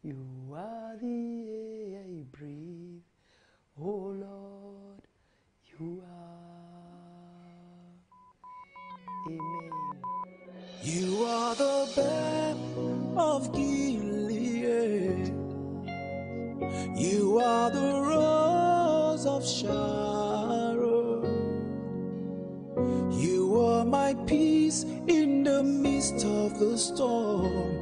You are the air I breathe, oh Lord, you are. Amen. You are the balm of Gilead. You are the rose of Sharon. You are my peace in the midst of the storm.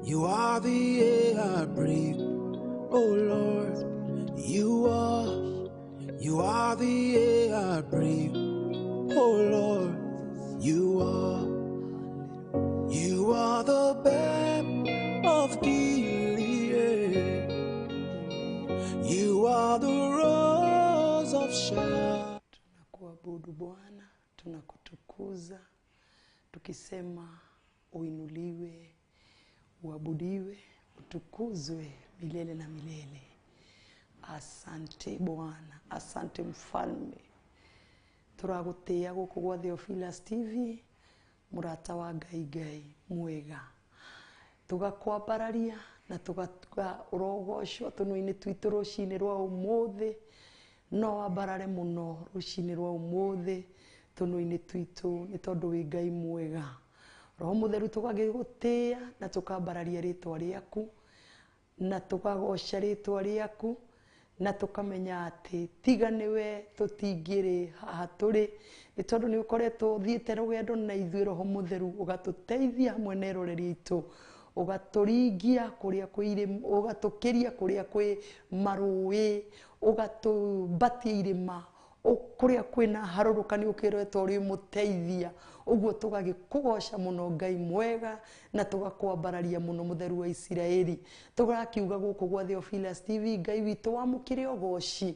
You are the air I breathe, oh Lord. You are the air I breathe, oh Lord. You are. You are the balm of Gilead. You are the rose of Sharon. Tunakuabudu Bwana, tunakutukuza tukisema uinuliwe, uabudiwe, utukuzwe milele na milele. Asante Bwana, asante Mfalme. Turagutia guku gwa Theophilus TV, murata wa Ngai, Ngai mwega. Tugakwambararia na tugatuga urogocwo tunua-inĩ twitũ rũcinĩ rwa ũmũthĩ. No wambarare mũno rũcinĩ rwa ũmũthĩ tũnua-inĩ twitũ nĩ tondũ wĩ Ngai mwega. Roho Mũtheru tũgagĩgũtĩĩa na tũkambararia rĩtwa rĩaku na tũkagoca rĩtwa rĩaku na tũkamenya atĩ tiga nĩwe tũtingĩrĩ haha tũrĩ, nĩ tondũ nĩ ũkoretwo ũthiĩte rũgendo na ithuĩ. Roho Mũtheru ũgatũteithia hamwe na eroreri aitũ, ũgatũringia kũrĩa kwĩ irĩma, ũgatũkĩria kũrĩa kwĩ marũĩ, ũgatũmbatia irĩma kũrĩa kwĩna harũrũka, nĩ ũkĩretwo ũrĩ mũteithia. Ũguo tũgagĩkũgoca mũno Ngai mwega na tũgakwambararia mũno Mũtheru wa Isiraeli. Tũrakiuga gũkũ gwa Theophilus TV, Ngai witũ wamũkĩre ũgoci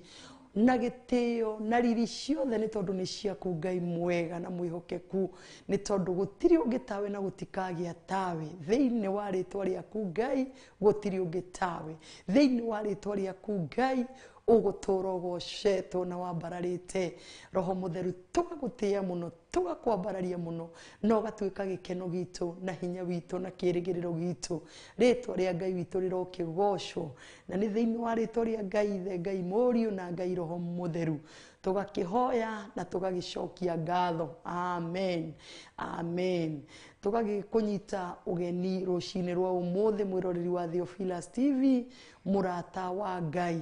na gĩtĩo na riri ciothe, nĩ tondũ nĩ ciaku Ngai mwega na mwĩhokeku, nĩ tondũ gũtirĩ ũngĩ tawe na gũtikagĩa tawe. Thĩinĩ wa rĩtwa rĩaku Ngai gũtirĩ ũngĩ tawe. Thĩinĩ wa rĩtwa rĩaku Ngai ũgũtũra ũgocetwo na wambararĩte. Roho Mũtheru tũgagũtĩĩa mũno, tũgakwambararia mũno, na ũgatuĩka gĩkeno gitũ na hinya witũ na kĩĩrĩgĩrĩro gitũ. Rĩtwa rĩa Ngai witũ rĩrokĩgocwo, na nĩ thĩinĩ wa rĩtwa rĩa Ngai Ithe, Ngai Mũriũ na Ngai Roho Mũtheru tũgakĩhoya na tũgagĩcokia ngatho. Amen, amen. Tũgagĩkũnyita ũgeni rũcinĩ rwa ũmũthĩ, mwĩroreri wa Theophilus TV, mũrata wa Ngai,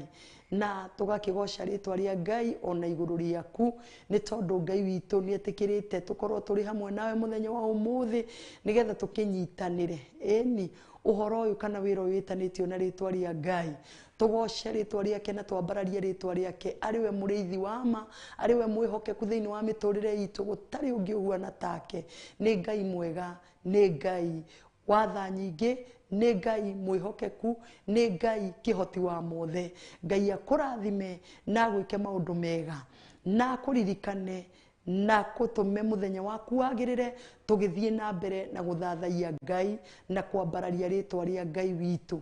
na tũgakĩgoca rĩtwa rĩa Ngai ona igũrũ rĩaku, nĩ tondũ Ngai witũ nĩ etĩkĩrĩte tũkorwo tũrĩ hamwe nawe mũthenya wa ũmũthĩ nĩgetha tũkĩnyitanĩre ĩni ũhoro ũyũ kana wĩra ũyũ wĩtanĩtio na rĩtwa rĩa Ngai. Tũgoce rĩtwa rĩake na twambararie rĩtwa rĩake, arĩ we mũrĩithi wa ma, arĩ we mwĩhokeku thĩinĩ wa mĩtũrĩre itũ, gũtarĩ ũngĩ ũhuana take. Nĩ Ngai mwega, nĩ Ngai wa tha nyingĩ, nĩ Ngai mwĩhokeku, nĩ Ngai kĩhoti wa mothe. Ngai akũrathime na agwĩke maũndũ mega na akũririkane na kũtũme mũthenya waku wagĩrĩre, tũgĩthiĩ na mbere na gũthathaiya Ngai na kwambararia rĩtwa rĩa Ngai witũ.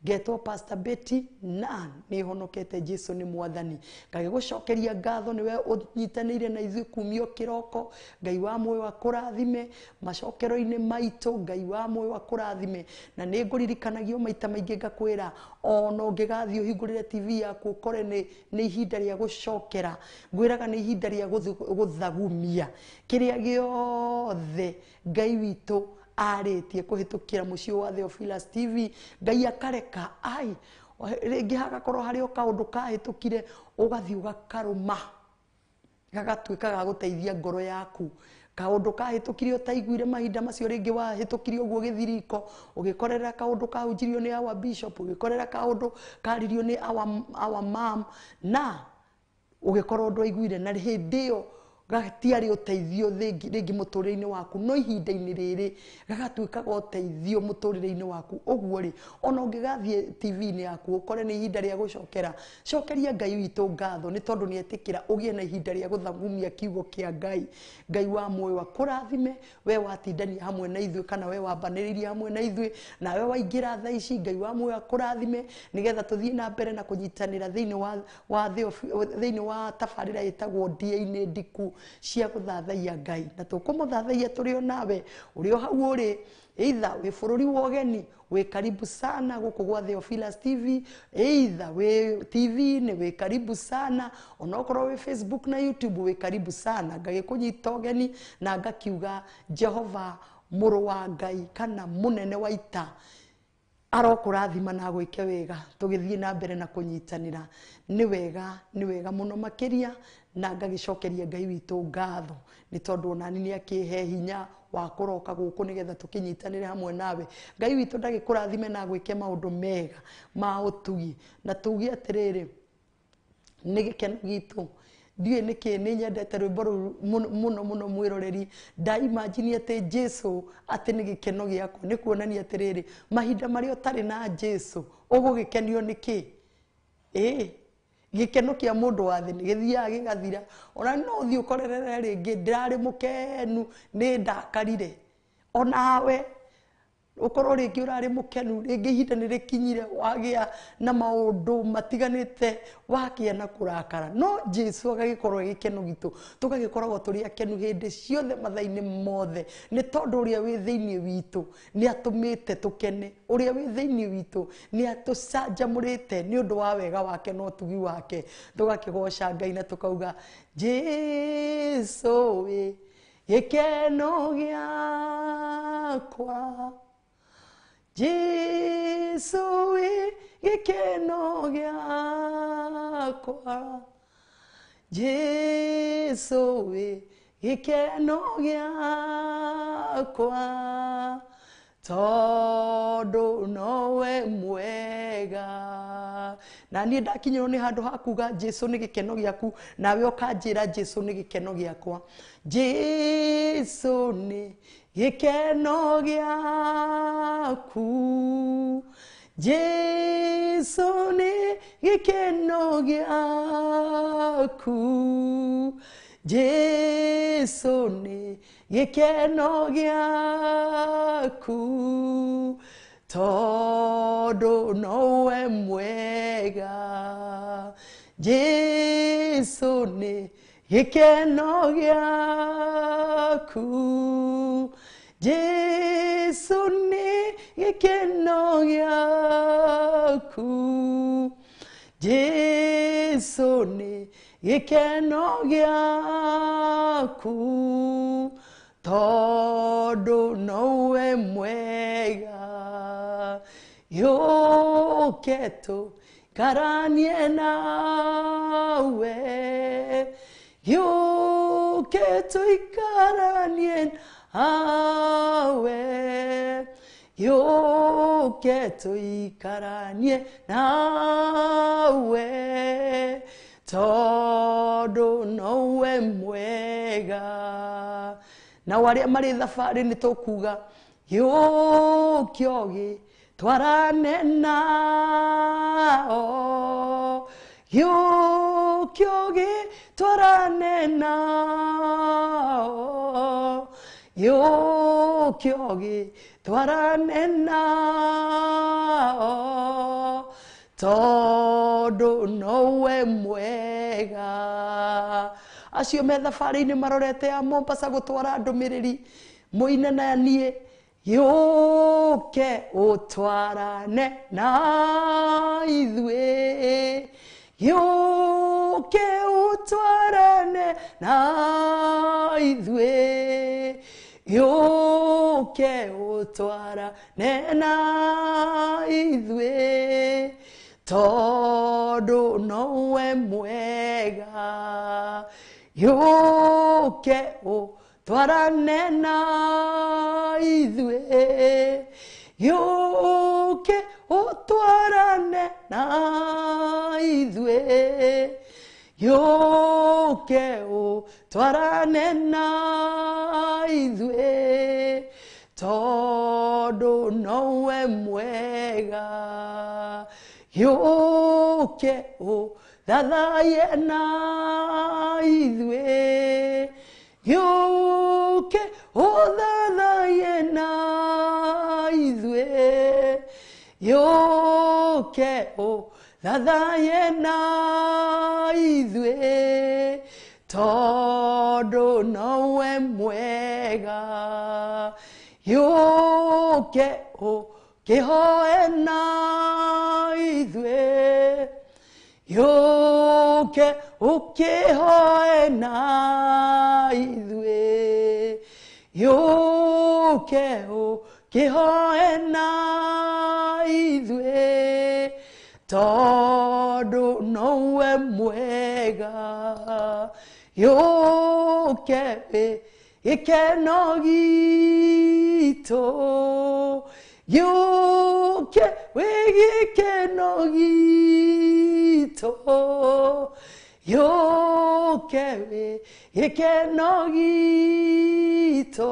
Ngetwo Pastor Betty na nĩ honokete, Jesu nĩ mwathani. Ngagĩgũcokeria ngatho nĩwe ũnyitanĩire na ithuĩ kumio kĩroko. Ngai wa muoyo akũrathime macokero-inĩ maitũ, Ngai wa muoyo akũrathime. Na nĩ ngũririkanagio maita maingĩ ngakwĩra ona ũngĩgathiĩ ũhingũrĩre TV yaku ũkore nĩ ihinda rĩa gũcokera, ngwĩraga nĩ ihinda rĩa gũthagumia kĩrĩa gĩothe Ngai witũ arĩtie kũhĩtũkĩra mũciĩ wa Theophilus TV. Ngai akareka ai rĩngĩ hagakorwo harĩ o kaũndũ kahĩtũkire, ũgathiĩ ũgakarũma gagatuĩka ga gũteithia ngoro yaku. Kaũndũ kahĩtũkire ũtaiguire mahinda macio, rĩngĩ wahĩtũkire ũguo gĩthiriko, ũgĩkorera kaũndũ kahunjirio nĩ our bishop, ũgĩkorera kaũndũ karirio nĩ our mom, na ũgĩkorwo ndwaiguire, na hĩndĩ ĩyo gatiarĩ ũteithio rĩngĩ mũtũrĩre-inĩ waku, no ihinda-inĩ rĩrĩ gagatuĩka ga ũteithio mũtũrĩre-inĩ waku. Ũguo rĩ, ona ũngĩgathiĩ TV-inĩ yaku ũkore nĩ ihinda rĩa gũcokera, cokeria Ngai witũ ngatho nĩ tondũ nĩ etĩkĩra ũgĩe na ihinda rĩa gũthagumia kiugo kĩa Ngai. Ngai wa muoyo akũrathime, we watindania hamwe na ithuĩ kana we wambanĩrĩirie hamwe na ithuĩ, nawe waingĩra thaa ici, Ngai wa muoyo akũrathime nĩgetha tũthiĩ na mbere na kũnyitanĩra thĩinĩ wa tabarĩra ĩtagwo Ndia-inĩ Ndiku cia gũthathaiya Ngai, na tũkũmũthathaiya tũrĩ o nawe ũrĩ o hau ũrĩ. Either wĩ bũrũri wa ũgeni, wĩ karibu sana gũkũ gwa Theophilus TV, either wĩ TV-inĩ, wĩ karibu sana, onokorwo wĩ Facebook na YouTube, wĩ karibu sana. Ngagĩkũnyita ũgeni na ngakiuga Jehova mũrũ wa Ngai kana mũnene wa ita arokũrathima na agwĩke wega. Tũgĩthiĩ na mbere na kũnyitanĩra, nĩ wega, nĩ wega mũno makĩria, na ngagĩcokeria Ngai witũ ngatho nĩ tondũ onani nĩ akĩhe hinya wa kũroka gũkũ nĩgetha tũkĩnyitanĩre hamwe nawe. Ngai witũ ndagĩkũrathime na agwĩke maũndũ mega ma ũtugi, na tuge atĩrĩrĩ, nĩ gĩkeno gitũ. Ndiũĩ nĩkĩ nĩ nyendete rwĩmbo rũu mũno mũno mũno mwĩroreri. Ndaimagine atĩ Jesu atĩ nĩ gĩkeno gĩakwa, nĩ kuonania atĩrĩrĩ, mahinda marĩa ũtarĩ na Jesu ũgũgĩkenio nĩ kĩ? Ĩĩ, gĩkeno kĩa mũndũ wa thĩ nĩ gĩthiaga gĩgathira. Ona no ũthiĩ ũkorerere rĩngĩ, ndĩrarĩ mũkenu, nĩ ndakarire. Onawe ũkorwo rĩngĩ ũrarĩ mũkenu, rĩngĩ ihinda nĩ rĩkinyire wagĩa na maũndũ matiganĩte, wakĩa na kũrakara. No Jesu agagĩkorwo e gĩkeno gitũ, tũgagĩkoragwo tũrĩ akenu hĩndĩ ciothe, mathaa-inĩ mothe, nĩ tondũ ũrĩa wĩ thĩinĩ witũ nĩ atũmĩte tũkene, ũrĩa wĩ thĩinĩ witũ nĩ atũcanjamũrĩte nĩ ũndũ wa wega wake na ũtugi wake. Tũgakĩgoca Ngai na tũkauga Jesu wĩ gĩkeno gĩakwa, Jesu wĩ gĩkeno gĩakwa, Jesu wĩ gĩkeno gĩakwa, tondũ nowe mwega. Na niĩ ndakinyĩrwo nĩ handũ ha kuga Jesu nĩ gĩkeno gĩaku, nawe ũkanjĩra Jesu nĩ gĩkeno gĩakwa. Jesu nĩ gĩkeno gĩaku, Jesu nĩ gĩkeno gĩaku, Jesu nĩ gĩkeno gĩaku, tondũ nowe mwega. Jesu nĩ gĩkeno gĩaku, Jesu nĩ gĩkeno gĩaku, Jesu nĩ gĩkeno gĩaku, tondũ nowe mwega. Yũke tũikaranie nawe, yũke tũikaranie nawe, yũke tũikaranie nawe, tondũ nowe mwega. Nao arĩa marĩ thabarĩ nĩ tũkuga gĩũke ũgĩtwarane nao, gĩũke ũgĩtwarane nao, gĩũke ũgĩtwarane nao, tondũ nowe mwega. Acio me thabarĩ-inĩ marorete ya Mombasa gũtwara ndũmĩrĩri, mũine na niĩ, gĩũke ũtwarane na ithuĩ, gĩũke ũtwarane na ithuĩ, gĩũke ũtwarane na ithuĩ, tondũ nowe mwega. Gĩũke ũtwarane na ithuĩ, gĩũke ũtwarane na ithuĩ, gĩũke ũtwarane na ithuĩ, tondũ nowe mwega. Gĩũke ũthathaye na ithuĩ, gĩũke ũthathaye na ithuĩ, gĩũke ũthathaye na ithuĩ, tondũ nowe mwega. Gĩũke Gĩũke ũkĩhoe na ithuĩ. Gĩũke ũkĩhoe na ithuĩ. Gĩũke ũkĩhoe na ithuĩ. Tondũ nowe mwega. Gĩũke wĩ gĩkeno gitũ. Gĩũke wĩ gĩkeno gitũ. Gĩũke wĩ gĩkeno gitũ.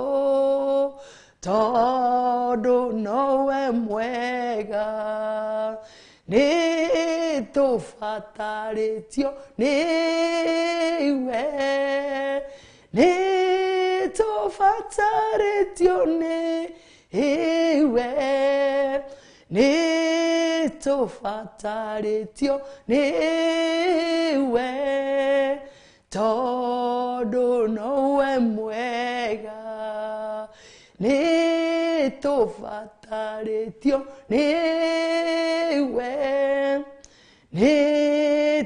Tondũ nowe mwega. Nĩ tũbatarĩtio nĩwe. Nĩ tũbatarĩtio nĩwe. Nĩ tũbatarĩtio nĩwe. Tondũ nowe mwega. Nĩ tũbatarĩtio nĩwe. Nĩ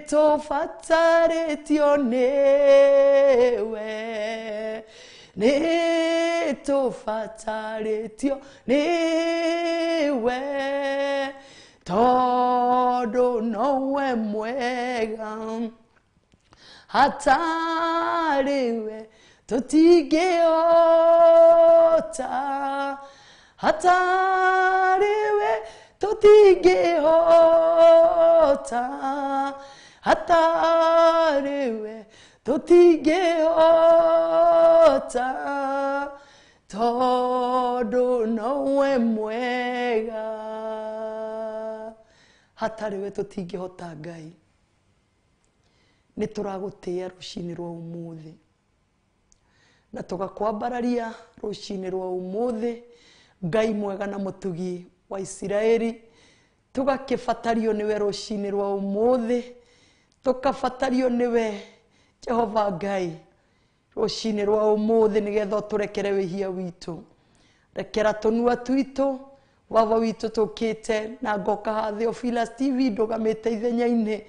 tũbatarĩtio nĩwe. Nĩ tũbatarĩtio nĩwe. Tondũ nowe mwega. Hatarĩ we tũtingĩhota. Hatarĩ we tũtingĩhota. Hatarĩ we tũtingĩhota. Tondũ nowe mwega. Hatarĩ we tũtingĩhota Ngai. Nĩ tũragũtĩĩa rũcinĩ rwa ũmũthĩ. Na tũgakwambararia rũcinĩ rwa ũmũthĩ. Ngai mwega na mũtugi wa Isiraeli. Tũgakĩbatario nĩwe rũcinĩ rwa ũmũthĩ. Tũkabatario nĩwe Jehova Ngai rũcinĩ rwa ũmũthĩ nĩgetha ũtũrekere wĩhia witũ. Rekera tũnua twitũ baba witũ tũkĩte na ngoka haha Theophilus TV ndũgamĩte ithenya-inĩ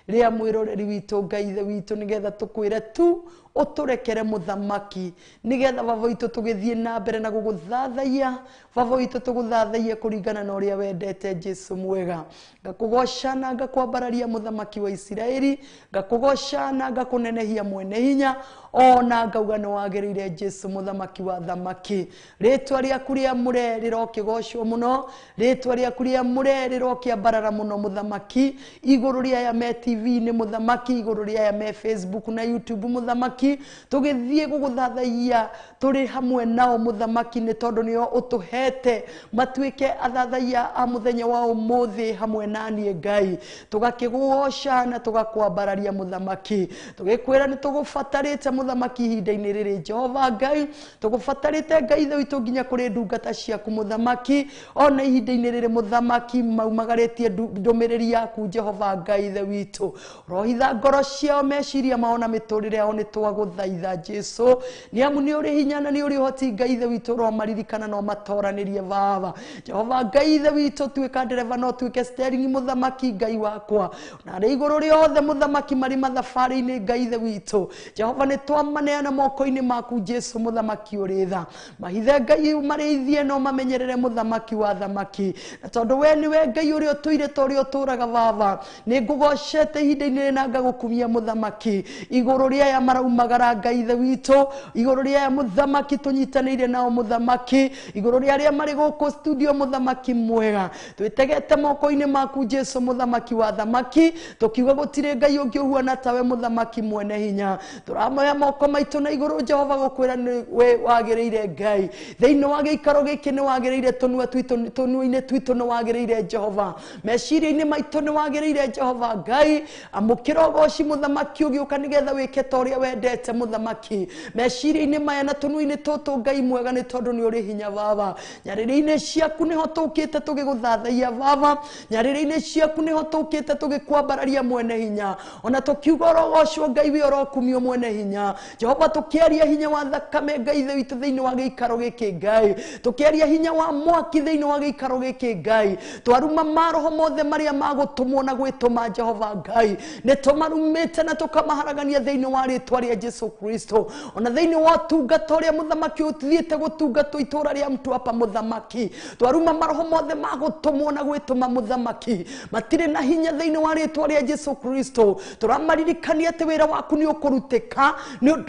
rĩa mwĩroreri witũ Ngai ithe witũ nĩgetha tũkwĩre tu ũtũrekere mũthamaki nĩgetha baba witũ tũgĩthiĩ na mbere na gũgũthathaiya baba witũ tũgũthathaiye kũringana na ũrĩa wendete Jesu mwega. Ngakũgoca na ngakwambararia mũthamaki wa Isiraeli. Ngakũgoca na ngakũnenehia mwene hinya ona ngauga nĩ wagĩrĩire Jesu mũthamaki wa thamaki. Rĩtwa rĩaku rĩamũre rĩrokĩgocwo mũno. Rĩtwa rĩaku rĩamũre rĩrokĩambarara mũno mũthamaki. Igũrũ rĩa aya me TV-inĩ mũthamaki, igũrũ rĩa aya me Facebook na YouTube mũthamaki. Tũgĩthiĩ gũgũthathaiya tũrĩ hamwe nao mũthamaki nĩ tondũ nĩo ũtũhete matuĩke athathaiya a mũthenya wa ũmũthĩ hamwe na niĩ Ngai. Tũgakĩgũgoca na tũgakwambararia mũthamaki. Tũgĩkwĩra nĩ tũgũbatarĩte mũthamaki ihinda-inĩ rĩrĩ Jehova Ngai. Tũgũbatarĩte Ngai ithe witũ nginya kũrĩ ndungata ciaku mũthamaki. Ona ihinda-inĩ rĩrĩ mũthamaki maumagarĩtie ndũmĩrĩri yaku Jehova Ngai ithe witũ. Rohitha ngoro ciao meciria mao na mĩtũrĩre yao nĩ twagũthaitha Jesu. Nĩ amu nĩ ũrĩ hinya na nĩ ũrĩ ũhoti Ngai ithe witũ ũromaririkana na ũmatoranĩrie baba. Jehova Ngai ithe witũ tuĩka ndereba no tuĩke steering mũthamaki Ngai wakwa. Na arĩa igũrũ rĩothe mũthamaki marĩ mathabarĩ-inĩ Ngai ithe witũ. Jehova nĩ twamaneana moko-inĩ maku Jesu mũthamaki ũrĩ tha. Mahithe Ngai marĩithie no mamenyerere mũthamaki wa thamaki. Na tondũ we nĩwe Ngai ũrĩa ũtũire ta ũrĩa ũtũraga baba. Nĩ ngũgocete ihinda-inĩ rĩrĩ na ngagũkumia mũthamaki. Igũrũ rĩa aya maraumagara Ngai ithe witũ. Igũrũ rĩa aya mũthamaki tũnyitanĩire nao mũthamaki. Igũrũ rĩa arĩa marĩ gũkũ studio mũthamaki mwega. Twĩtegete moko-inĩ maku Jesu mũthamaki wa thamaki. Tũkiuga gũtirĩ Ngai ũngĩ ũhuana tawe mũthamaki mwene hinya. Tũramoya moko maitũ na igũrũ Jehova gũkwĩra nĩ we wagĩrĩire Ngai. Thĩinĩ wa gĩikaro gĩkĩ nĩ wagĩrĩire tũnua twitũ, tũnua-inĩ twitũ nĩ wagĩrĩire Jehova. Meciria-inĩ maitũ nĩ wagĩrĩire Jehova Ngai. Amũkĩra ũgoci mũthamaki ũgĩũka nĩgetha wĩke ta ũrĩa wendete. wendete mũthamaki meciria-inĩ maya na tũnua-inĩ tũtũ Ngai mwega nĩ tondũ nĩ ũrĩ hinya baba. Nyarĩrĩ-inĩ ciaku nĩho tũkĩte tũgĩgũthathaiya baba, nyarĩrĩ-inĩ ciaku nĩho tũkĩte tũgĩkwambararia mwene hinya, ona tũkiuga ũrogocwo Ngai wĩ ũrokumio mwene hinya. Jehova tũkĩaria hinya wa thakame Ngai ithe witũ thĩinĩ wa gĩikaro gĩkĩ Ngai, tũkĩaria hinya wa mwaki thĩinĩ wa gĩikaro gĩkĩ Ngai, twaruma maroho mothe marĩa magũtũmwo na gwĩtũma Jehova Ngai nĩ tũmarumĩte na tũkamaharagania thĩinĩ wa rĩtwa rĩa Jesu Kristo. Ona thĩinĩ wa ũtungata ũrĩa mũthamaki ũthiĩte gũtungatwo itũra rĩa Mtwapa mũthamaki, twaruma maroho mothe magũtũmwo na gwĩtũma mũthamaki matirĩ na hinya thĩinĩ wa rĩtwa rĩa Jesu Kristo. Tũramaririkania atĩ wĩra waku nĩ ũkũrutĩka nĩ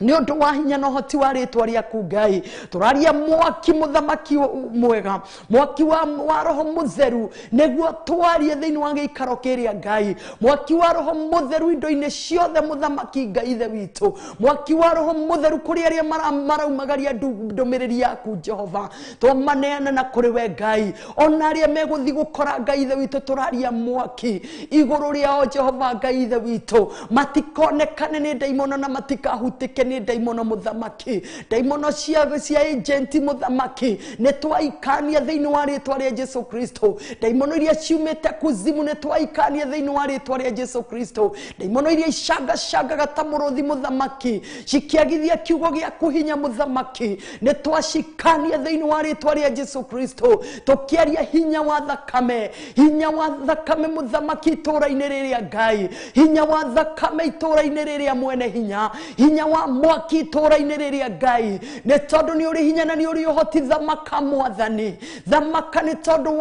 ũndũ wa hinya na ũhoti wa rĩtwa rĩaku Ngai. Tũraria mwaki mũthamaki mwega, mwaki wa roho mũtheru nĩguo twarie thĩinĩ wa gĩikaro kĩrĩa Ngai, mwaki wa roho mũtheru indo-inĩ ciothe mũthamaki Ngai ithe witũ, mwaki wa roho mũtheru kũrĩ arĩa maraumagaria ndũmĩrĩri yaku Jehova, twamaneana na kũrĩ we Ngai. Ona arĩa megũthiĩ gũkora Ngai ithe witũ tũraria mwaki igũrũ rĩao Jehova Ngai ithe witũ, matikonekane nĩ ndaimono na matikahutĩke nĩ ndaimono mũthamaki, ndaimono cia agenti mũthamaki nĩ twaikania thĩinĩ wa rĩtwa rĩa Jesu Kristo, ndaimono iria ciumĩte kuzimu nĩ twaikania thĩinĩ wa rĩtwa rĩa Jesu Kristo, ndaimono iria icangacangaga ta mũrũthi mũthamaki cikĩagithia kiugo gĩaku hinya mũthamaki nĩ twacikania thĩinĩ wa rĩtwa rĩa Jesu Kristo, tũkĩaria hinya wa thakame, hinya wa thakame mũthamaki itũũra-inĩ rĩrĩa Ngai, hinya wa thakame itũũra-inĩ rĩrĩa mwene hinya, hinya wa mwaki itũũra-inĩ rĩrĩa Ngai nĩ tondũ nĩ ũrĩ hinya na nĩ ũrĩ ũhoti. Thamaka mwathani, thamaka nĩ tondũ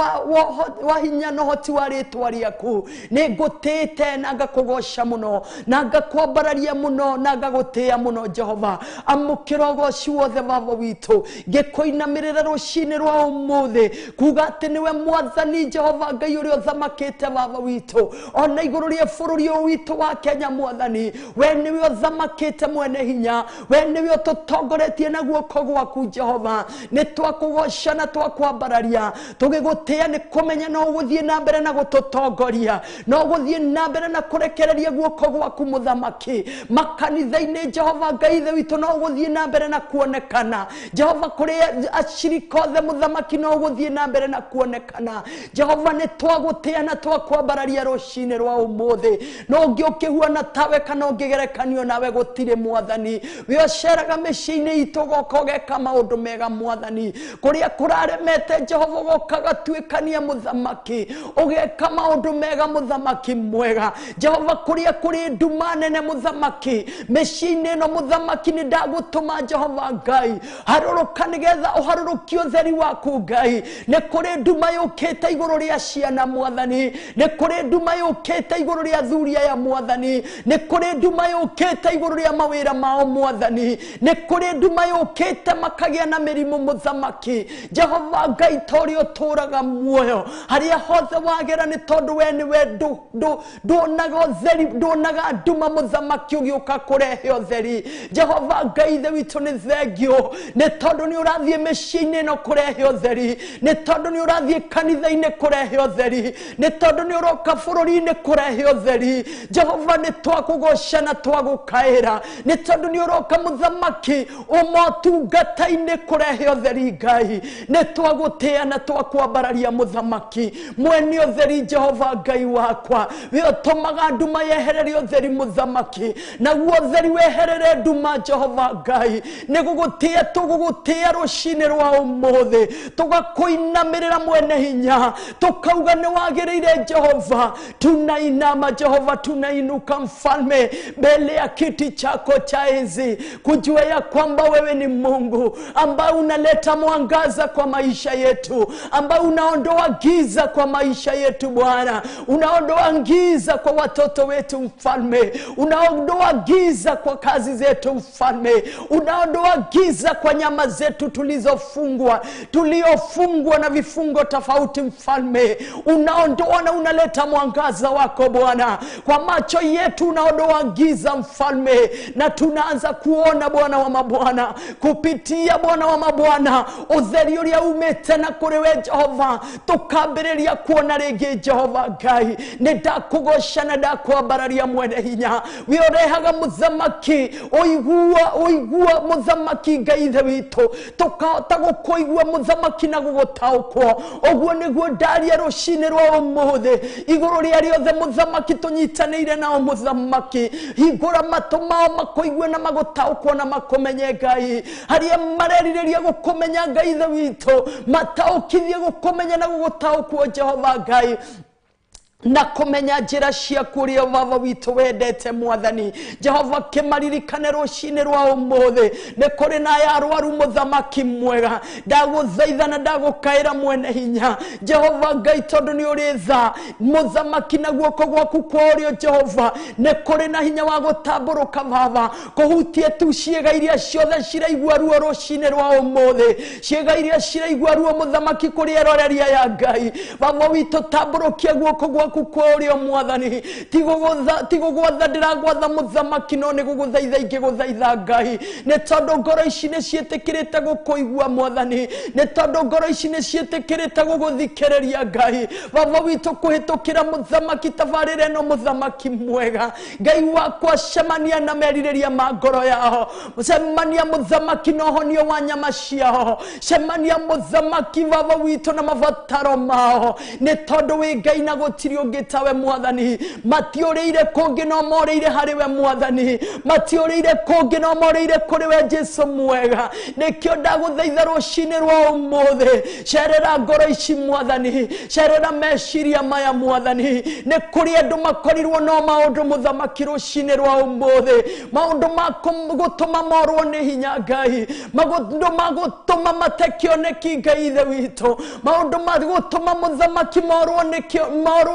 wa hinya na ũhoti wa rĩtwa rĩaku. Nĩ ngũtĩĩte na ngakũgoca mũno na ngakwambararia mũno na ngagũtĩĩa mũno Jehova. Amũkĩra ũgoci wothe baba witũ, ngĩkũinamĩrĩra rũcinĩ rwa ũmũthĩ kuga atĩ nĩwe mwathani Jehova Ngai ũrĩa ũthamakĩte baba witũ, ona igũrũ rĩa bũrũri ũyũ witũ wa Kenya mwathani, we nĩwe ũthamakĩte mwene hinya, we nĩwe ũtũtongoretie na guoko gwaku Jehova. Nĩ twakũgoca na twakwambararia tũgĩgũtĩĩa nĩ kũmenya no ũgũthiĩ na mbere na gũtũtongoria, no ũgũthiĩ na mbere na kũrekereria guoko gwaku mũthamaki makanitha-inĩ Jehova Ngai ithe witũ, no ũgũthiĩ na mbere na kuonekana Jehova kũrĩ acirika othe mũthamaki, no ũgũthiĩ na mbere na kuonekana Jehova. Nĩ twagũtĩĩa na twakwambararia rũcinĩ rwa ũmũthĩ, no ũngĩ ũkĩhuana tawe kana ũngĩgerekanio nawe gũtirĩ mwathani. We ũceraga mĩciĩ-inĩ itũ ũgoka ũgeka maũndũ mega mwathani, kũrĩa kũraremete Jehova ũgoka gatuĩkania mũthamaki, ũgeka maũndũ mega mũthamaki mwega Jehova. Kũrĩa kũrĩ nduma nene mũthamaki mĩciĩ-inĩ ĩno mũthamaki nĩ ndagũtũma Jehova Ngai harũrũka nĩgetha ũharũrũkie ũtheri waku Ngai. Nĩ kũrĩ nduma yũkĩte igũrũ rĩa ciana mwathani, nĩ kũrĩ nduma yũkĩte igũrũ rĩa athuri aya mwathani, nĩ kũrĩ nduma yũkĩte igũrũ rĩa mawĩra mao mwathani, nĩ kũrĩ nduma yũkĩte makagĩa na mĩrimũ mũthamaki Jehova Ngai ta ũrĩa ũtũũraga muoyo harĩa hothe wagera, nĩ tondũ we nĩwe nduonaga ũtheri, nduonaga nduma mũthamaki ũgĩũka kũrehe ũtheri. Jehova Ngai ithe witũ nĩ thengio nĩ tondũ nĩ ũrathiĩ mĩciĩ-inĩ ĩno kũrehe ũtheri, nĩ tondũ nĩ ũrathiĩ kanitha-inĩ kũrehe ũtheri, nĩ tondũ nĩ ũroka bũrũri-inĩ kũrehe ũtheri. Jehova nĩ twakũgoca na twagũkaĩra nĩ tondũ nĩ ũroka mũthamaki ũmotungata-inĩ kũrehe ũtheri Ngai. Nĩ twagũtĩĩa na twakwambararia mũthamaki mwene ũtheri Jehova Ngai wakwa, we ũtũmaga nduma yeherere ũtheri mũthamaki, naguo ũtheri weherere nduma Jehova Ngai. Nĩ gũgũtĩĩa tũgũgũtĩĩa rũcinĩ rwa ũmũthĩ, tũgakũinamĩrĩra mwene hinya, tũkauga nĩ wagĩrĩire Jehova. Tunainama Jehova, tunainuka mfalme mbele ya kiti chako cha enzi, kujua ya kwamba wewe ni Mungu ambaye unaleta mwangaza kwa maisha yetu, ambaye unaondoa giza kwa maisha yetu Bwana, unaondoa giza kwa watoto wetu mfalme, unaondoa giza kwa kazi zetu mfalme, unaondoa giza kwa nyama zetu tulizofungwa, tuliofungwa na vifungo tofauti mfalme, unaondoa na unaleta mwangaza wako Bwana. Kwa macho yetu unaondoa giza mfalme, na tuna Tutaanza kuona Bwana wa mabwana kupitia Bwana wa mabwana utheri uria umite na kuri we Jehova, tukambiriria kuona ringi Jehova Ngai. Ni ndakugoca na ndakwambararia mwene hinya, we urehaga muthamaki uigua uigua muthamaki Ngai ithe witũ, tukahota gukuigua muthamaki na gugutaukwo. Uguo niguo ndaria rucini rwa umuthi iguru ria riothe muthamaki tunyitanire nao muthamaki, hingura matu mao makuigue na magutaukwo na makumenye Ngai. Haria mareririria gukumenya Ngai ithe witũ, mataukithie gukumenya na gugutaukwo Jehova Ngai, na kumenya njira ciaku uria Baba witũ wendete mwathani. Jehova kĩmaririkane rũcinĩ rwa ũmũthĩ, nĩ kũrĩ na aya arwaru mũthamaki mwega, ndagũthaitha na ndagũkaĩra mwene hinya Jehova Ngai, tondũ nĩ ũrĩ tha mũthamaki, na guoko gwaku kwa ũrĩo Jehova nĩ kũrĩ na hinya wa gũtambũrũka Baba, kũhutie tu ciĩga iria ciothe ciraigua ruo rũcinĩ rwa ũmũthĩ, ciĩga iria ciraigua ruo mũthamaki kũrĩ eroreria ya Ngai. Baba witũ tambũrũkia guoko gwaku kwa ũrĩo mwathani, ti gũgwatha ndĩragwatha mũthamaki, no nĩ gũgũthaitha ingĩgũthaitha Ngai, nĩ tondũ ngoro ici nĩ ciĩtĩkĩrĩte gũkũigua mwathani, nĩ tondũ ngoro ici nĩ ciĩtĩkĩrĩte gũgũthikĩrĩria Ngai. Baba witũ kũhĩtũkĩra mũthamaki tabarĩra ĩno mũthamaki mwega, Ngai wakwa cemania na merirĩria ma ngoro yao, cemania mũthamaki na ũhonio wa nyama ciao, cemania mũthamaki Baba witũ na mabataro mao, nĩ tondũ wĩ Ngai na gũtirĩ ũngĩ tawe mwathani. Matiũrĩire kũngĩ no morĩire harĩ we mwathani, matiũrĩire kũngĩ no morĩire kũrĩ we Jesu mwega. Nĩkĩo ndagũthaitha rũcinĩ rwa ũmũthĩ, cerera ngoro ici mwathani, cerera meciria maya mwathani. Nĩ kũrĩ andũ makorirwo no maũndũ mũthamaki rũcinĩ rwa ũmũthĩ, maũndũ ma gũtũma morwo nĩ hinya Ngai, maũndũ ma gũtũma mate kĩoneki Ngai ithe witũ, maũndũ ma gũtũma mũthamaki morwo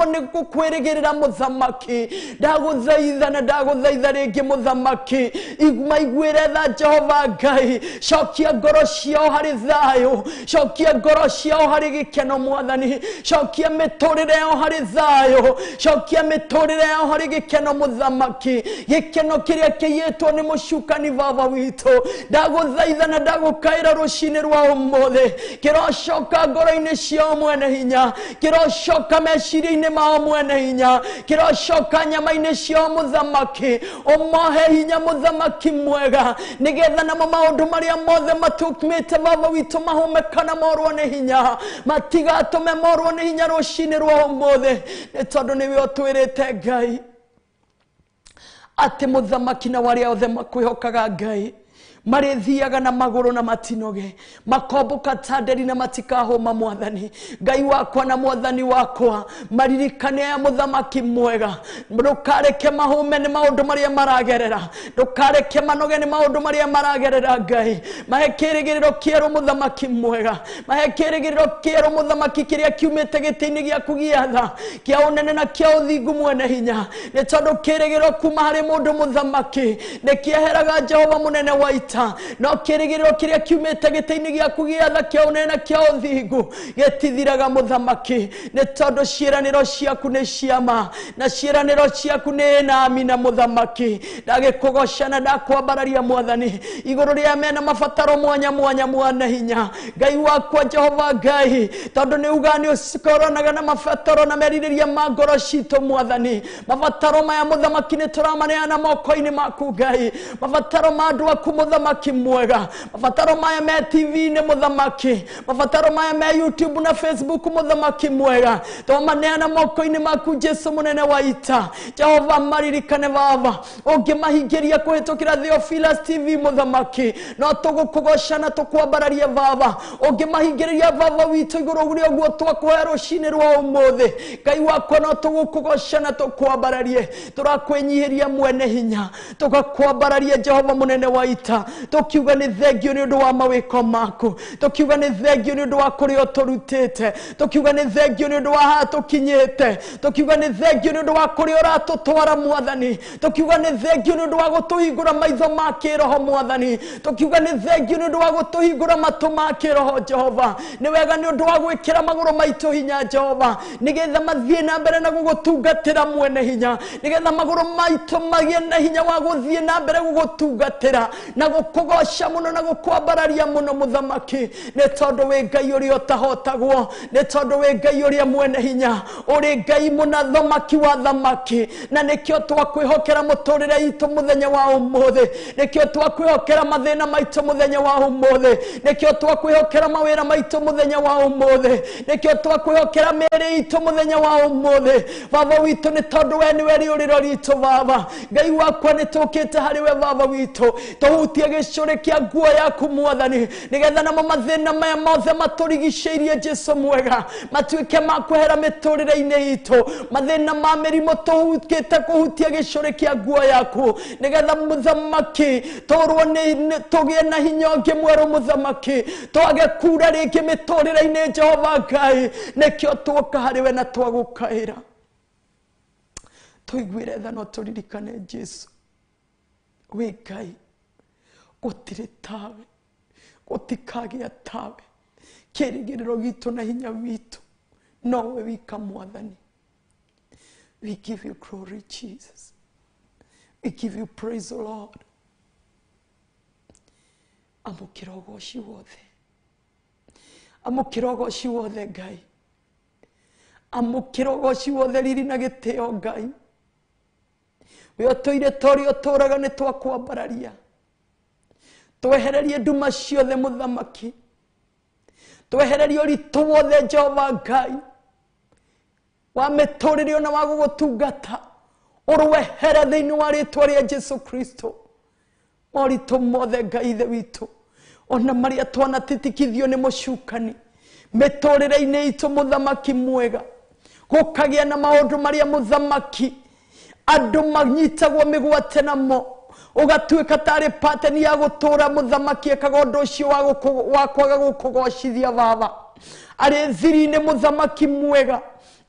nĩ gũkwĩrĩgĩrĩra mũthamaki. Ndagũthaitha na ndagũthaitha rĩngĩ mũthamaki, maiguĩre tha Jehova Ngai, cokia ngoro ciao harĩ thayũ, cokia ngoro ciao harĩ gĩkeno mwathani, cokia mĩtũrĩre yao harĩ thayũ, cokia mĩtũrĩre yao harĩ gĩkeno mũthamaki, gĩkeno kĩrĩa kĩiyĩtwo nĩ mũcukani Baba witũ. Ndagũthaitha na ndagũkaĩra rũcinĩ rwa ũmũthĩ, kĩrocoka ngoro-inĩ ciao mwene hinya, kĩrocoka meciria-inĩ mao mwene hinya, kĩrocoka nyama-inĩ ciao mũthamaki, ũmohe hinya mũthamaki mwega, nĩgetha namo maũndũ marĩa mothe matũmĩte Baba witũ mahũme kana morwo nĩ hinya, matigatũme morwo nĩ hinya rũcinĩ rwa ũmũthĩ, nĩ tondũ nĩwe ũtwĩrĩte Ngai atĩ mũthamaki na arĩa othe makwĩhokaga Ngai marĩthiaga na magũrũ na matinoge, makombũka ta nderi na matikahũma mwathani. Ngai wakwa na mwathani wakwa, maririkane aya mũthamaki mwega, ndũkareke mahũme nĩ maũndũ marĩa maragerera, ndũkareke manoge nĩ maũndũ marĩa maragerera Ngai. Mahe kĩrĩgĩrĩro kĩerũ mũthamaki mwega, mahe kĩrĩgĩrĩro kĩerũ mũthamaki kĩrĩa kiumĩte gĩtĩ-inĩ gĩaku gĩa tha, kĩa ũnene na kĩa ũthingu mwene hinya, nĩ tondũ kĩrĩgĩrĩro kuma harĩ mũndũ mũthamaki nĩ kĩeheraga Jehova mũnene wa ita, no kĩrĩgĩrĩro kĩrĩa kiumĩte gĩtĩ-inĩ gĩaku gĩa tha, kĩa ũnene na kĩa ũthingu gĩtithiraga mũthamaki, nĩ tondũ ciĩranĩro ciaku nĩ ciama na ciĩranĩro ciaku nĩ nami na mũthamaki. Ndagĩkũgoca na ndakwambararia mwathani igũrũ rĩa mena mabataro mwanya mwanya mwana hinya Ngai wakwa Jehova Ngai, tondũ nĩ uga nĩ ũkoranaga na mabataro na merirĩria ma ngoro citũ mwathani. Mabataro maya mũthamaki nĩ tũramaneana moko-inĩ maku Ngai, mabataro ma andũ aku mũthamaki mwega, mabataro maya me TV-inĩ mũthamaki, mabataro maya me YouTube na Facebook mũthamaki mwega, twamaneana moko-inĩ maku Jesu mũnene wa ita. Jehova maririkane Baba, ũngĩmahingĩria kũhĩtũkĩra Theophilus TV mũthamaki, no tũgũkũgoca na tũkwambararia Baba, ũngĩmahingĩrĩria Baba witũ igũrũ rĩa ũguo twakũhe rũcinĩ rwa ũmũthĩ Ngai wakwa, no tũgũkũgoca na tũkwambararie. Tũrakwĩnyihĩria mwene hinya, tũgakwambararia Jehova mũnene wa ita, Tũkiuga nĩ thengio nĩ ũndũ wa mawĩko maku, tũkiuga nĩ thengio nĩ ũndũ wa kũrĩa ũtũrutĩte, tũkiuga nĩ thengio nĩ ũndũ wa haha tũkinyĩte, tũkiuga nĩ thengio nĩ ũndũ wa kũrĩa ũratũtwara mwathani, tũkiuga nĩ thengio nĩ ũndũ wa gũtũhingũra maitho ma kĩroho mwathani, tũkiuga nĩ thengio nĩ ũndũ wa gũtũhingũra matũ ma kĩroho Jehova. Nĩ wega nĩ ũndũ wa gwĩkĩra magũrũ maitũ hinya Jehova, nĩgetha mathiĩ na mbere na gũgũtungatĩra mwene hinya, nĩgetha magũrũ maitũ magĩe na hinya wa gũthiĩ na mbere gũgũtungatĩra na gũkũgoca mũno na gũkwambararia mũno mũthamaki, nĩ tondũ wĩ Ngai ũrĩa ũtahotagwo, nĩ tondũ wĩ Ngai ũrĩa mwene hinya, ũrĩ Ngai mũnathamaki wa thamaki, na nĩkĩo twakwĩhokera mũtũrĩre itũ mũthenya wa ũmũthĩ, nĩkĩo twakwĩhokera mathĩna maitũ mũthenya wa ũmũthĩ, nĩkĩo twakwĩhokera mawĩra maitũ mũthenya wa ũmũthĩ, nĩkĩo twakwĩhokera mĩĩrĩ itũ mũthenya wa ũmũthĩ. Baba witũ, nĩ tondũ we nĩwe rĩũrĩro ritũ Baba. Ngai wakwa, nĩ tũkĩte harĩ we Baba witũ, tũhutie gĩcũrĩ kĩa nguo yaku mwathani, nĩgetha namo mathĩna maya mothe matũrigicĩirie Jesu mwega matuĩke ma kwehera mĩtũrĩre-inĩ itũ. Mathĩna ma mĩrimũ tũhukĩte kũhutia gĩcũrĩ kĩa nguo yaku, nĩgetha mũthamaki tũrwo nĩ tũgĩe na hinya ũngĩ mwerũ mũthamaki, twage kura rĩngĩ mĩtũrĩre-inĩ Jehova Ngai. Nĩkĩo tuoka harĩ we na twagũkaĩra, tũiguĩre tha no tũririkane Jesu wĩ Ngai, gũtirĩ tawe, gũtikagĩa tawe, kĩrĩgĩrĩro gitũ na hinya witũ nowe wika mwathani. We give you glory, Jesus. We give you praise, O Lord. Amũkĩra ũgoci wothe, amũkĩra ũgoci wothe Ngai, amũkĩra ũgoci wothe, riri na gĩtĩo Ngai. We ũtũire ta ũrĩa ũtũraga, nĩ twakwambararia, twehererie nduma ciothe mũthamaki, twehererie ũritũ wothe Jehova Ngai wa mĩtũrĩre ona wa gũgũtungata, ũrwehere thĩinĩ wa rĩtwa rĩa Jesu Kristo. Moritũ mothe Ngai ithe witũ, ona marĩa twanatitikithio nĩ mũcukani mĩtũrĩre-inĩ itũ mũthamaki mwega, gũkagĩa na maũndũ marĩa mũthamaki andũ manyitagwo mĩgwate namo, ũgatuĩka tarĩ pateni ya gũtũra mũthamaki ekaga ũndũ ũcio wa kwaga gũkũgocithia Baba, arĩ thiri-inĩ mũthamaki mwega,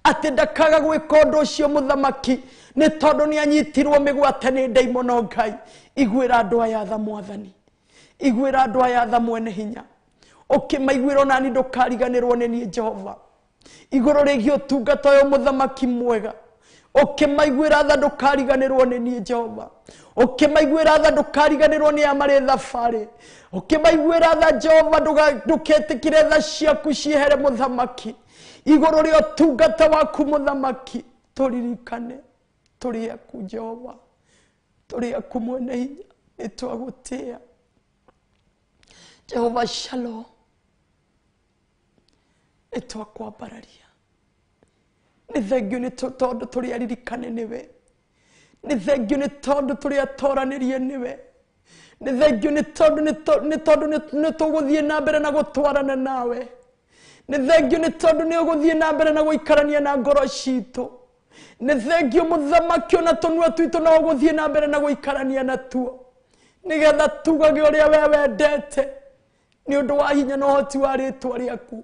atĩ ndakaga gwĩka ũndũ ũcio mũthamaki, nĩ tondũ nĩ anyitirwo mĩgwate nĩ ndaimono. Ngai, iguĩra andũ aya tha mwathani, iguĩra andũ aya tha mwene hinya, ũkĩmaiguĩra onani ndũkariganĩrwo nĩ niĩ Jehova. Igũrũ rĩgiĩ ũtungata ũyũ mũthamaki mwega, ũkĩmaiguĩra tha ndũkariganĩrwo nĩ niĩ Jehova, ũkĩmaiguĩra tha ndũkariganĩrwo nĩ aya marĩ thabarĩ, ũkĩmaiguĩra tha Jehova, ndũketĩkĩre tha ciaku ciehere mũthamaki. Igũrũ rĩa ũtungata waku mũthamaki, tũririkane tũrĩ aku Jehova, tũrĩ aku mwene hinya, nĩ twagũtĩa Jehova. Shalom, nĩ twakwambararia, nĩ thengio nĩ tondũ tũrĩ aririkane nĩwe, nĩ thengio nĩ tondũ tũrĩ atoranĩrie nĩwe, nĩ thengio nĩ tondũ nĩ tondũ nĩ tũgũthiĩ na mbere na gũtwarana nawe, nĩ thengio nĩ tondũ nĩ ũgũthiĩ na mbere na gũikarania na ngoro citũ, nĩ thengio mũthamaki ona tũnua twitũ no ũgũthiĩ na mbere na gũikarania natuo, nĩgetha tugage ũrĩa we wendete nĩ ũndũ wa hinya na ũhoti wa rĩtwa rĩaku.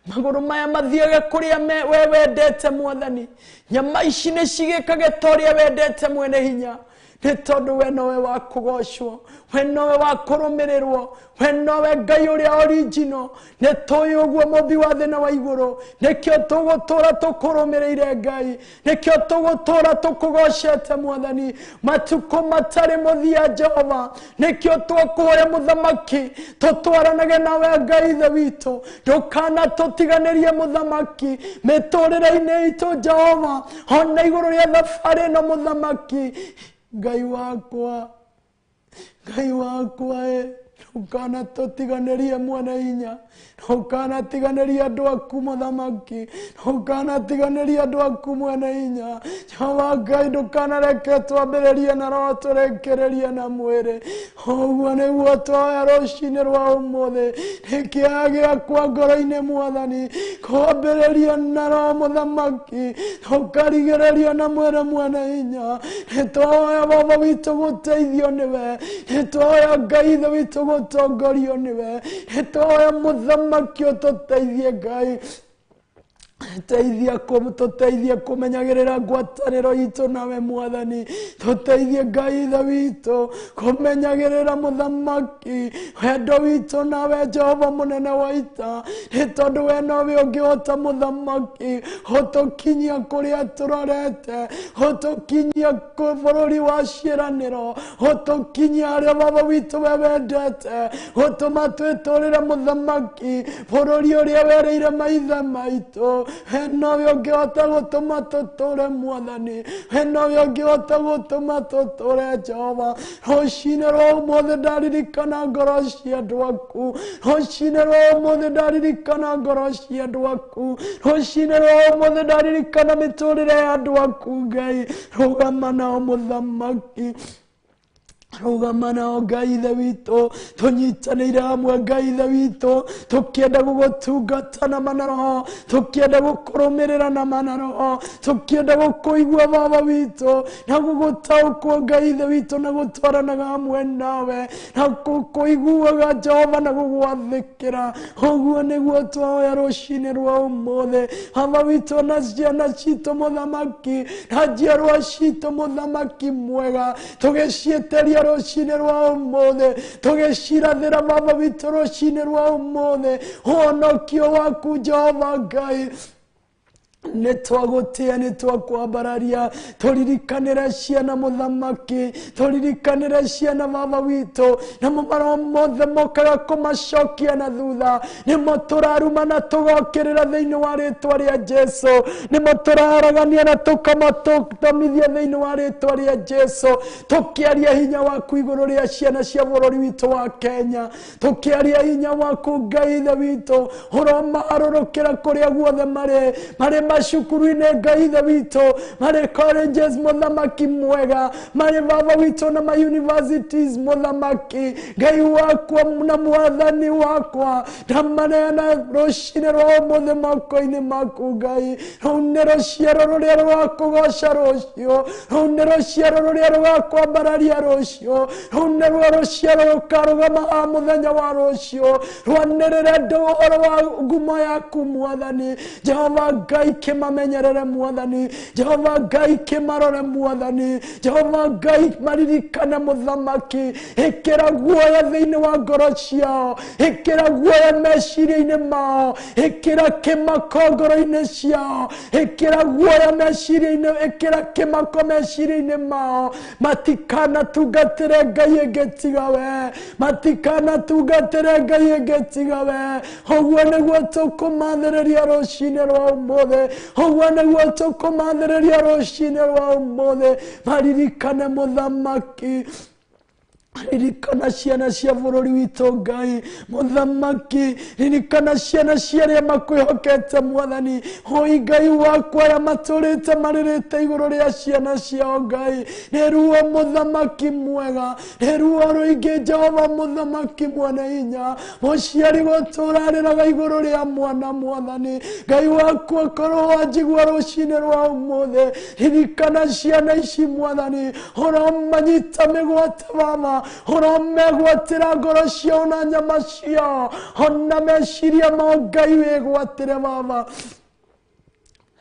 Magũrũ maya mathiage kũrĩa we wendete mwathani, nyama ici nĩ cigĩkage ta ũrĩa wendete mwene hinya, nĩ tondũ we nowe wa kũgocwo, we nowe wa kũrũmĩrĩrwo, we nowe Ngai ũrĩa original. Nĩ tũĩ ũguo mũmbi wa thĩ na wa igũrũ, nĩkĩo tũgũtũra tũkũrũmĩrĩire Ngai, nĩkĩo tũgũtũra tũkũgocete mwathani matukũ matarĩ mũthia Jehova. Nĩkĩo twakũhoya mũthamaki tũtwaranage nawe Ngai ithe witũ, ndũkanatũtiganĩrie mũthamaki mĩtũrĩre-inĩ itũ Jehova, ona igũrũ rĩa thabarĩ ĩno mũthamaki. Ngai wakwa, Ngai wakwa, Ndũkanatũtiganĩrie mwene hinya, ndũkanatiganĩrie andũ aku mũthamaki, ndũkanatiganĩrie andũ aku mwene hinya. Jehova Ngai, ndũkanareke twambĩrĩrie na roho tũrĩkĩrĩrie na mwĩrĩ. Ũguo nĩguo twoya rũcinĩ rwa ũmũthĩ, nĩ kĩeha gĩakwa ngoro-inĩ mwathani, kwambĩrĩria na roho mũthamaki, tũkarigĩrĩria na mwĩrĩ mwene hinya. Nĩ twahoya Baba witũ gũteithio nĩwe, nĩ twahoya Ngai Ithe witũ gũtongorio nĩwe, nĩ twahoya mũthamaki ũtũteithie Ngai. Teithia tũteithie kũmenyagĩrĩra ngwatanĩro itũ nawe mwathani, tũteithie Ngai Ithe witũ kũmenyagĩrĩra mũthamaki wendo witũ nawe Jehova mũnene wa ita, nĩ tondũ we nowe ũngĩhota mũthamaki gũtũkinyia kũrĩa tũrorete, gũtũkinyia bũrũri wa ciĩranĩro, gũtũkinyia harĩa Baba witũ we wendete, gũtũma twĩtũrĩre mũthamaki bũrũri ũrĩa werĩire maithe maitũ. We nowe ũngĩhota gũtũma tũtũre mwathani, we nowe ũngĩhota gũtũma tũtũre Jehova. Rũcinĩ rwa ũmũthĩ ndaririkana ngoro cia andũ aku, rũcinĩ rwa ũmũthĩ ndaririkana ngoro cia andũ aku, rũcinĩ rwa ũmũthĩ ndaririkana mĩtũrĩre ya andũ aku Ngai. Rũgama nao mũthamaki, rũgama nao Ngai Ithe witũ, tũnyitanĩire hamwe Ngai Ithe witũ, tũkĩenda gũgũtungata na ma na roho, tũkĩenda gũkũrũmĩrĩra na ma na roho, tũkĩenda gũkũigua Baba witũ na gũgũtaũkwo Ngai Ithe witũ na gũtwaranaga hamwe nawe na gũkũiguaga Jehova na gũgwathĩkĩra. Ũguo nĩguo twahoya rũcinĩ rwa ũmũthĩ Baba witũ, na ciana citũ mũthamaki, na njiarwa citũ mũthamaki mwega, tũgĩciĩtĩria rũcinĩ rwa ũmũthĩ, tũgĩcirathĩra Baba witũ rũcinĩ rwa ũmũthĩ ũhonokio waku Jehova Ngai. Nĩ twagũtĩa, nĩ twakwambararia, tũririkanĩre ciana mũthamaki, tũririkanĩre ciana Baba witũ, namo maroho mothe mokaga kũmacokia na thutha, nĩmo tũraruma na tũgokĩrĩra thĩinĩ wa rĩtwa rĩa Jesu, nĩmo tũraharagania na tũkamatũtomithia thĩinĩ wa rĩtwa rĩa Jesu, tũkĩaria hinya waku igũrũ rĩa ciana cia bũrũri witũ wa Kenya, tũkĩaria hinya waku Ngai Ithe witũ, ũromaharũrũkĩra kũrĩa guothe marĩ, marĩ macukuru-inĩ Ngai Ithe witũ, marĩ colleges mũthamaki mwega, marĩ Baba witũ na ma universities mũthamaki Ngai wakwa na mwathani wakwa, ndamaneana rũcinĩ rwa ũmũthĩ moko-inĩ maku Ngai. Rũu nĩ rũciaro rũrĩa rũgakũgoca rũciũ, rũu nĩ rũciaro rũrĩa rũgakwambararia rũciũ, rũu nĩruo rũciaro rũkarũgama haha mũthenya wa rũciũ, rwanĩrĩre ũhoro wa ngumo yaku mwathani. Jehova Ngai kĩmamenyerere mwathani, Jehova Ngai kĩmarore mwathani, Jehova Ngai maririkane mũthamaki, ĩkĩra guoya thĩinĩ wa ngoro ciao, ĩkĩra guoya meciria-inĩ mao, ĩkĩra kĩmako ngoro-inĩ ciao, ĩkĩra guoya meciria-inĩ, ĩkĩra kĩmako meciria-inĩ mao, matikanatungatĩre Ngai ĩngĩ tiga we, matikanatungatĩre Ngai ĩngĩ tiga we. Ũguo nĩguo tũkũmathĩrĩria rũcinĩ rwa ũmũthĩ, ũguo nĩguo tũkũmathĩrĩria rũcinĩ rwa ũmũthĩ, maririkane mũthamaki, ririkana ciana cia bũrũri witũ Ngai mũthamaki, ririkana ciana cia arĩa makwĩhokete mwathani. Hoi Ngai wakwa, arĩa matũrĩte marĩrĩte igũrũ rĩa ciana ciao Ngai, nĩ ruo mũthamaki mwega, nĩ ruo rũingĩ Jehova mũthamaki mwene hinya, mũciari gũtũra arĩraga igũrũ rĩa mwana mwathani. Ngai wakwa, korwo wanjigua rũcinĩ rwa ũmũthĩ, ririkana ciana ici mwathani, ũromanyita mĩgwate Baba, ũromegwatĩra ngoro ciao na nyama ciao, ona meciria mao Ngai wĩgwatĩre Baba.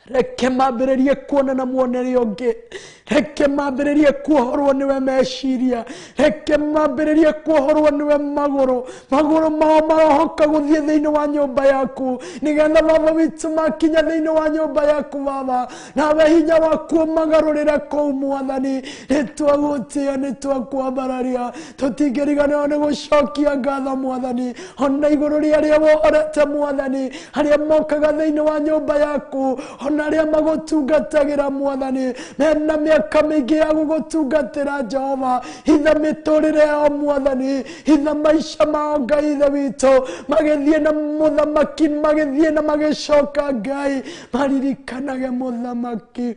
Reke mambĩrĩrie kuona na muonere ũngĩ, reke mambĩrĩrie kuohorwo nĩwe meciria, reke mambĩrĩrie kuohorwo nĩwe magũrũ, magũrũ mao marohoka gũthiĩ thĩinĩ wa nyũmba yaku, nĩgetha Baba witũ makinya thĩinĩ wa nyũmba yaku Baba, nawe hinya waku ũmagarũrĩre kũu mwathani. Nĩ twagũtĩa, nĩ twakwambararia, tũtingĩriganĩrwo nĩ gũcokia ngatho mwathani, ona igũrũ rĩa arĩa wohorete mwathani, arĩa mokaga thĩinĩ wa nyũmba yaku, Ona arĩa magũtungatagĩra Mwathani mena mĩaka mĩingĩ ya gũgũtungatĩra Jehova, hitha mĩtũrĩre yao Mwathani, hitha maica mao Ngai Ithe witũ, magĩthiĩ na mũthamaki, magĩthiĩ na magĩcoka Ngai, maririkanage mũthamaki,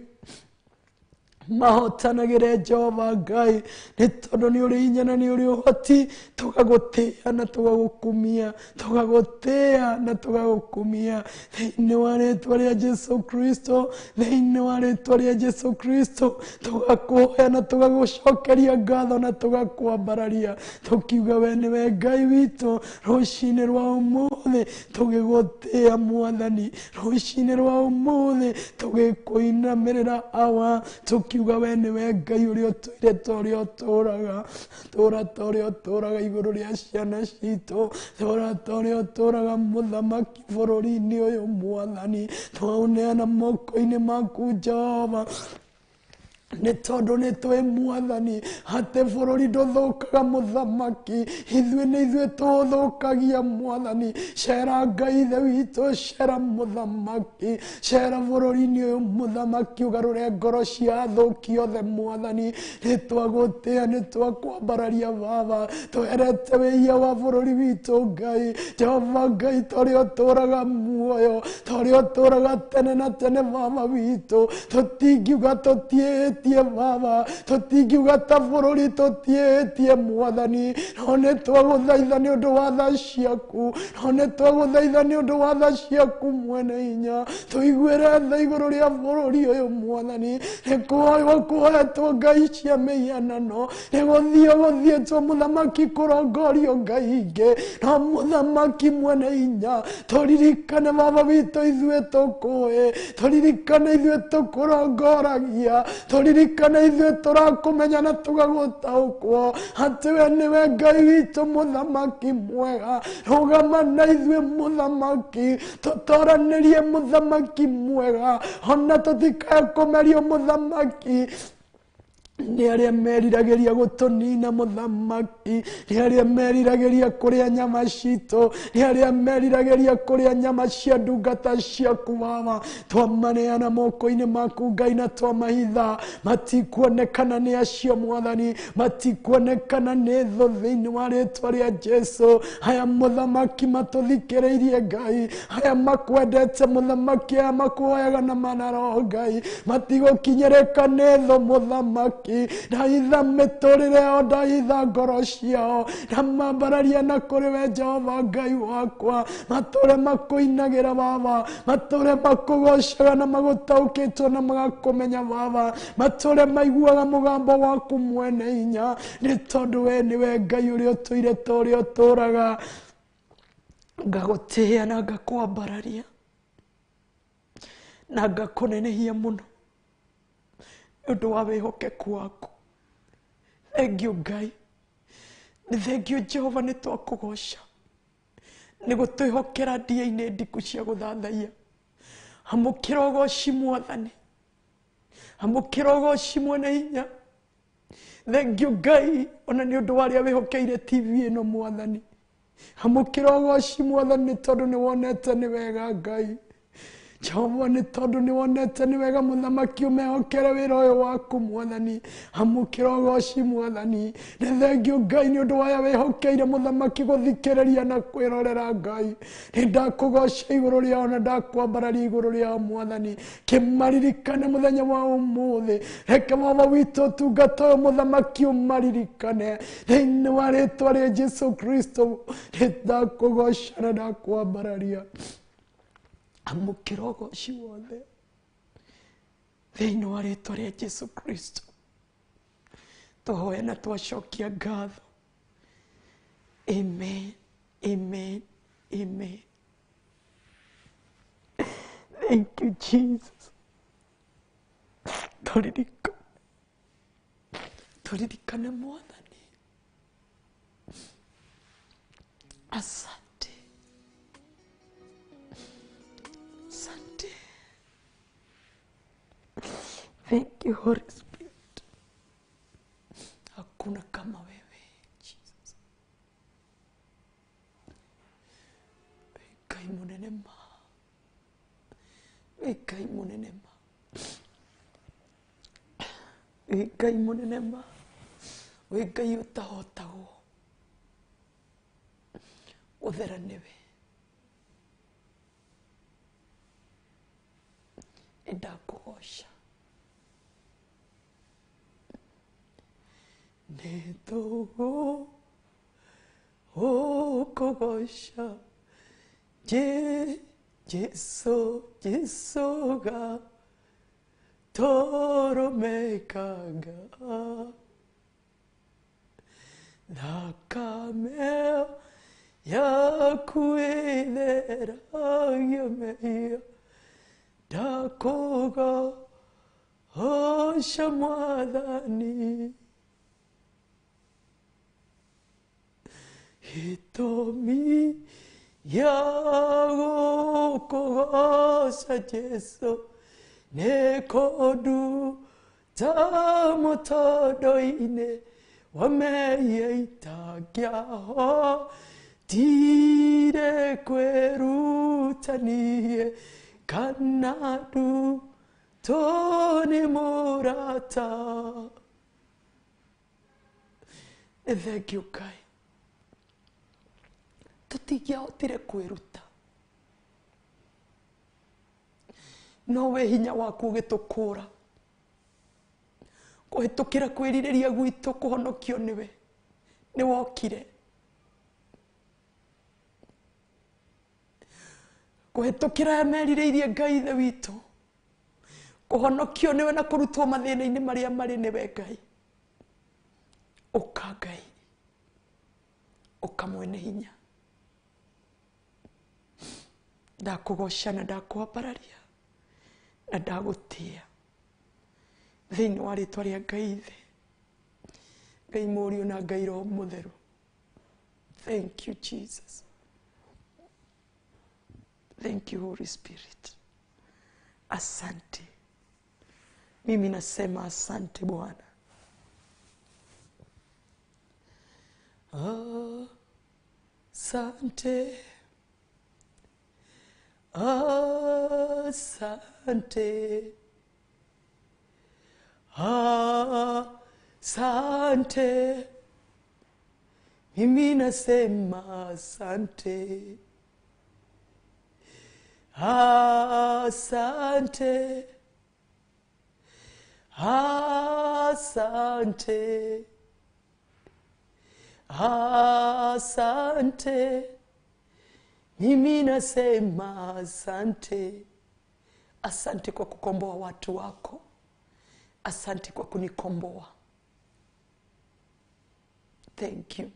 mahotanagĩre Jehova Ngai, nĩ tondũ nĩ ũrĩ hinya na nĩ ũrĩ ũhoti. Tũgagũtĩĩa na tũgagũkumia, tũgagũtĩĩa na tũgagũkumia thĩinĩ wa rĩtwa rĩa Jesu Kristo, thĩinĩ wa rĩtwa rĩa Jesu Kristo. Tũgakũhoya na tũgagũcokeria ngatho na tũgakwambararia, tũkiuga we nĩwe Ngai witũ. Rũcinĩ rwa ũmũthĩ tũgĩgũtĩĩa Mwathani, rũcinĩ rwa ũmũthĩ tũgĩkũinamĩrĩra Awa, tũkiuga we nĩwe Ngai ũrĩa ũtũire ta ũrĩa ũtũũraga, tũra ta ũrĩa ũtũũraga igũrũ rĩa ciana citũ, tũra ta ũrĩa ũtũũraga mũthamaki bũrũri-inĩ ũyũ Mwathani. Twaũneana moko-inĩ maku Jehova, nĩ tondũ nĩ twĩ Mwathani atĩ bũrũri ndũthũkaga mũthamaki, ithuĩ nĩ ithuĩ tũthũkagia Mwathani. Cera Ngai Ithe witũ, cera mũthamaki, cera bũrũri-inĩ ũyũ mũthamaki, ũgarũre ngoro cia athũki othe Mwathani. Nĩ twagũtĩĩa, nĩ twakwambararia Baba, twerete wĩhia wa bũrũri witũ Ngai. Jehova Ngai, ta ũrĩa ũtũũraga muoyo, ta ũrĩa ũtũũraga tene na tene Baba witũ, tũtingiuga tũtiĩtie Baba, tũtingiuga ta bũrũri tũtiĩtie Mwathani, no nĩ twagũthaitha nĩ ũndũ wa tha ciaku, no nĩ twagũthaitha nĩ ũndũ wa tha ciaku mwene hinya, tũiguĩre tha igũrũ rĩa bũrũri ũyũ Mwathani. Nĩ kũhoywo kũhoetwo ngai cia mĩhianano, nĩ gũthiĩ gũthiĩtwo mũthamaki kũrongorio ngai ingĩ, no mũthamaki mwene hinya, tũririkane Baba witũ ithuĩ tũkũĩ, tũririkane ithuĩ tũkũrongoragia, tũririkane ithuĩ tũrakũmenya na tũgagũtaũkwo atĩ we nĩwe Ngai witũ mũthamaki mwega. Rũgama na ithuĩ mũthamaki, tũtoranĩrie mũthamaki mwega, ona tũtikae kũmerio mũthamaki nĩ arĩa meriragĩria gũtũnina mũthamaki, nĩ arĩa meriragĩria kũrĩa nyama citũ, nĩ arĩa meriragĩria kũrĩa nyama cia ndungata ciaku Baba. Twamaneana moko-inĩ maku Ngai na twamahitha, matikuonekana nĩ acio Mwathani, matikuonekana nĩ thũ thĩinĩ wa rĩtwa rĩa Jesu. Aya mũthamaki matũthikĩrĩirie Ngai, aya makwendete mũthamaki, aya makũhoyaga na manaro Ngai, matigũkinyĩrĩka nĩ thũ mũthamaki. Ndahitha mĩtũrĩre yao, ndahitha ngoro ciao, ndamambararia na kũrĩ we Jehova Ngai wakwa, matũre makũinagĩra Baba, matũre makũgocaga na magũtaũkĩtwo na magakũmenya Baba, matũre maiguaga mũgambo waku mwene hinya, nĩ tondũ we nĩwe Ngai ũrĩa ũtũire ta ũrĩa ũtũũraga. Ngagũtĩĩa na ngakwambararia na ngakũnenehia mũno ũndũ wa wĩhokeku waku. Thengiũ Ngai, nĩ thengiũ Jehova, nĩ twakũgoca nĩ gũtwĩhokera ndia-inĩ ndiku cia gũthathaiya. Amũkĩra ũgoci Mwathani, amũkĩra ũgoci mwene hinya. Thengiũ Ngai ona nĩ ũndũ wa arĩa wĩhokeire TV ĩno Mwathani. Amũkĩra ũgoci Mwathani, nĩ tondũ nĩ wonete nĩ wega Ngai. Jehova, nĩ tondũ nĩ wonete nĩ wega mũthamaki ũmehokere wĩra ũyũ waku Mwathani. Amũkĩra ũgoci Mwathani. Nĩ thengiũ Ngai nĩ ũndũ wa aya wĩhokeire mũthamaki gũthikĩrĩria na kwĩrorera Ngai. Nĩ ndakũgoca igũrũ rĩao na ndakwambararia igũrũ rĩao Mwathani. Kĩmaririkane mũthenya wa ũmũthĩ, reke Baba witũ ũtungata ũyũ mũthamaki ũmaririkane thĩinĩ wa rĩtwa rĩa Jesu Kristo. Nĩ ndakũgoca na ndakwambararia. Amũkĩra ũgoci wothe thĩinĩ wa rĩtwa rĩa Jesu Kristo. Tũhoya na twacokia ngatho. Amen, amen, amen. Thank you Jesus. Tũririkane, tũririkane Mwathani. Asante, asante. Thank you Holy Spirit. Hakuna kama wewe Jesus. Ngai munene ma, Wĩ Ngai mũnene ma, wĩ Ngai mũnene ma, wĩ Ngai ũtahotagwo. Gũthera nĩwe. Nĩndakũgoca. Nĩtũgũkũgoca Jesu, Jesu gatũrũmekaga thakame yaku ĩtheragia mehia. Ndakũgoca Mwathani. Gĩtũmi gĩa gũkũgoca Jesu nĩ kũnduta mũtondo-inĩ wa mehia itangĩahotire kwĩrutania kana ndutwo nĩ mũrata. Nĩ thengiũ Ngai, tũtingĩahotire kwĩruta, no we hinya waku ũgĩtũkũra kũhĩtũkĩra kwĩrirĩria gwitũ kũhonokio nĩwe. Nĩ wokire kũhĩtũkĩra aya merirĩirie Ngai ithe witũ kũhonokio nĩwe na kũrutwo mathĩna-inĩ marĩa marĩ nĩwe Ngai. Ũka Ngai, ũka mwene hinya. Ndakũgoca na ndakwambararia na ndagũtĩa thĩinĩ wa rĩtwa rĩa Ngai ithe, Ngai Mũriũ na Ngai Roho Mũtheru. Thank you Jesus, thank you Holy Spirit. Asante. Mimi nasema asante Bwana. Asante, asante, asante. Mimi nasema asante, asante, asante, asante. Mimi nasema asante. Asante kwa kukomboa watu wako. Asante kwa kunikomboa. Thank you.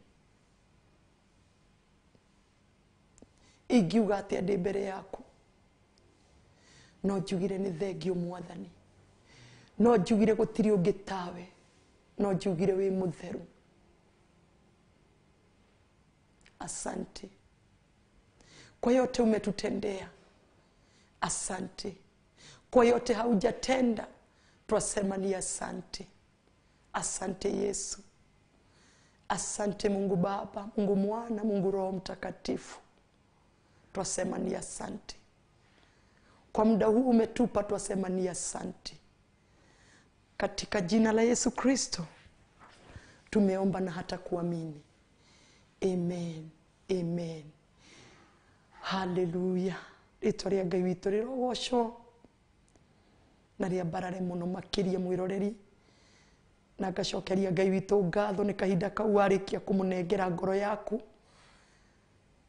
Ingiuga atĩa ndĩ mbere yaku? No njugire nĩ thengio Mwathani. No njugire gũtirĩ ũngĩ tawe. No njugire wĩ mũtheru. Asante kwa yote umetutendea. Asante kwa yote haujatenda, twasema ni asante. Asante Yesu. Asante Mungu Baba, Mungu Mwana, Mungu Roho Mtakatifu. Twasema ni asante. Kwa muda huu umetupa, twasema ni asante. Katika jina la Yesu Kristo tumeomba na hata kuamini. Amen. Amen. Haleluya. Rĩtwa rĩa Ngai witũ rĩrogocwo na rĩambarare mũno makĩria mwĩroreri, na ngacokeria Ngai witũ ngatho nĩ kahinda kau warĩkia kũmũnengera ngoro yaku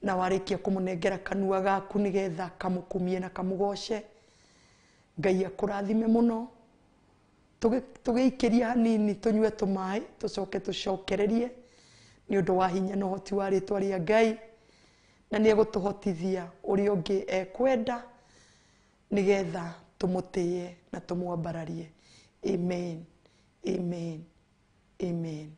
na warĩkia kũmũnengera kanua gaku nĩgetha kamũkumie na kamũgoce. Ngai akũrathime mũno. Tũgĩikĩria hanini tũnyue tũmaĩ tũcoke tũcokererie nĩ ũndũ wa hinya na ũhoti wa rĩtwa rĩa Ngai, na nĩ egũtũhotithia ũrĩa ũngĩ ekwenda nĩgetha tũmũtĩye na tũmwambararie. Amen. Amen. Amen.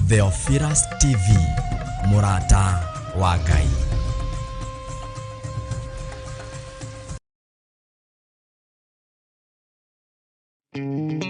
Theophilus TV, Murata wa Ngai. Wewe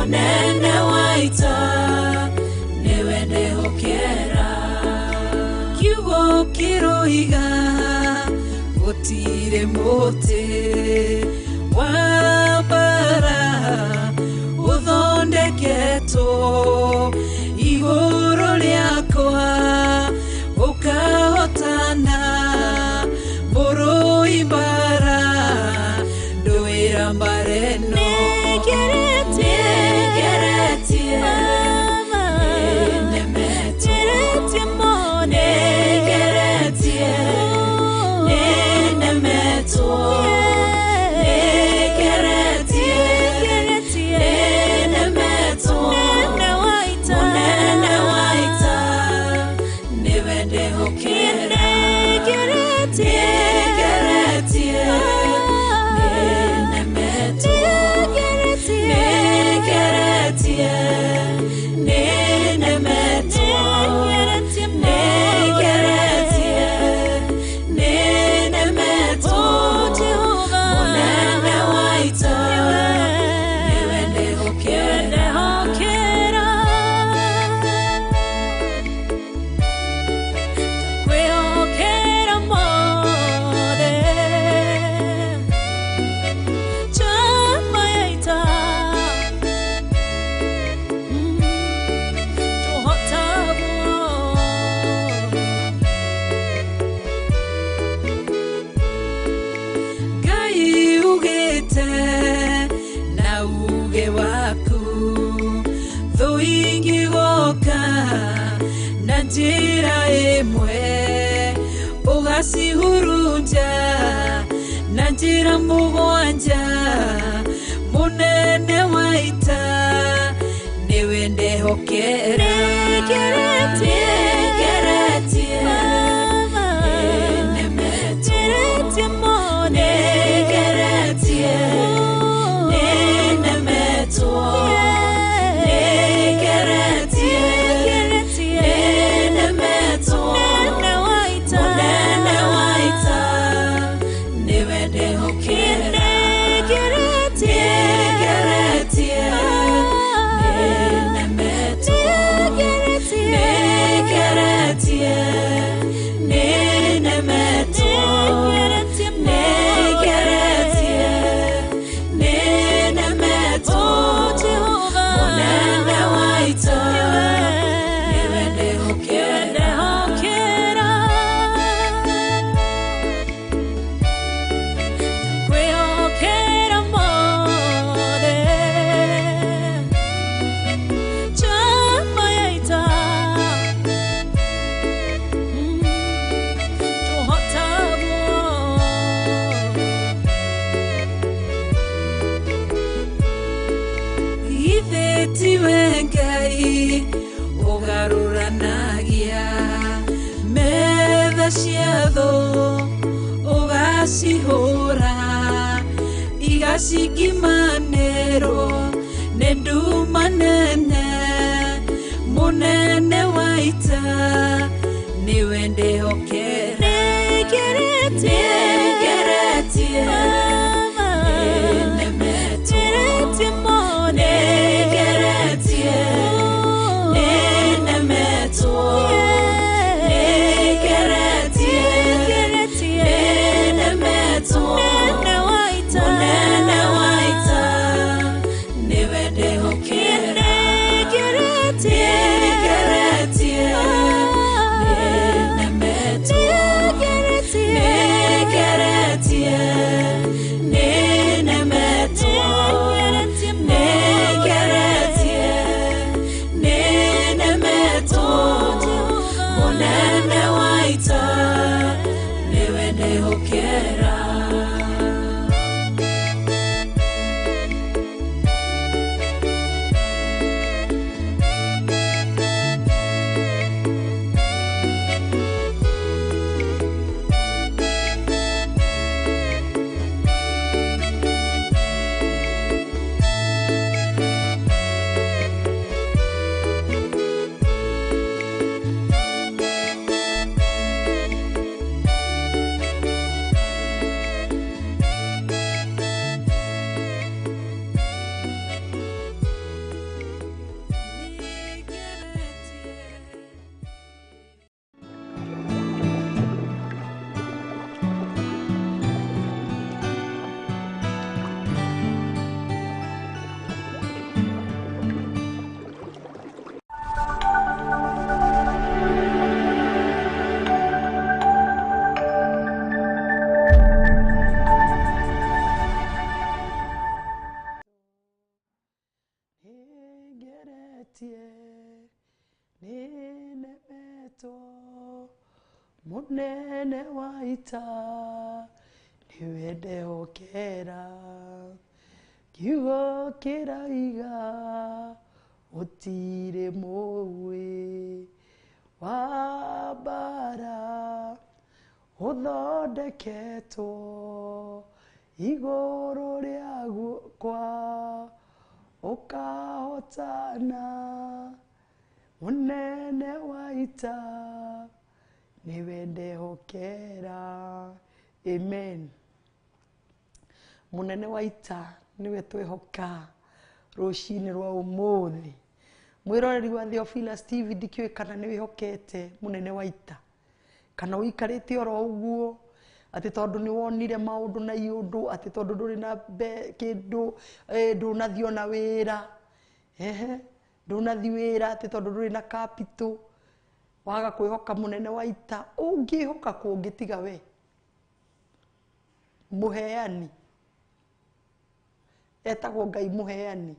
Munene wa ita niwe ndehokera. Kiugo kĩroiga gũtirĩ mũtĩ wa mbara ũthondeketwo igũrũ rĩakwa ũkahotana mũrũi mbara ndũĩra mbara ĩno. Nĩngeretie nĩnemetwo, nĩngeretie nĩnemetwo, nĩngeretie nĩnemetwo. Mũnene wa ita nĩwe ndehokera. Nĩngeretie nĩnemetwo, nĩngeretie nĩnemetwo, nĩngeretie nĩnemetwo. Mũnene wa ita nĩwe ndehokera. Kwĩhokera mothe njamba ya ita tũhotagwo. Ngai ugĩte na uge waku thũ ingĩgoka na njĩra ĩmwe ũgacihurunja na njĩra mũgwanja. Mũnene wa ita nĩwe ndehokera. Nĩngeretie nĩnemetwo, nĩngeretie nĩnemetwo, nĩngeretie nĩnemetwo. Mũnene wa ita nĩwe ndehokera. Nĩngeretie nĩnemetwo, nĩngeretie nĩnemetwo, nĩngeretie nĩnemetwo. Mũnene wa ita nĩwe ndehokera. Kwĩhokera mothe njamba ya ita tũhotagwo. Ithe tiwe Ngai ũgarũranagia metha cia thũ ũgacihũra igacingimanĩrwo nĩ nduma nene. Mũnene wa ita nĩwe ndehokera. Nĩngeretie nĩnemetwo, nĩngeretie nĩnemetwo, nĩngeretie nĩnemetwo. Mũnene wa ita nĩwe ndehokera. Nĩngeretie nĩnemetwo, Nĩnemetie, nĩnemetwo, mũnene wa ita, nĩwe ndehokera. Kiugo kĩraiga, gũtirĩ mũĩ wa mbara ũthondeketwo igũrũ rĩakwa ũkahotana. Mũnene wa ita, nĩwe ndehokera. Amen. Mũnene wa ita nĩwe twehoka rũcinĩ rwa ũmũthĩ. Mwĩroreri wa Theophilus TV, ndikĩũĩ kana nĩ wĩhokete mũnene wa ita, kana ũikarĩte oro ũguo atĩ tondũ nĩ wonire maũndũ na iũndũ, atĩ tondũ ndũrĩ na kĩndũ, ndũnathiĩ ona wĩra, ehe, ndũnathiĩ wĩra atĩ tondũ ndũrĩ na capital, waga kwĩhoka mũnene wa ita. Ũngĩhoka kũngĩ tiga we mũheani, etagwo Ngai mũheani.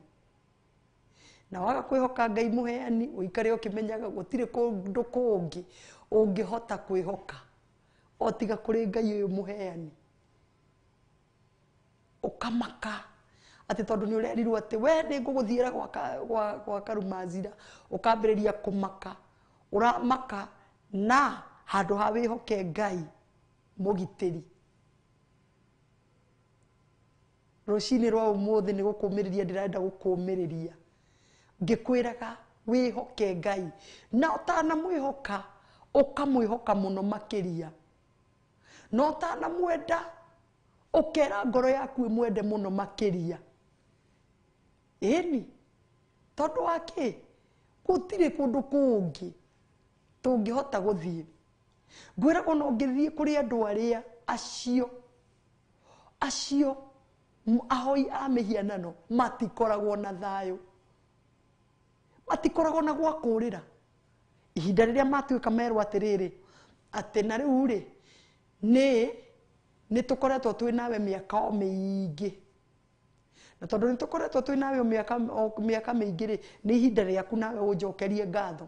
Na waga kwĩhoka Ngai mũheani, ũikare ũkĩmenyaga gũtirĩ kũndũ kũngĩ ũngĩhota kwĩhoka o tiga kũrĩ Ngai ũyũ mũheani. Ũkamaka atĩ tondũ nĩ ũrerirwo atĩ we nĩ ngũgũthiĩra gwa Karumazira, ũkambĩrĩria kũmaka. Ũramaka na handũ ha wĩhoke Ngai mũgitĩri. Rũcinĩ rwa ũmũthĩ nĩ gũkũmĩrĩria, ndĩrenda gũkũmĩrĩria ngĩkwĩraga wĩhoke Ngai, na ũtanamwĩhoka ũkamwĩhoka mũno makĩria, na ũtanamwenda ũkera ngoro yaku ĩmwende mũno makĩria. Ĩni, tondũ wa kĩ? Gũtirĩ kũndũ kũngĩ tũngĩhota gũthiĩ. Ngwĩragwo no ũngĩthiĩ kũrĩ andũ arĩa acio ahoi a mĩhianano matikoragwo na thayũ, matikoragwo na gwa kũrĩra. Ihinda rĩrĩa matuĩka merwo atĩrĩrĩ, atĩ na rĩu rĩ, nĩ tũkoretwo twĩ nawe mĩaka o mĩingĩ, na tondũ nĩ tũkoretwo twĩ nawe o mĩaka mĩingĩ rĩ, nĩ ihinda rĩaku nawe ũnjokerie ngatho.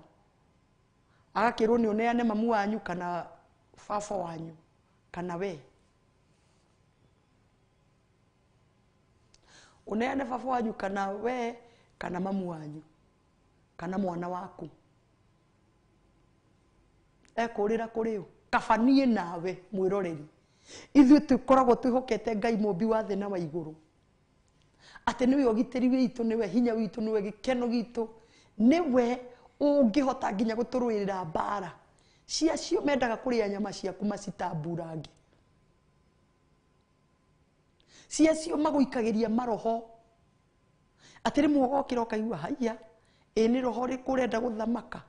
Agakĩrwo nĩ ũneane mamu wanyu kana baba wanyu kana we ũneane baba wanyu kana we kana mamu wanyu kana mwana waku. Ekũrĩra kũrĩ ũ? Kaba niĩ nawe mwĩroreri, ithuĩ tũkoragwo twĩhokete Ngai mũmbi wa thĩ na wa igũrũ, atĩ nĩwe ũgitĩri witũ, nĩwe hinya witũ, nĩwe gĩkeno gitũ, nĩwe ũngĩhota nginya gũtũrũĩrĩra mbara ciacio mendaga kũrĩa nyama ciaku macitamburange, ciacio magũikagĩria maroho atĩ rĩmwe ũgokĩra ũkaigua haiya, ĩ nĩ roho ũrĩkũ ũrenda gũthamaka.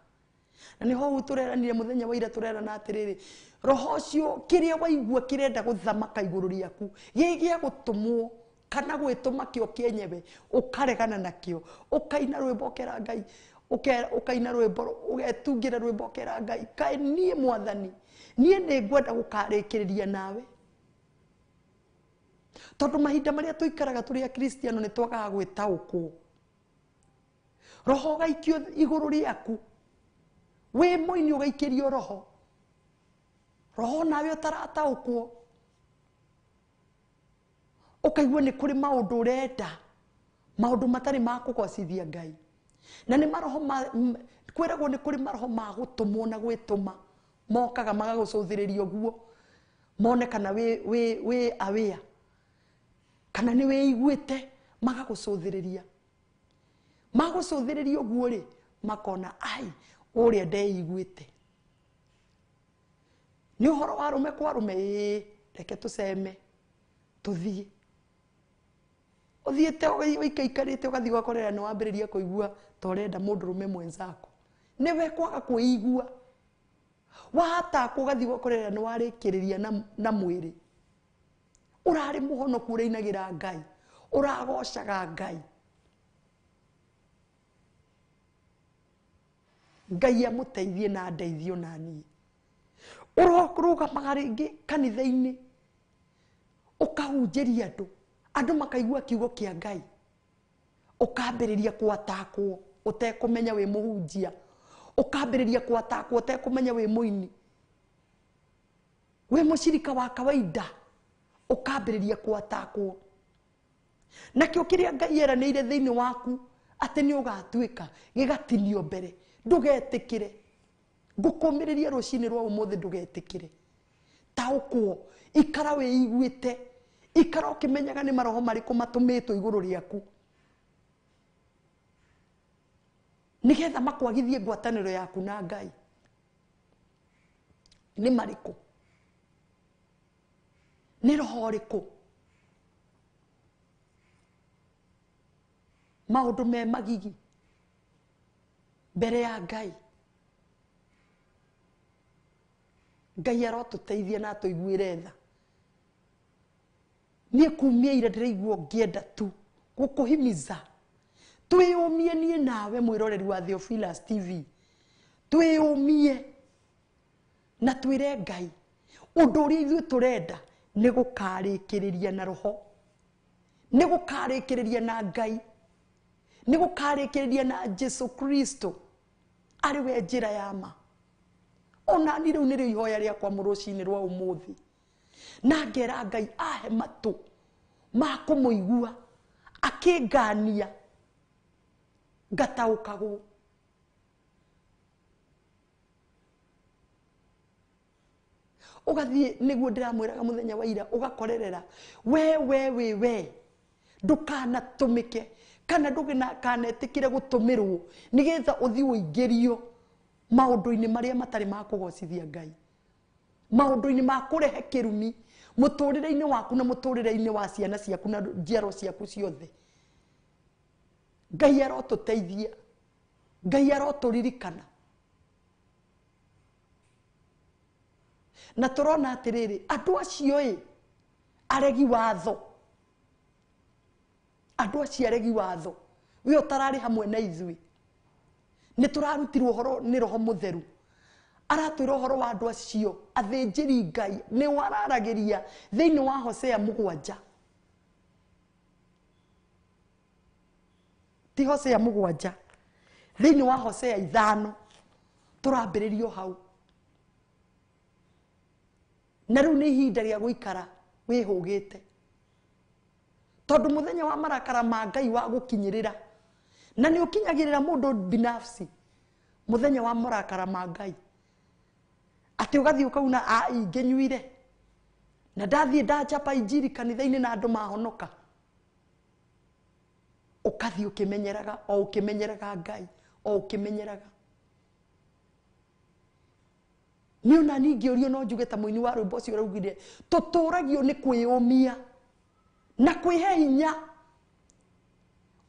Na nĩho hau tũreranire mũthenya wa ira, tũrerana atĩrĩrĩ, roho ũcio kĩrĩa waigua kĩrenda gũthamaka igũrũ rĩaku gĩ gĩa gũtũmwo kana gwĩtũma kĩo kĩenyewe, ũkaregana nakĩo, ũkaina rwĩmbo ũkera Ngai, ũkaina rwĩmbo, ũgetungĩra rwĩmbo ũkera Ngai, kaĩ niĩ mwathani, niĩ nĩ ngwenda gũkarĩkĩrĩria nawe. Tondũ mahinda marĩa tũikaraga tũrĩ akristiano nĩ twagaga gwĩtaũkwo. Roho ũgaikio igũrũ rĩaku, wĩ mũini ũgaikĩrio roho, roho nawe ũtarataũkwo, ũkaigua nĩ kũrĩ maũndũ ũrenda, maũndũ matarĩ ma kũgocithia Ngai. Na nĩ maroho kwĩragwo nĩ kũrĩ maroho ma gũtũmwo na gwĩtũma, mokaga magagũcũthĩrĩria ũguo, mone kana wĩ aware, kana nĩ wĩiguĩte, magagũcũthĩrĩria. Magũcũthĩrĩria ũguo rĩ, makona ai ũrĩa ndeiguĩte. Nĩ ũhoro wa arũme kwa arũme, ĩĩ, reke tũceme tũthiĩ. Ũthiĩte ũikaikarĩte ũgathiĩ ũgakorera nĩ wambĩrĩria kũigua ta ũrenda mũndũrũme mwenzako. Nĩwe kwaga kwĩigua. Watakwo ũgathiĩ ũgakorera nĩ warĩkĩrĩria na mwĩrĩ. Ũrarĩ mũhonoku, ũrainagĩra Ngai, ũragocaga Ngai. Ngai amũteithie na andeithie ona niĩ. Ũrũgamaga rĩngĩ kanitha-inĩ, ũkahunjĩria andũ, andũ makaigua kiugo kĩa Ngai, ũkambĩrĩria gwatakwo. Ũtekũmenya wĩ mũhunjia. Ũkambĩrĩria kũatakwo ũtekũmenya wĩ mũini. Wĩ mũcirika wa kawaida. Ũkambĩrĩria kũatakwo. Nakĩo kĩrĩa Ngai eranĩire thĩinĩ waku atĩ nĩ ũgatuĩka gĩgatinio mbere. Ndũgetĩkĩre. Ngũkũmĩrĩria rũcinĩ rwa ũmũthĩ ndũgetĩkĩre. Taũkwo, ikara wĩiguĩte, ikara ũkĩmenyaga nĩ maroho marĩkũ matũmĩtwo igũrũ rĩaku. Nĩgetha makwagithie ngwatanĩro yaku na Ngai. Nĩ marĩkũ? Nĩ roho ũrĩkũ? Maũndũ me magigi mbere ya Ngai. Ngai arotũteithia na atũiguĩre tha. Niĩ kumia ira ndĩraigua ngĩenda tu gũkũhimiza twĩyũmie niĩ nawe mwĩroreri wa Theophilus TV. Twĩyũmie na twĩre Ngai ũndũ ũrĩa ithuĩ tũrenda nĩ gũkarĩkĩrĩria na roho, nĩ gũkarĩkĩrĩria na Ngai, nĩ gũkarĩkĩrĩria na Jesu Kristo arĩ we njĩra ya ma. Ona niĩ rĩu nĩrĩo ihoya rĩakwa rũcinĩ rwa ũmũthĩ. Na ngera Ngai ahe matũ ma kũmũigua akĩngania ngataũkagwo. Ũgathiĩ nĩguo ndĩramwĩraga mũthenya wa ira, ũgakorerera we we we we ndũkanatũmĩke kana ndũkanetĩkĩre gũtũmĩrwo nĩgetha ũthiĩ ũingĩrio maũndũ-inĩ marĩa matarĩ ma kũgocithia Ngai, maũndũ-inĩ ma kũrehe kĩrumi mũtũrĩre-inĩ waku na mũtũrĩre-inĩ wa ciana ciaku na njiaro ciaku ciothe. Ngai arotũteithia, Ngai arotũririkana. Na tũrona atĩrĩrĩ, andũ acio ĩ aregi watho, andũ acio aregi watho, we ũtararĩ hamwe na ithuĩ, nĩ tũrarutirwo ũhoro nĩ Roho Mũtheru. Aratwĩra ũhoro wa andũ acio athĩnjĩri Ngai, nĩ wararagĩria thĩinĩ wa Hosea 7. Ti Hosea 7, thĩinĩ wa Hosea 5 tũrambĩrĩrio hau. Na rĩu nĩ ihinda rĩa gũikara wĩhũgĩte, tondũ mũthenya wa marakara ma Ngai wa gũkinyĩrĩra, na nĩ ũkinyagĩrĩra mũndũ binafsi mũthenya wa marakara ma Ngai, atĩ ũgathiĩ ũkauna a ingĩnyuire na ndathiĩ ndachapa injiri kanitha-inĩ na andũ mahonoka. Ũkathiĩ ũkĩmenyeraga, o ũkĩmenyeraga Ngai, o ũkĩmenyeraga. Niĩ ona niĩ ingĩũrio no njuge ta mũini wa rwĩmbo ũcio ũraugire, tũtũragio nĩ kwĩyũmia na kwĩhe hinya.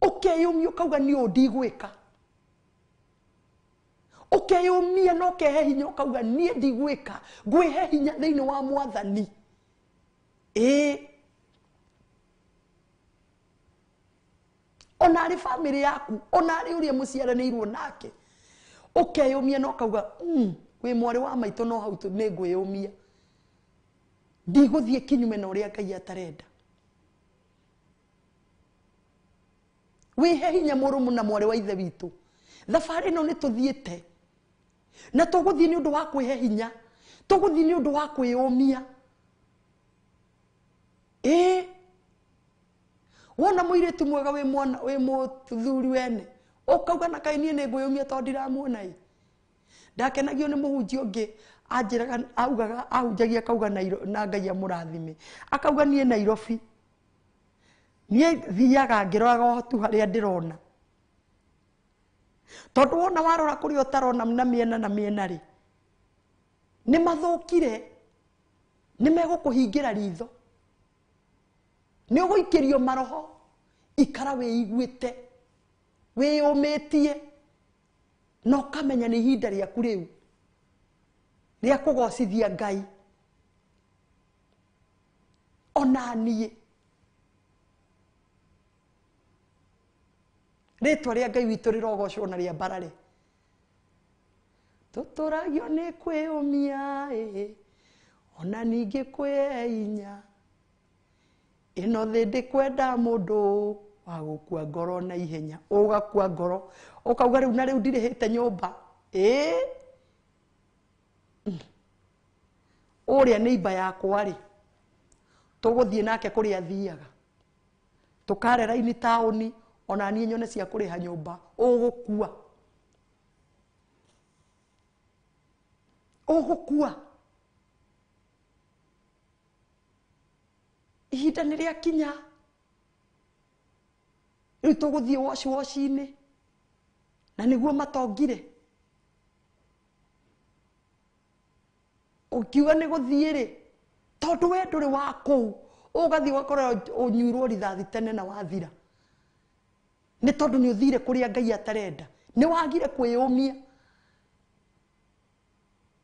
Ũkeyũmia ũkauga niĩ ũũ ndigwĩka. Ũkeyũmia na ũkehe hinya ũkauga niĩ ndigwĩka, ngwĩhe hinya thĩinĩ wa Mwathani. Ĩĩ. Ona arĩ bamĩrĩ yaku, ona arĩ ũrĩa mũciaranĩirwo nake, ũkeyũmia na ũkauga, wĩ mwarĩ wa maitũ no hau nĩ ngwĩyũmia, ndigũthiĩ kinyume na ũrĩa Ngai atarenda. Wĩhe hinya mũrũmu na mwarĩ wa ithe witũ. Thabarĩ ĩno nĩ tũthiĩte na tũgũthiĩ nĩ ũndũ wa kwĩhe hinya, tũgũthiĩ nĩ ũndũ wa kwĩyũmia. Ĩĩ, wona mũirĩtu mwega wĩ mwana, wĩ mũthuri wene, ũkauga na kaĩ niĩ nĩ ngwĩyũmia tondũ ndiramuona ĩ. Ndakenagio nĩ mũhunjia ũngĩ anjĩraga, augaga, ahunjagia akauga na Ngai amũrathime, akauga niĩ Nairobi niĩ thiaga ngĩroraga o tu harĩa ndĩrona, tondũ wona warora kũrĩa ũtarona na mĩena na mĩena rĩ, nĩ mathũkire, nĩ megũkũhingĩra ritho, nĩ ũgũikĩrio maroho. Ikara wĩiguĩte, wĩyũmĩtie, na ũkamenya nĩ ihinda rĩaku rĩu rĩa kũgocithia Ngai. Ona niĩ rĩtwa rĩa Ngai witũ rĩrogocwo na rĩambarare. Tũtũragio nĩ kwĩyũmia ĩ, ona ningĩ kwĩhe hinya. Ĩno thĩ ndĩkwenda mũndũ Wa gũkua ngoro na ihenya. Ũgakua ngoro. Ũkauga rĩu na rĩu ndirĩhĩte nyũmba. Ĩĩ. Ũrĩa neighbor yakwa rĩ, tũgũthiĩ nake kũrĩa athiaga. Tũkare raini taũni, ona niĩ nyone cia kũrĩha nyũmba. Ũgũkua. Ũgũkua. Ihinda nĩ rĩakinya. Rĩu tũgũthiĩ wash wash-inĩ. Na nĩguo matongire. Ũkiuga nĩ gũthiĩ rĩ, tondũ we ndũrĩ wa kũu, ũgathiĩ ũgakora ũnyuirwo rithathi tene na wathira. Nĩ tondũ nĩ ũthire kũrĩa Ngai atarenda. Nĩ wagire kwĩyũmia.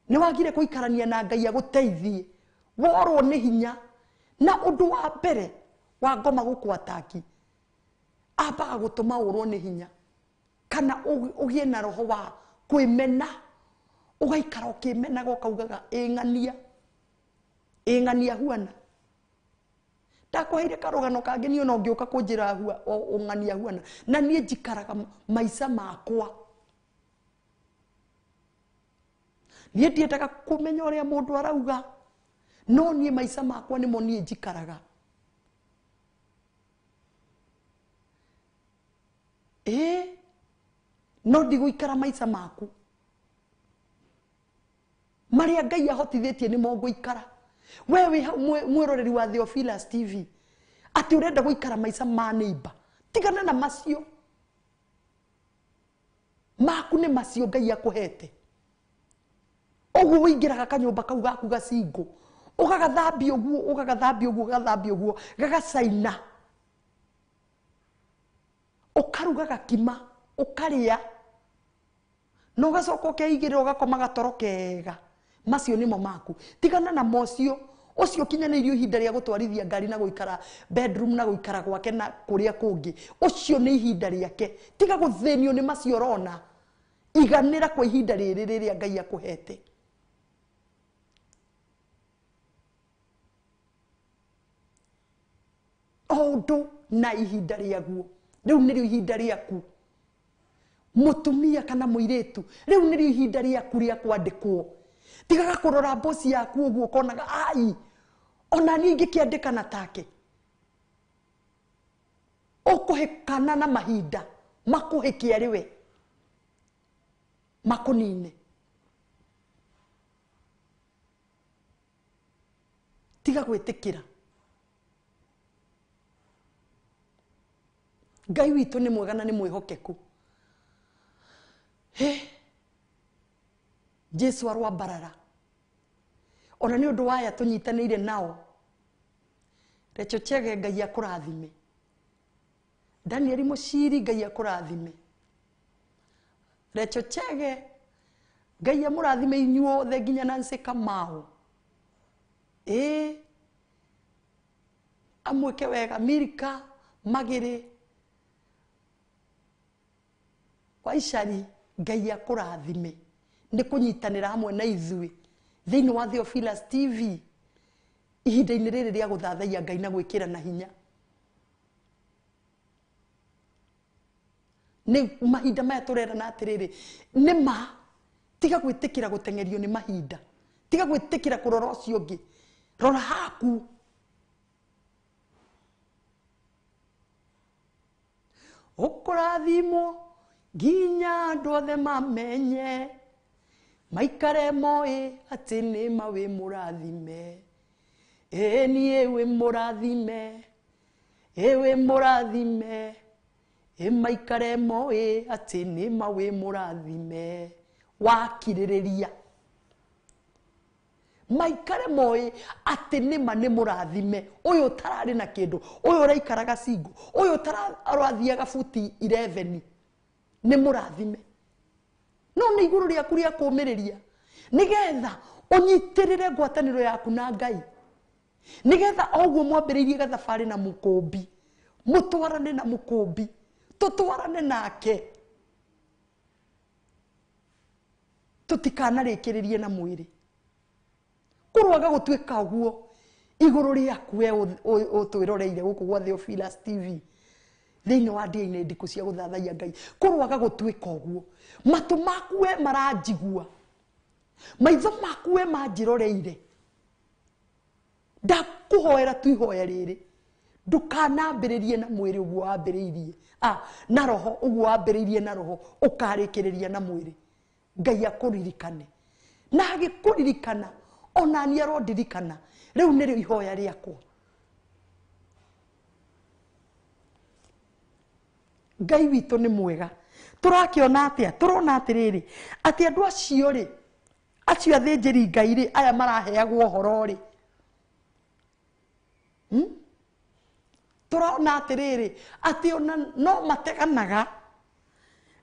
Nĩ wagire gũikarania na Ngai agũteithie. Worwo nĩ hinya. Na ũndũ wa mbere wa ngoma gũkũ-ataki, ambaga gũtũma ũrwo nĩ hinya. Kana ũgĩe na roho wa kwĩmena. Ũgaikara ũkĩmenaga ũkaugaga ĩng'ania. Ĩng'ania huana. Ndakũheire karũgano kangĩ niĩ ona ũngĩũka kũnjĩra ũng'ania huana. Na niĩ njikaraga maica makwa. Niĩ ndiendaga kũmenya ũrĩa mũndũ arauga. No niĩ maica makwa nĩmo niĩ njikaraga. Ĩĩ, no ndigũikara maica maku. Marĩa Ngai ahotithĩtie nĩmo ngũikara. We wĩ hau mwĩroreri wa Theophilus TV, atĩ ũrenda gũikara maica ma neighbor. Tigana na macio. Maku nĩ macio Ngai akũhete. Ũguo ũingĩraga kanyũmba kau gaku gacingũ, ũgagathambia ũguo, ũgagathambia ũguo, ũgagathambia ũguo, gagacaina. Ũkaruga gakima, ũkarĩa. Na ũgacoka ũkeigĩrĩra ũgakoma gatoro kega. Macio nĩmo maku. Tigana na mocio. Ũcio ũkinyanĩirio ihinda rĩa gũtwarithia ngari na gũikara bedroom na gũikara gwake na kũrĩa kũngĩ. Ũcio nĩ ihinda rĩake. Tiga gũthĩnio nĩ macio ũrona. Iganĩra kwa ihinda rĩrĩ rĩrĩa Ngai akũhete. O ũndũ na ihinda rĩaguo. Rĩu nĩrĩo ihinda rĩaku. Mũtumia kana mũirĩtu, rĩu nĩrĩo ihinda rĩaku rĩa kwandĩkwo. Tigaga kũrora mboci yaku ũguo ũkonaga, ai, ona niĩ ingĩkĩandĩkana take. Ũkũhĩkana na mahinda, makũhĩke arĩ we. Makũnine. Tiga gwĩtĩkĩra. Ngai witũ nĩ mwega na nĩ mwĩhokeku. He, Jesu arwambarara. Ona nĩ ũndũ waya tũnyitanĩire nao. Recho Chege Ngai akũrathime. Daniel Mũciri Ngai akũrathime. Recho Chege Ngai amũrathime inyuothe nginya Nancy Kamau. Ĩĩ, amwĩke wega Milka Magĩrĩ Waicari Ngai akũrathime nĩ kũnyitanĩra hamwe na ithuĩ thĩinĩ wa Theophilus TV ihinda-inĩ rĩrĩ rĩa gũthathaiya Ngai na gwĩkĩra na hinya. Nĩ mahinda maya tũrerana atĩrĩrĩ, nĩ ma tiga gwĩtĩkĩra gũteng'erio nĩ mahinda, tiga gwĩtĩkĩra kũrora ũcio ũngĩ, rora haku. Ũkũrathimwo nginya andũ othe mamenye, maikare moĩ atĩ nĩ ma wĩ mũrathime. Ĩĩ niĩ wĩ mũrathime, ĩĩ wĩ mũrathime, ĩĩ maikare moĩ atĩ nĩ ma wĩ mũrathime. Wakirĩrĩria. Maikare moĩ atĩ nĩ ma nĩ mũrathime. Ũyũ ũtararĩ na kĩndũ, ũyũ ũraikaraga single, ũyũ ũrathiaga buti 11, nĩ mũrathime. No nĩ igũrũ rĩaku rĩa kũũmĩrĩria, nĩgetha ũnyitĩrĩre ngwatanĩro yaku na Ngai, nĩgetha o ũguo mwambĩrĩirie gathabarĩ na mũkũmbi, mũtwarane na mũkũmbi, tũtwarane nake, tũtikanarĩkĩrĩrie na mwĩrĩ. Kũrwaga gũtuĩka ũguo igũrũ rĩaku we ũtwĩroreire gũkũ gwa Theophilus TV. Thĩinĩ wa ndĩa-inĩ ndikũ cia gũthathaiya Ngai kũrwaga gũtuĩka ũguo. Matũ maku we maranjigua, maitho maku we manjĩroreire, ndakũhoera tu ihoya rĩrĩ, ndũkanambĩrĩrie na mwĩrĩ ũguo wambĩrĩirie, na roho ũguo wambĩrĩirie na roho ũkarĩkĩrĩria na mwĩrĩ. Ngai akũririkane, na agĩkũririkana ona niĩ arondirikana. Rĩu nĩrĩo ihoya rĩakwa. Ngai witũ nĩ mwega. Tũrakĩona atĩa? Tũrona atĩrĩrĩ, atĩ andũ acio rĩ, acio athĩnjĩri Ngai rĩ, aya maraheagwo ũhoro rĩ, Tũrona atĩrĩrĩ, atĩ ona no mateganaga.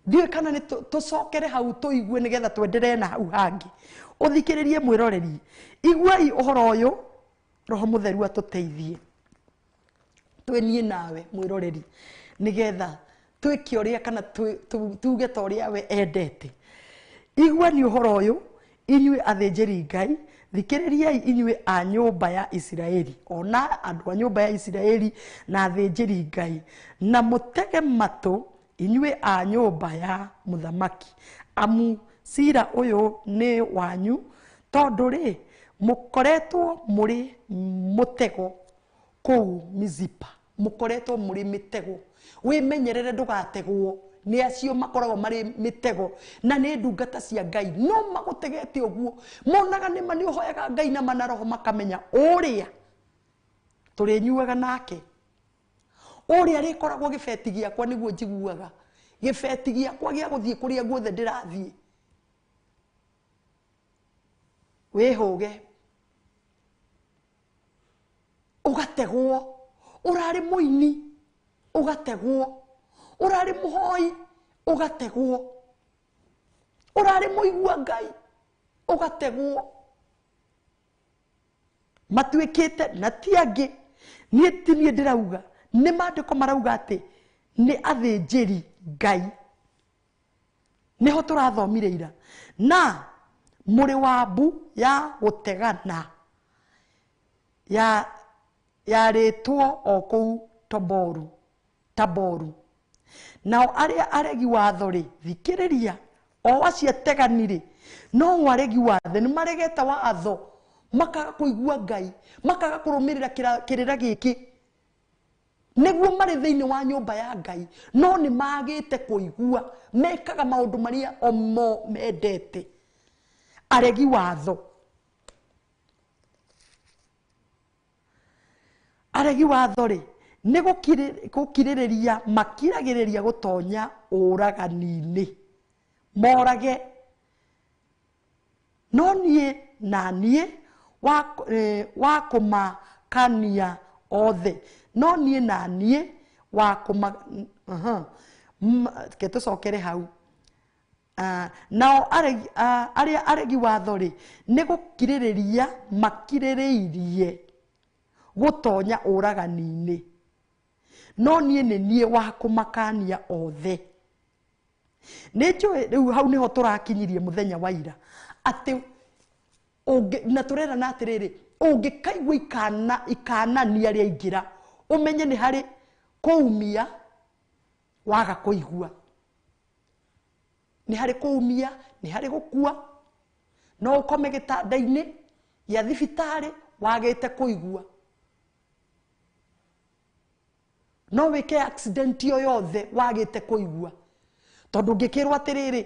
Ndiũĩ kana nĩ tũcokere hau tũigue nĩgetha twenderee na hau hangĩ. Ũthikĩrĩrie mwĩroreri, iguai ũhoro ũyũ, Roho Mũtheru atũteithie. Twĩ niĩ nawe mwĩroreri, nĩgetha twĩke ũrĩa kana tuge ta ũrĩa we endete. Iguani ũhoro ũyũ, inyuĩ athĩnjĩri Ngai, thikĩrĩriai inyuĩ a nyũmba ya Isiraeli, ona andũ a nyũmba ya Isiraeli na athĩnjĩri Ngai, na mũtege matũ inyuĩ a nyũmba ya mũthamaki, amu cira ũyũ nĩ wanyu, tondũ rĩ mũkoretwo mũrĩ mũtego kũu Mizipa, mũkoretwo mũrĩ mĩtego. Wĩmenyerere ndũgategwo nĩ acio makoragwo marĩ mĩtego, na nĩ ndungata cia Ngai no magũtegete ũguo, monaga nĩma nĩ ũhoyaga Ngai na mana roho, makamenya ũrĩa tũrĩnyuaga nake, ũrĩa rĩkoragwo gĩbeti gĩakwa nĩguo njiguaga, gĩbeti gĩakwa gĩa gũthiĩ kũrĩa guothe ndĩrathiĩ. Wĩhũge ũgategwo, ũrarĩ mũini ũgategwo, ũrarĩ mũhoi ũgategwo, ũrarĩ mũigua Ngai ũgategwo. Matuĩkĩte na ti angĩ, niĩ ti niĩ ndĩrauga, nĩ maandĩko marauga atĩ nĩ athĩnjĩri Ngai. Nĩho tũrathomire ira. Na mũrĩ wa mbu ya gũtegana yarĩtwo o kũu Taboru. Nao arĩa aregi watho rĩ, thikĩrĩria, o acio ategani rĩ, no aregi watho, nĩ maregete watho, makaga kũigua Ngai, makaga kũrũmĩrĩra kĩrĩra gĩkĩ. Nĩguo marĩ thĩinĩ wa nyũmba ya Ngai, no nĩ magĩte kũigua, mekaga maũndũ marĩa o mo mendete. Aregi watho. Aregi watho rĩ, nĩ gũkirĩrĩria makiragĩrĩria gũtonya ũragani-inĩ, morage. No niĩ na niĩ wa kũmakania othe, no niĩ na niĩ wa kũma-, reke tũcokere hau. Nao arĩa aregi watho rĩ, nĩ gũkirĩrĩria makirĩrĩirie gũtonya ũragani-inĩ, no niĩ nĩ niĩ wa kũmakania othe. Nĩ njũĩ rĩu hau nĩho tũrakinyirie mũthenya wa ira, atĩ na tũrerana atĩrĩrĩ, ũngĩkaigua ikanania rĩaingĩra, ũmenye nĩ harĩ kũumia waga kũigua, nĩ harĩ kũumia, nĩ harĩ gũkua. No ũkome gĩtanda-inĩ gĩa thibitarĩ wagĩte kũigua, no wĩke accident o yothe wagĩte kũigua, tondũ ũngĩkĩrwo atĩrĩrĩ,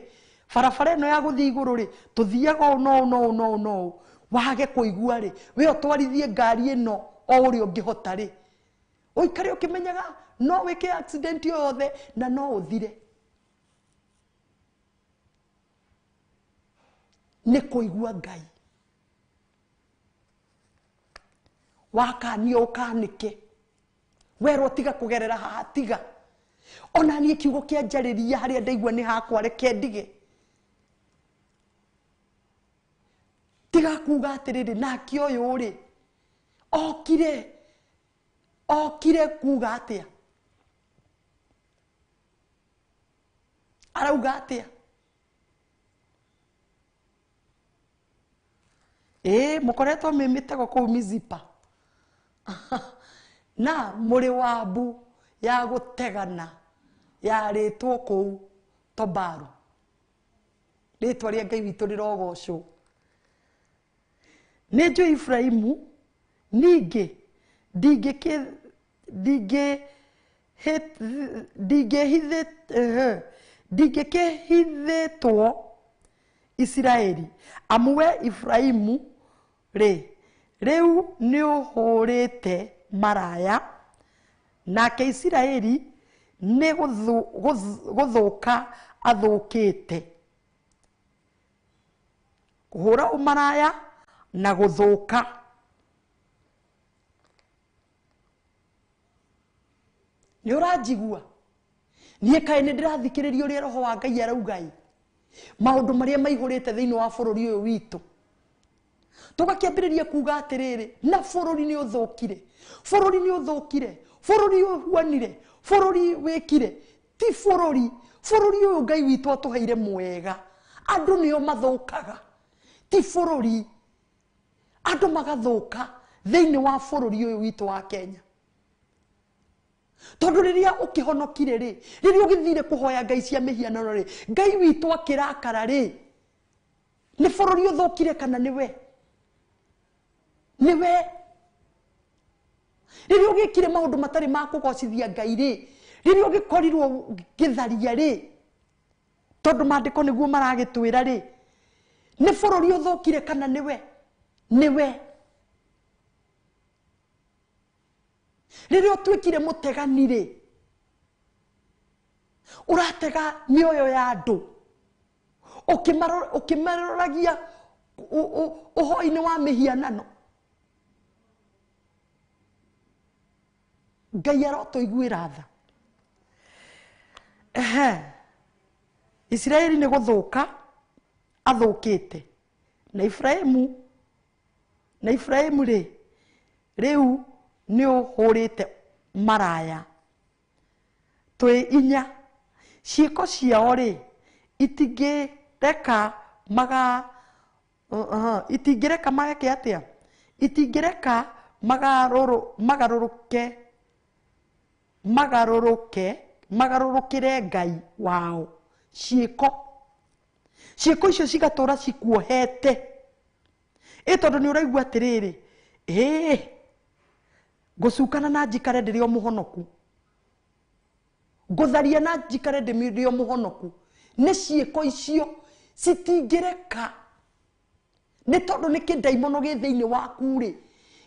barabara ĩno ya gũthiĩ igũrũ rĩ, tũthiaga ũũ na ũũ na ũũ na ũũ na ũũ, wage kũigua rĩ, we ũtwarithie ngari ĩno o ũrĩa ũngĩhota rĩ, ũikare ũkĩmenyaga no wĩke accident o yothe na no ũthire. Nĩ kũigua Ngai. Wakanio ũkanĩke, werwo tiga kũgerera haha, tiga. Ona niĩ kiugo kĩa njarĩria harĩa ndaigua nĩ hakwa, reke ndige. Tiga kuga atĩrĩrĩ, nake ũyũ rĩ, okire kuga atĩa? Arauga atĩa? Mũkoretwo mwĩ mĩtego kũu Mizipa. Na mũrĩ wa mbu Ya gũtegana yarĩtwo kũu Tobaru. Rĩtwa rĩa Ngai witũ rĩrogocwo. Nĩ njũĩ Iburahĩmu, ningĩ ndingĩhithĩtwo Isiraeli, amu we Iburahĩmu rĩ, rĩu nĩũhũrĩte maraya, nake Isiraeli nĩ gũthũka athũkĩte. Kũhũra ũmaraya na gũthũka. Nĩ ũranjigua? Niĩ kaĩ nĩ ndĩrathikĩrĩria ũrĩa Roho wa Ngai arauga ĩ, maũndũ marĩa maihũrĩte thĩinĩ wa bũrũri ũyũ witũ. Tũgakĩambĩrĩria kuga atĩrĩrĩ, na bũrũri nĩ ũthũkire, bũrũri nĩ ũthũkire, bũrũri ũhuanire, bũrũri wĩkire. Ti bũrũri, bũrũri ũyũ Ngai witũ atũheire mwega, andũ nĩo mathũkaga, ti bũrũri. Andũ magathũka thĩinĩ wa bũrũri ũyũ witũ wa Kenya. Tondũ rĩrĩa ũkĩhonokire rĩ, rĩrĩa ũgĩthire kũhoya ngai cia mĩhianano rĩ, Ngai witũ akĩrakara rĩ, nĩ bũrũri ũthũkire kana nĩwe? Nĩwe. Rĩrĩa ũgĩkire maũndũ matarĩ ma kũgocithia Ngai rĩ, rĩrĩa ũgĩkorirwo gĩtharia rĩ, tondũ maandĩko nĩguo maragĩtwĩra rĩ, nĩ bũrũri ũthũkire kana nĩwe? Nĩwe. Rĩrĩa ũtuĩkire mũtegani rĩ, ũratega mĩoyo ya andũ, ũkĩmaroragia ũhoi-inĩ wa mĩhianano. Ngai arotũiguĩra tha. Isiraeli nĩ gũthũka athũkĩte, na Iburahĩmu rĩ, rĩu nĩ ũhũrĩte maraya. Twĩ inya. Ciĩko ciao rĩ, itingĩreka itingĩreka mageke atĩa? Itingĩreka magarũrũkĩre Ngai wao. Ciĩko. Ciĩko icio cigatũra cikuohete. Ĩ tondũ nĩ ũraigua atĩrĩrĩ, ngũcukana na njikare ndĩrĩ o mũhonoku, ngũtharia na njikare ndĩrĩ o mũhonoku. Nĩ ciĩko icio citingĩreka, nĩ tondũ nĩ kĩndaimono gĩ thĩinĩ waku rĩ,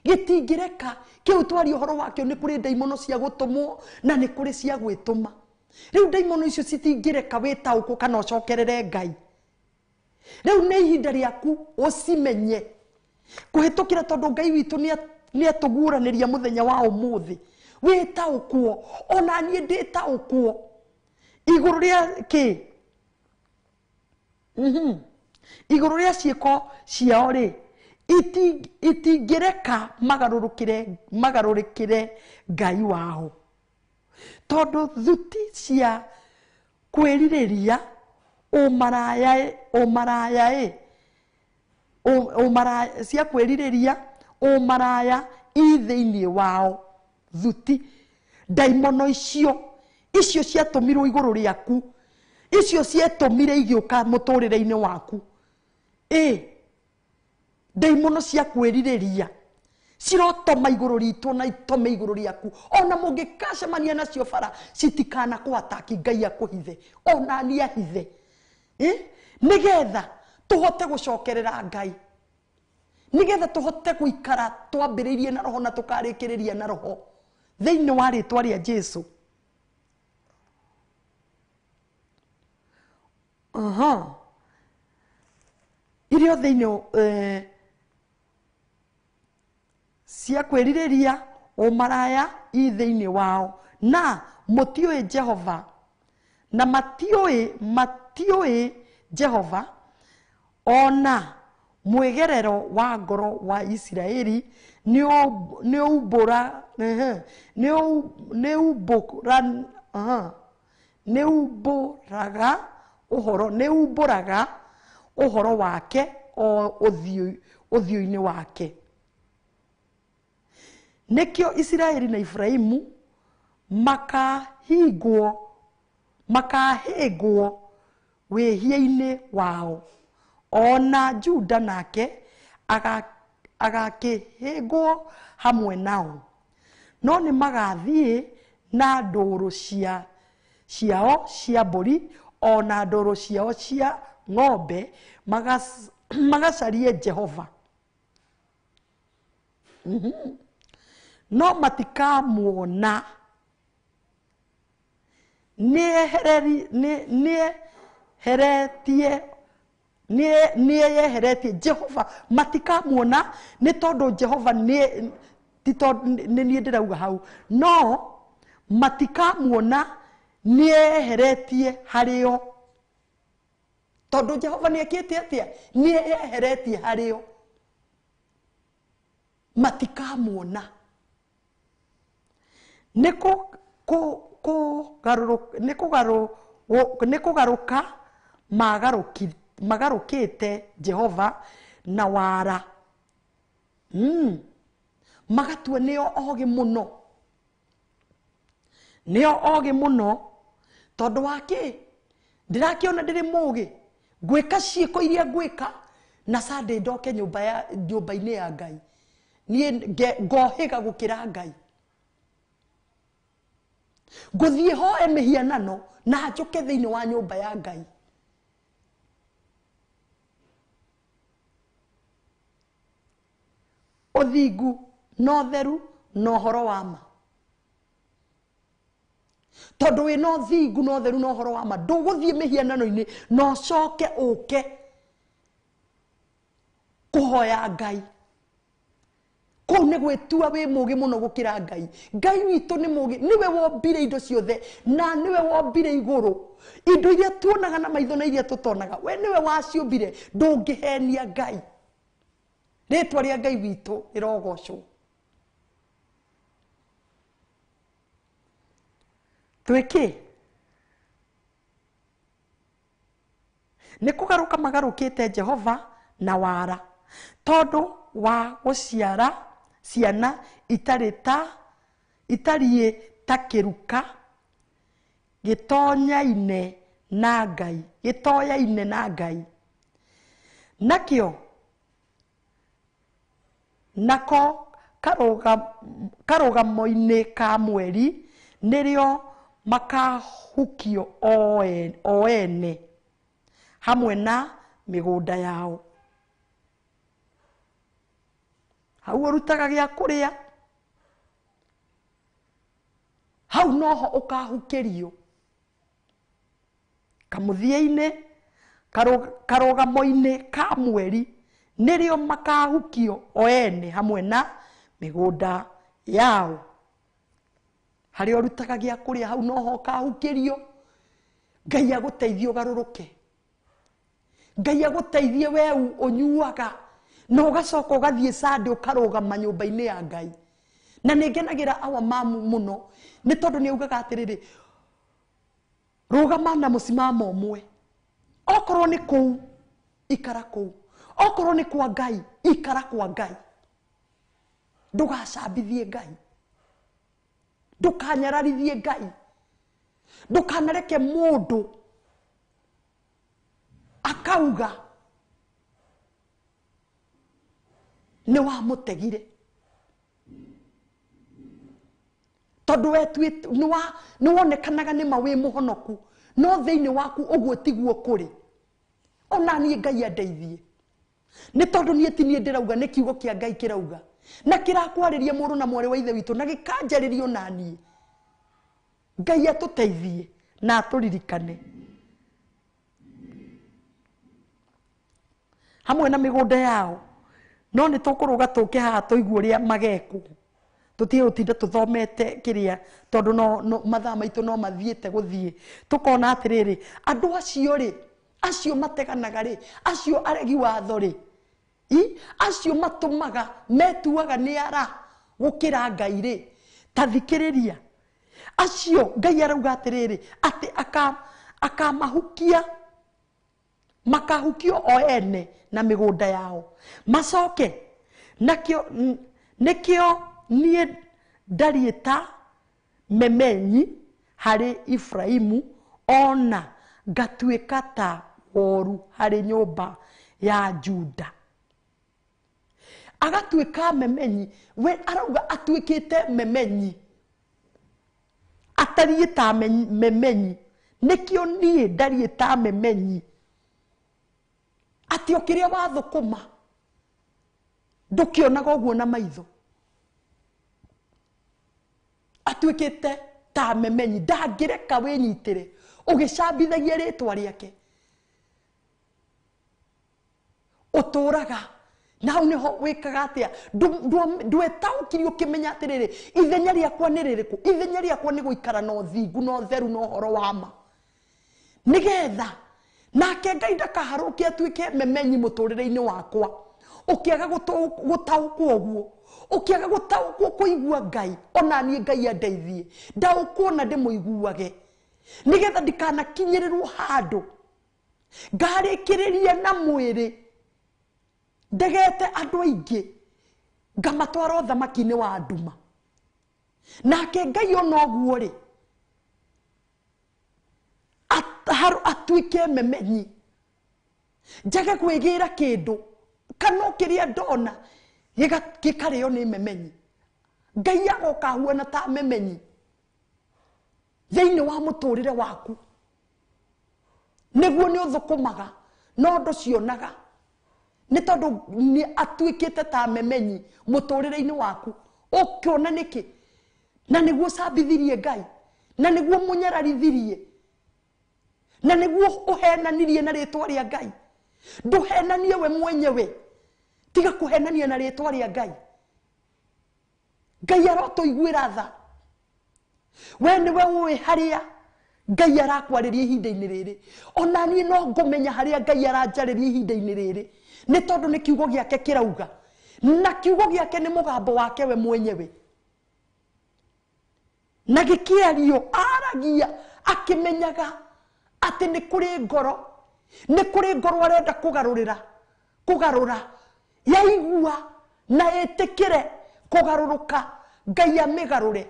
gĩtingĩreka. Kĩu twaria ũhoro wakĩo, nĩ kũrĩ ndaimono cia gũtũmwo na nĩ kũrĩ cia gwĩtũma. Rĩu ndaimono icio citingĩreka wĩtaũkwo kana ũcokerere Ngai. Rĩu nĩ ihinda rĩaku ũcimenye kũhĩtũkĩra, tondũ Ngai witũ nĩ atũguũranĩria mũthenya wa ũmũthĩ. Wĩtaũkwo, ona niĩ ndĩtaũkwo igũrũ rĩa kĩ? Igũrũ rĩa ciĩko ciao rĩ, itingĩreka magarũrũkĩre Ngai wao. Tondũ thuti cia kwĩrirĩria cia kwĩrirĩria ũmaraya i thĩinĩ wao. Thuti ndaimono icio, icio ciatũmirwo igũrũ rĩaku, icio cietũmire igĩũka mũtũrĩre-inĩ waku. Ndaimono cia kwĩrirĩria cirotoma igũrũ ritũ na itome igũrũ rĩaku. Ona mũngĩkacemania nacio bara, citikanakũataki, Ngai akũhithe, ona niĩ ahithe. Nĩgetha tũhote gũcokerera Ngai, nĩgetha tũhote gũikara twambĩrĩirie na roho na tũkarĩkĩrĩria na roho thĩinĩ wa rĩtwa rĩa Jesũ. Irio thĩinĩ cia kwĩrirĩria ũmaraya i thĩinĩ wao, na mũtiũĩ Jehova, na matiũĩ Jehova, ona mwĩgerero wa ngoro wa Isiraeli nĩumbũraga ũhoro wake o ũthiũ-inĩ wake. Nĩkĩo Isiraeli na Iburahĩmu Makahingwo makahĩngwo wĩhia-inĩ wao, ona Juda nake agakĩhĩngwo hamwe nao. No nĩ magathiĩ na ndũru ciao cia mbũri ona ndũru ciao cia ng'ombe, magacarie Jehova. No matikamuona. Nĩeheretie Jehova, matikamuona nĩ tondũ Jehova nĩ niĩ ndĩrauga hau, no matikamuona nĩeheretie harĩo, tondũ Jehova nĩekĩte atĩa? Nĩeheretie harĩo, matikamuona. Nĩ kũgarũka magarũkĩte Jehova na wara, magatua nĩo ogĩ mũno, nĩo ogĩ mũno, tondũ wa kĩ? Ndĩrakĩona ndĩrĩ mũgĩ, ngwĩka ciĩko iria ngwĩka na Sunday ndoke nyũmba-inĩ ya Ngai, niĩ ngohĩga gũkĩra Ngai, ngũthiĩ hoe mĩhianano na njũke thĩinĩ wa nyũmba ya Ngai. Ũthingu na ũtheru na ũhoro wa ma, tondũ wĩna ũthingu na ũtheru na ũhoro wa ma, ndũgũthiĩ mĩhianano-inĩ na ũcoke ũke kũhoya Ngai. Kũu nĩ gwĩtua wĩ mũgĩ mũno gũkĩra Ngai. Ngai witũ nĩ mũgĩ, nĩwe wombire indo ciothe na nĩwe wombire igũrũ, indo iria tuonaga na maitho na iria tũtonaga, we nĩwe waciũmbire, ndũngĩhenia Ngai. Rĩtwa rĩa Ngai witũ rĩrogocwo. Twĩkĩ? Nĩ kũgarũka magarũkĩte Jehova na wara, tondũ wa gũciara ciana itariĩ ta kĩruka gĩtonyaine na Ngai, gĩtoyaine na Ngai. Nakĩo nako karũgamo-inĩ ka mweri nĩrĩo makahukio o ene hamwe na mĩgũnda yao. Hau ũrutaga gĩa kũrĩa, hau noho ũkahukĩrio. Kamũthia-inĩ karũgamo-inĩ ka mweri nĩrĩo makahukio o ene hamwe na mĩgũnda yao. Harĩa ũrutaga gĩa kũrĩa hau noho ũkahukĩrio. Ngai agũteithie ũgarũrũke, Ngai agũteithie we ũnyuaga na ũgacoka ũgathiĩ Sunday ũkarũgama nyũmba-inĩ ya Ngai. Na nĩ ngenagĩra awa mamu mũno nĩ tondũ nĩ augaga atĩrĩrĩ, rũgama na mũsimamo ũmwe, okorwo nĩ kũu ikara kũu, okorwo nĩ kwa Ngai ikara kwa Ngai, ndũgacambithie Ngai, ndũkanyararithie Ngai, ndũkanareke mũndũ akauga nĩ wamũtegire, tondũ we nĩ wonekanaga nĩ ma wĩ mũhonoku, no thĩinĩ waku ũguo tiguo kũrĩ. Ona niĩ Ngai andeithie, nĩ tondũ niĩ ti niĩ ndĩrauga, nĩ kiugo kĩa Ngai kĩrauga na kĩrakwarĩria mũrũ na mwarĩ wa ithe witũ na gĩkanjarĩrio na niĩ. Ngai atũteithie na atũririkane hamwe na mĩgũnda yao. No nĩ tũkũrũga tũke haha tũigue ũrĩa magekwo, tũtige gũtinda tũthomete kĩrĩa, tondũ no mathaa maitũ no mathiĩte gũthiĩ. Tũkona atĩrĩrĩ, andũ acio rĩ, acio mateganaga rĩ, acio aregi watho rĩ, acio matũmaga metuaga nĩ ara gũkĩra Ngai rĩ, ta thikĩrĩria acio Ngai arauga atĩrĩrĩ, atĩ akamahukia, makahukio o ene na mĩgũnda yao, macoke nakĩo nĩkĩo niĩ ndariĩ ta Memenyi harĩ Efraimu, ona ngatuĩka ta woru harĩ nyũmba ya Juda. Agatuĩka memenyi, we arauga atuĩkĩte memenyi, atariĩ ta memenyi. Nĩkĩo niĩ ndariĩ ta memenyi, atĩ o kĩrĩa wathũkũma ndũkĩonaga ũguo na maitho. Atuĩkĩte ta memenyi, ndangĩreka wĩnyitĩre ũgĩcambithagia rĩtwa rĩake. Ũtũraga na hau nĩho wĩkaga atĩa, ndwetaũkirie ũkĩmenya atĩrĩrĩ, ithenya rĩakwa nĩ rĩrĩkũ? Ithenya rĩakwa nĩ gũikara na ũthingu na ũtheru na ũhoro wa ma, nĩgetha nake Ngai ndakaharũke atuĩke memenyi mũtũrĩre-inĩ wakwa. Ũkĩaga gũtaũkwo ũguo, ũkĩaga gũtaũkwo kũigua Ngai, ona niĩ Ngai andeithie ndaũkwo na ndĩmũiguage, nĩgetha ndikanakinyĩrĩrwo handũ ngarĩkĩrĩria na mwĩrĩ ndegete andũ aingĩ ngamatwara ũthamaki-inĩ wa nduma. Nake Ngai ona ũguo rĩ, atuĩke memenyi, njage kwĩgĩra kĩndũ kana o kĩrĩa ndona gĩkarĩo nĩ memenyi. Ngai agoka ahuana ta memenyi thĩinĩ wa mũtũrĩre waku, nĩguo nĩ ũthũkũmaga no ndũcionaga, nĩ tondũ nĩ atuĩkĩte ta memenyi mũtũrĩre-inĩ waku. Ũkĩona nĩkĩ? Na nĩguo ũcambithirie Ngai, na nĩguo mũnyararithirie, na nĩguo ũhenanirie na rĩtwa rĩa Ngai. Ndũhenanie we mwenyewe, tiga kũhenania na rĩtwa rĩa Ngai. Ngai arotũiguĩra tha. We nĩwe ũĩ harĩa Ngai arakwarĩria ihinda-inĩ rĩrĩ. Ona niĩ no ngũmenya harĩa Ngai aranjarĩria ihinda-inĩ rĩrĩ, nĩ tondũ nĩ kiugo gĩake kĩrauga, na kiugo gĩake nĩ mũgambo wake we mwenyewe, na gĩkĩario aragia akĩmenyaga atĩ nĩ kũrĩ ngoro, nĩ kũrĩ ngoro arenda kũgarũrĩra, kũgarũra, yaigua na ĩtĩkĩre kũgarũrũka, Ngai amĩgarũre.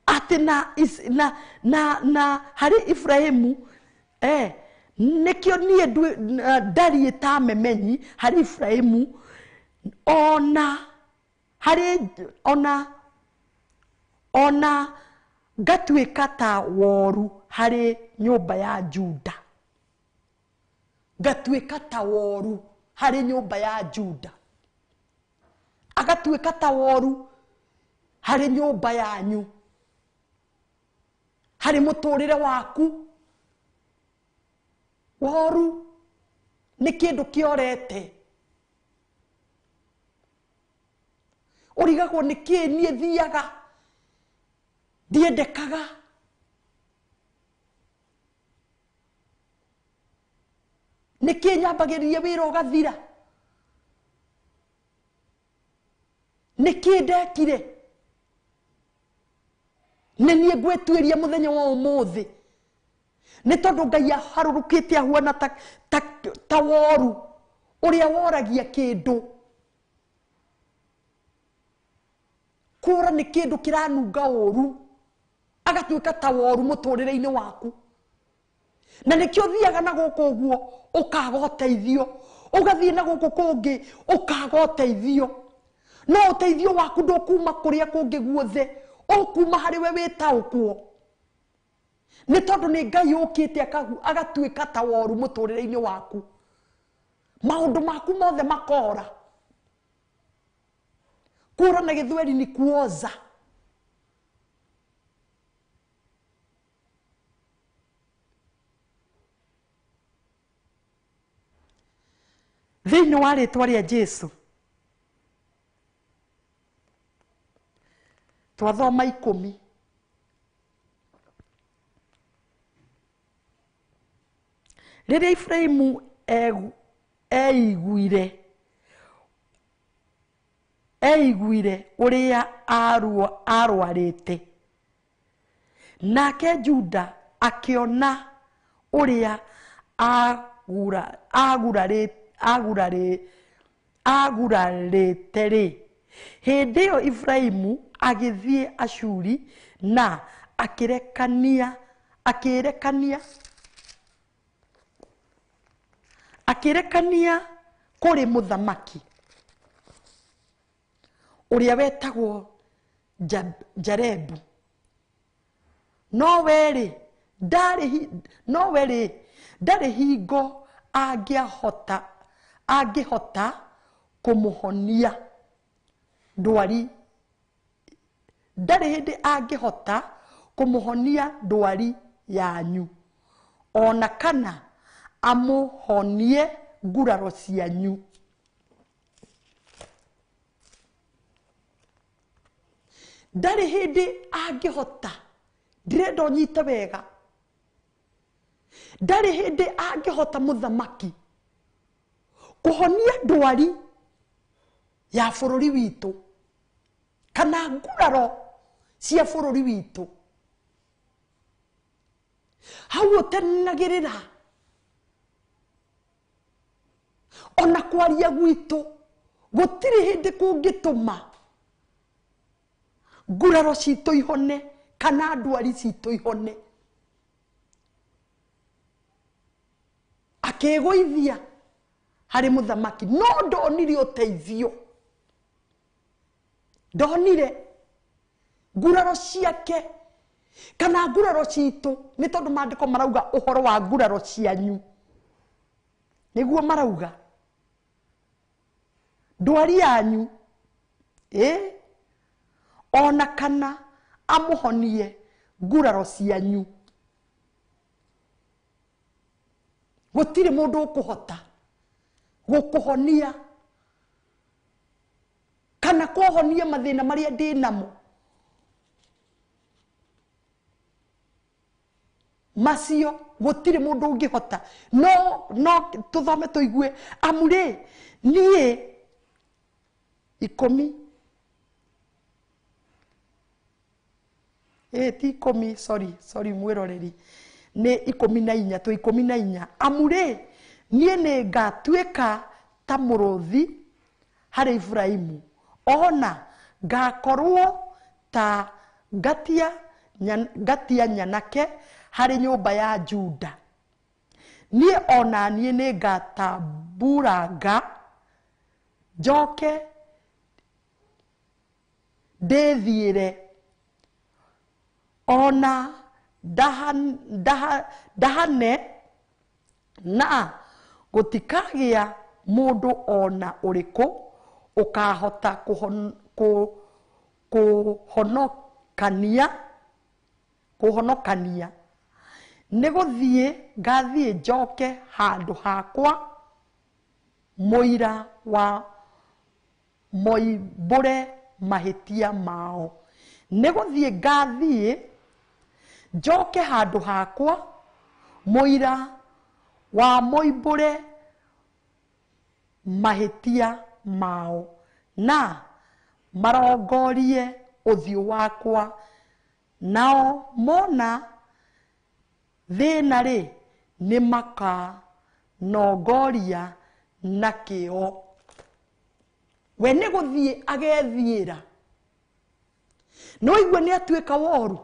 Atĩ na harĩ Efraimu, nĩkĩo niĩ ndariĩ ta memenyi harĩ Efraimu, ona harĩ ona ngatuĩka ta woru harĩ nyũmba ya Juda. Ngatuĩka ta woru harĩ nyũmba ya Juda. Agatuĩka ta woru harĩ nyũmba yanyu, harĩ mũtũrĩre waku. Woru nĩ kĩndũ kĩorete, ũrigagwo nĩ kĩĩ niĩ thiaga ndiendekaga. Nĩ kĩĩ nyambagĩrĩria wĩra ũgathira? Nĩ kĩĩ ndekire? Nĩ niĩ ngwĩtuĩria mũthenya wa ũmũthĩ, nĩ tondũ Ngai aharũrũkĩte ahuana ta woru ũrĩa woragia kĩndũ. Kũra nĩ kĩndũ kĩranunga ũru, agatuĩka ta woru mũtũrĩre-inĩ waku. Na nĩkĩo ũthiaga na gũkũ ũguo ũkaga ũteithio, ũgathiĩ na gũkũ kũngĩ ũkaga ũteithio, no ũteithio waku ndũkuma kũrĩa kũngĩ guothe, ũkuma harĩ we wĩtaũkwo, nĩ tondũ nĩ Ngai ũkĩte agatuĩka ta woru mũtũrĩre-inĩ waku. Maũndũ maku mothe makora. Kũra na gĩthweri ni kuoza. Thĩinĩ wa rĩtwa rĩa Jesu twathoma 10. Rĩrĩa Efraimu eiguire ũrĩa arwarĩte, nake Juda akĩona ũrĩa agurarĩte-rĩ, hĩndĩ ĩyo Iburahĩmu agĩthiĩ Ashuri na akĩrekania akĩrekania akĩrekania kũrĩ mũthamaki ũrĩa wetagwo Jarebu. No we-rĩ, ndarĩ hingo angĩhota kũmũhonia ndwari, ndarĩ hĩndĩ angĩhota kũmũhonia ndwari yanyu, ona kana amũhonie nguraro cianyu. Ndarĩ hĩndĩ angĩhota, ndĩrenda ũnyite wega, ndarĩ hĩndĩ angĩhota mũthamaki kũhonia ndwari ya bũrũri witũ kana nguraro cia bũrũri witũ. Hau ũtenagĩrĩra ona kwaria gwitũ gũtirĩ hĩndĩ kũngĩtũma nguraro citũ ihone kana ndwari citũ ihone. Akĩĩgũithia harĩ mũthamaki, no ndonire ũteithio, ndonire nguraro ciake kana nguraro citũ, nĩ tondũ maandĩko marauga ũhoro wa nguraro cianyu, nĩguo marauga ndwari yanyu, ona kana amũhonie nguraro cianyu. Gũtirĩ mũndũ ũkũhota gũkũhonia kana kũhonia mathĩna marĩa ndĩ namo macio, gũtirĩ mũndũ ũngĩhota. No tũthome tũigue, amu rĩ niĩ 10 ti 10, sorry mwĩroreri, nĩ 14, twĩ 14. Amu rĩ niĩ nĩ ngatuĩka ta mũrũthi harĩ Iburahĩmu, ona ngakorwo ta ngatia nyanake harĩ nyũmba ya Juda. Niĩ ona niĩ nĩ ngatamburanga njoke ndĩthiĩre, ona ndahane, na gũtikagĩa mũndũ ona ũrĩkũ ũkahota kũhonokania. Nĩ gũthiĩ ngathiĩ njoke handũ hakwa, mũira wa moimbũre mahĩtia mao. Nĩ gũthiĩ ngathiĩ njoke handũ hakwa, mũira wa moimbũre mahĩtia mao, na marongorie ũthiũ wakwa, nao mona thĩna rĩ nĩ makanongoria na kĩo. We nĩ gũthiĩ agethiĩra, no igue nĩ atuĩka woru.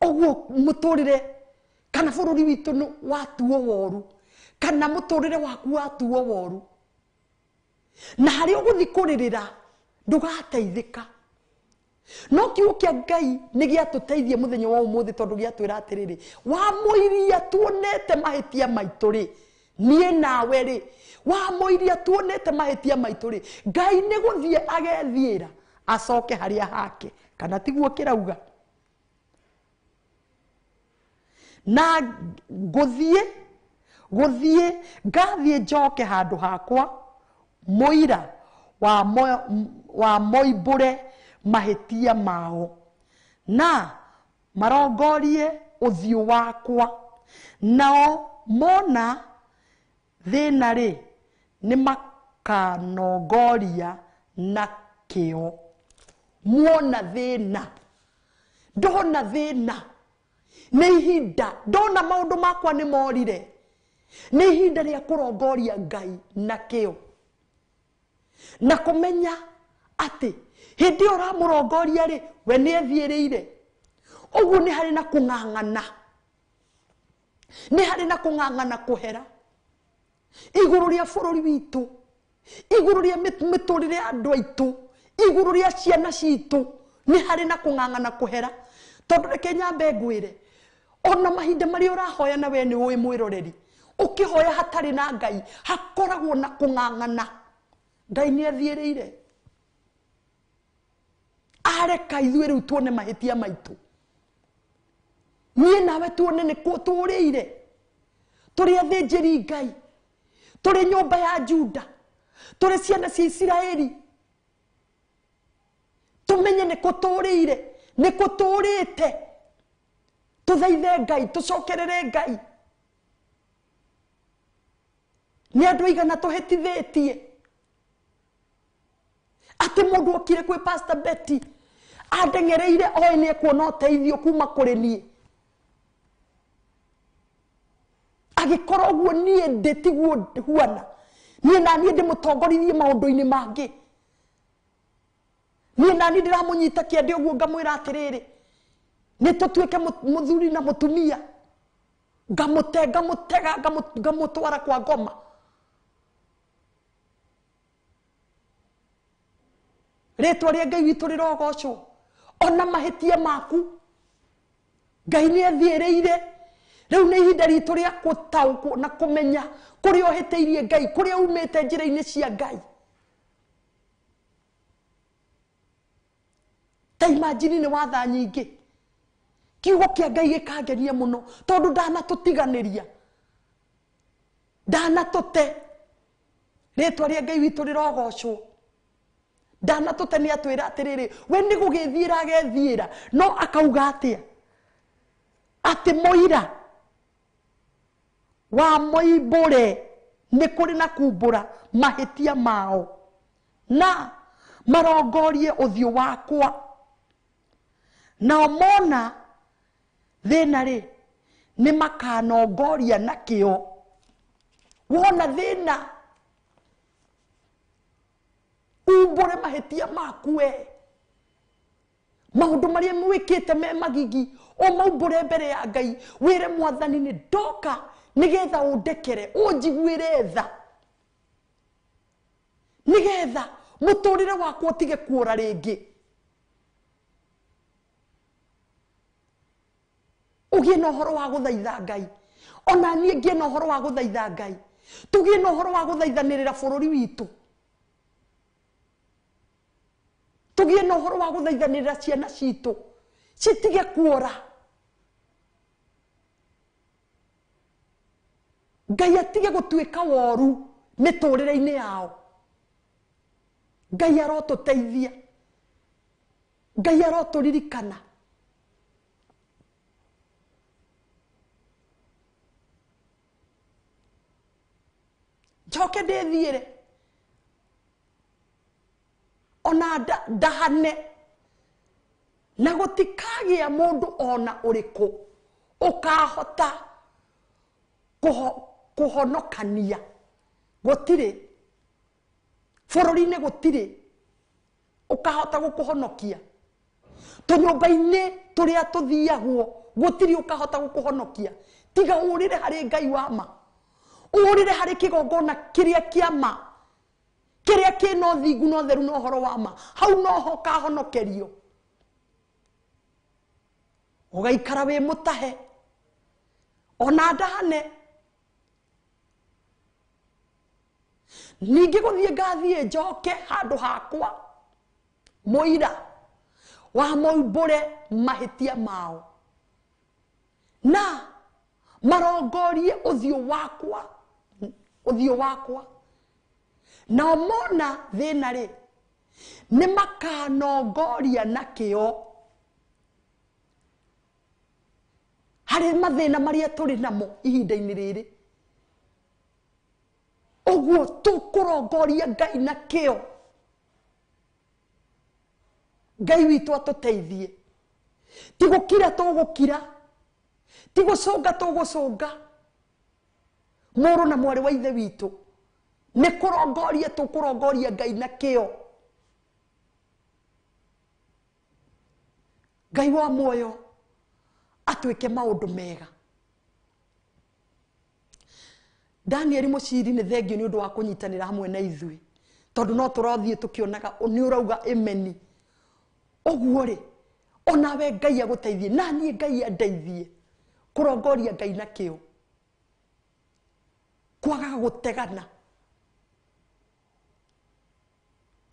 Ũguo mũtũrĩre kana bũrũri witũ nĩ watuo woru, kana mũtũrĩre waku watuo woru, na harĩa ũgũthiĩ kũrĩrĩra ndũgateithĩka. No kiugo kĩa Ngai nĩ gĩatũteithia mũthenya wa ũmũthĩ, tondũ gĩatwĩra atĩrĩrĩ, wamũiria tuonete mahĩtia maitũ rĩ, niĩ nawe rĩ, wamũiria tuonete mahĩtia maitũ rĩ, Ngai nĩ gũthiĩ agethiĩra acoke harĩa hake, kana tiguo kĩrauga? Na gũthiĩ ngathiĩ njoke handũ hakwa, mũira wa moimbũre mahĩtia mao, na marongorie ũthiũ wakwa, nao mona thĩna rĩ nĩ makanongoria na kĩo. Muona thĩna, ndona thĩna nĩ ihinda, ndona maũndũ makwa nĩ morire, Nĩ ihinda rĩa kũrongoria Ngai na kĩo na kũmenya atĩ hĩndĩ ĩyo ũramũrongoria rĩ, we nĩ ethiĩrĩire. Ũguo nĩ harĩ na kũng'ang'ana, nĩ harĩ na kũng'ang'ana kũhera igũrũ rĩa bũrũri witũ, igũrũ rĩa mĩtũrĩre ya andũ aitũ, igũrũ rĩa ciana citũ, nĩ harĩ na kũng'ang'ana kũhera. Tondũ reke nyambe ngwĩre, ona mahinda marĩa ũrahoya na we nĩ ũĩ mwĩroreri, ũkĩhoya hatarĩ na Ngai hakoragwo na kũng'ang'ana. Ngai nĩ athiĩrĩire, areka ithuĩ rĩu tuone mahĩtia maitũ, niĩ nawe tuone nĩ kũ tũrĩire. Tũrĩ athĩnjĩri Ngai, tũrĩ nyũmba ya Juda, tũrĩ ciana cia Isiraeli, tũmenye nĩ kũ tũrĩire, nĩ kũ tũrĩte. Tũthaithe Ngai, tũcokerere Ngai. Nĩ andũ aigana tũhĩtithĩtie atĩ mũndũ okire kwĩ Pastor Betty andeng'ereire oĩ nĩ ekuona ũteithio kuma kũrĩ niĩ, agĩkorwo ũguo niĩ ndĩ tiguo huana, niĩ na niĩ ndĩmũtongoririe maũndũ-inĩ mangĩ, niĩ na niĩ ndĩramũnyita kĩande ũguo ngamwĩra atĩrĩrĩ, nĩ tũtuĩke mũthuri na mũtumia, ngamũte ngamũtega ngamũtwara kwa ngoma. Rĩtwa rĩa Ngai witũ rĩrogocwo. Ona mahĩtia maku Ngai nĩ athiĩrĩire. Rĩu nĩ ihinda ritũ rĩa gũtaũkwo na kũmenya kũrĩa ũhĩtĩirie Ngai, kũrĩa umĩte njĩra-inĩ cia Ngai. Ta imagine nĩ watha nyingĩ, kiugo kĩa Ngai gĩkangenia mũno tondũ ndanatũtiganĩria, ndanatũte. Rĩtwa rĩa Ngai witũ rĩrogocwo. Ndanatũte nĩ atwĩra atĩrĩrĩ, we nĩ gũgĩthiĩra agethiĩra, no akauga atĩa? Atĩ mũira wa moimbũre nĩ kũrĩ na kumbũra mahĩtia mao na marongorie ũthiũ wakwa, nao mona thĩna rĩ nĩ makanongoria na kĩo. Wona thĩna umbũre mahĩtia maku we, maũndũ marĩa mwĩkĩte me magigi ũmaumbũre mbere ya Ngai, wĩre Mwathani nĩ ndoka nĩgetha ũndekere, ũnjiguĩre tha, nĩgetha mũtũrĩre wakwa ũtige kuora rĩngĩ, ũgĩe na ũhoro wa gũthaitha Ngai. Ona niĩ ngĩe na ũhoro wa gũthaitha Ngai, tũgĩe na ũhoro wa gũthaithanĩrĩra bũrũri witũ, tũgĩe na ũhoro wa gũthaithanĩrĩra ciana citũ citige kuora. Ngai atige gũtuĩka woru mĩtũrĩre-inĩ yao. Ngai arotũteithia, Ngai arotũririkana. Njoke ndĩthiĩre ona ndahane, na gũtikagĩa mũndũ ona ũrĩkũ ũkahota kũhonokania. Gũtirĩ bũrũri-inĩ, gũtirĩ ũkahota gũkũhonokia. Tũnyũmba-inĩ tũrĩa tũthiagwo gũtirĩ ũkahota gũkũhonokia, tiga ũrĩre harĩ Ngai wa ma, ũrĩre harĩ kĩgongona kĩrĩa kĩa ma, kĩrĩa kĩna ũthingu na ũtheru na ũhoro wa ma. Hau noho ũkahonokerio, ũgaikara wĩ mũtahe ona ndahane. Ningĩ gũthiĩ ngathiĩ njoke handũ hakwa mũira wa moimbũre mahĩtia mao na marongorie ũthiũ wakwa, ũthiũ wakwa. Nao mona thĩna rĩ nĩ makanongoria na kĩo harĩ mathĩna marĩa tũrĩ namo ihinda-inĩ rĩrĩ. Ũguo tũkũrongoria Ngai na kĩo. Ngai witũ atũteithie. Ti gũkira tũgũkira, ti gũcũnga tũgũcũnga. Mũrũ na mwarĩ wa ithe witũ nĩ kũrongoria tũkũrongoria Ngai na kĩo. Ngai wa muoyo atwĩke maũndũ mega. Daniel Mũciri nĩ thengio nĩ ũndũ wa kũnyitanĩra hamwe na ithuĩ, tondũ no tũrathiĩ tũkĩonaga nĩ ũrauga ĩmeni. Ũguo rĩ, onawe Ngai agũteithie na niĩ Ngai andeithie kũrongoria Ngai na kĩo, kwagaga gũtegana.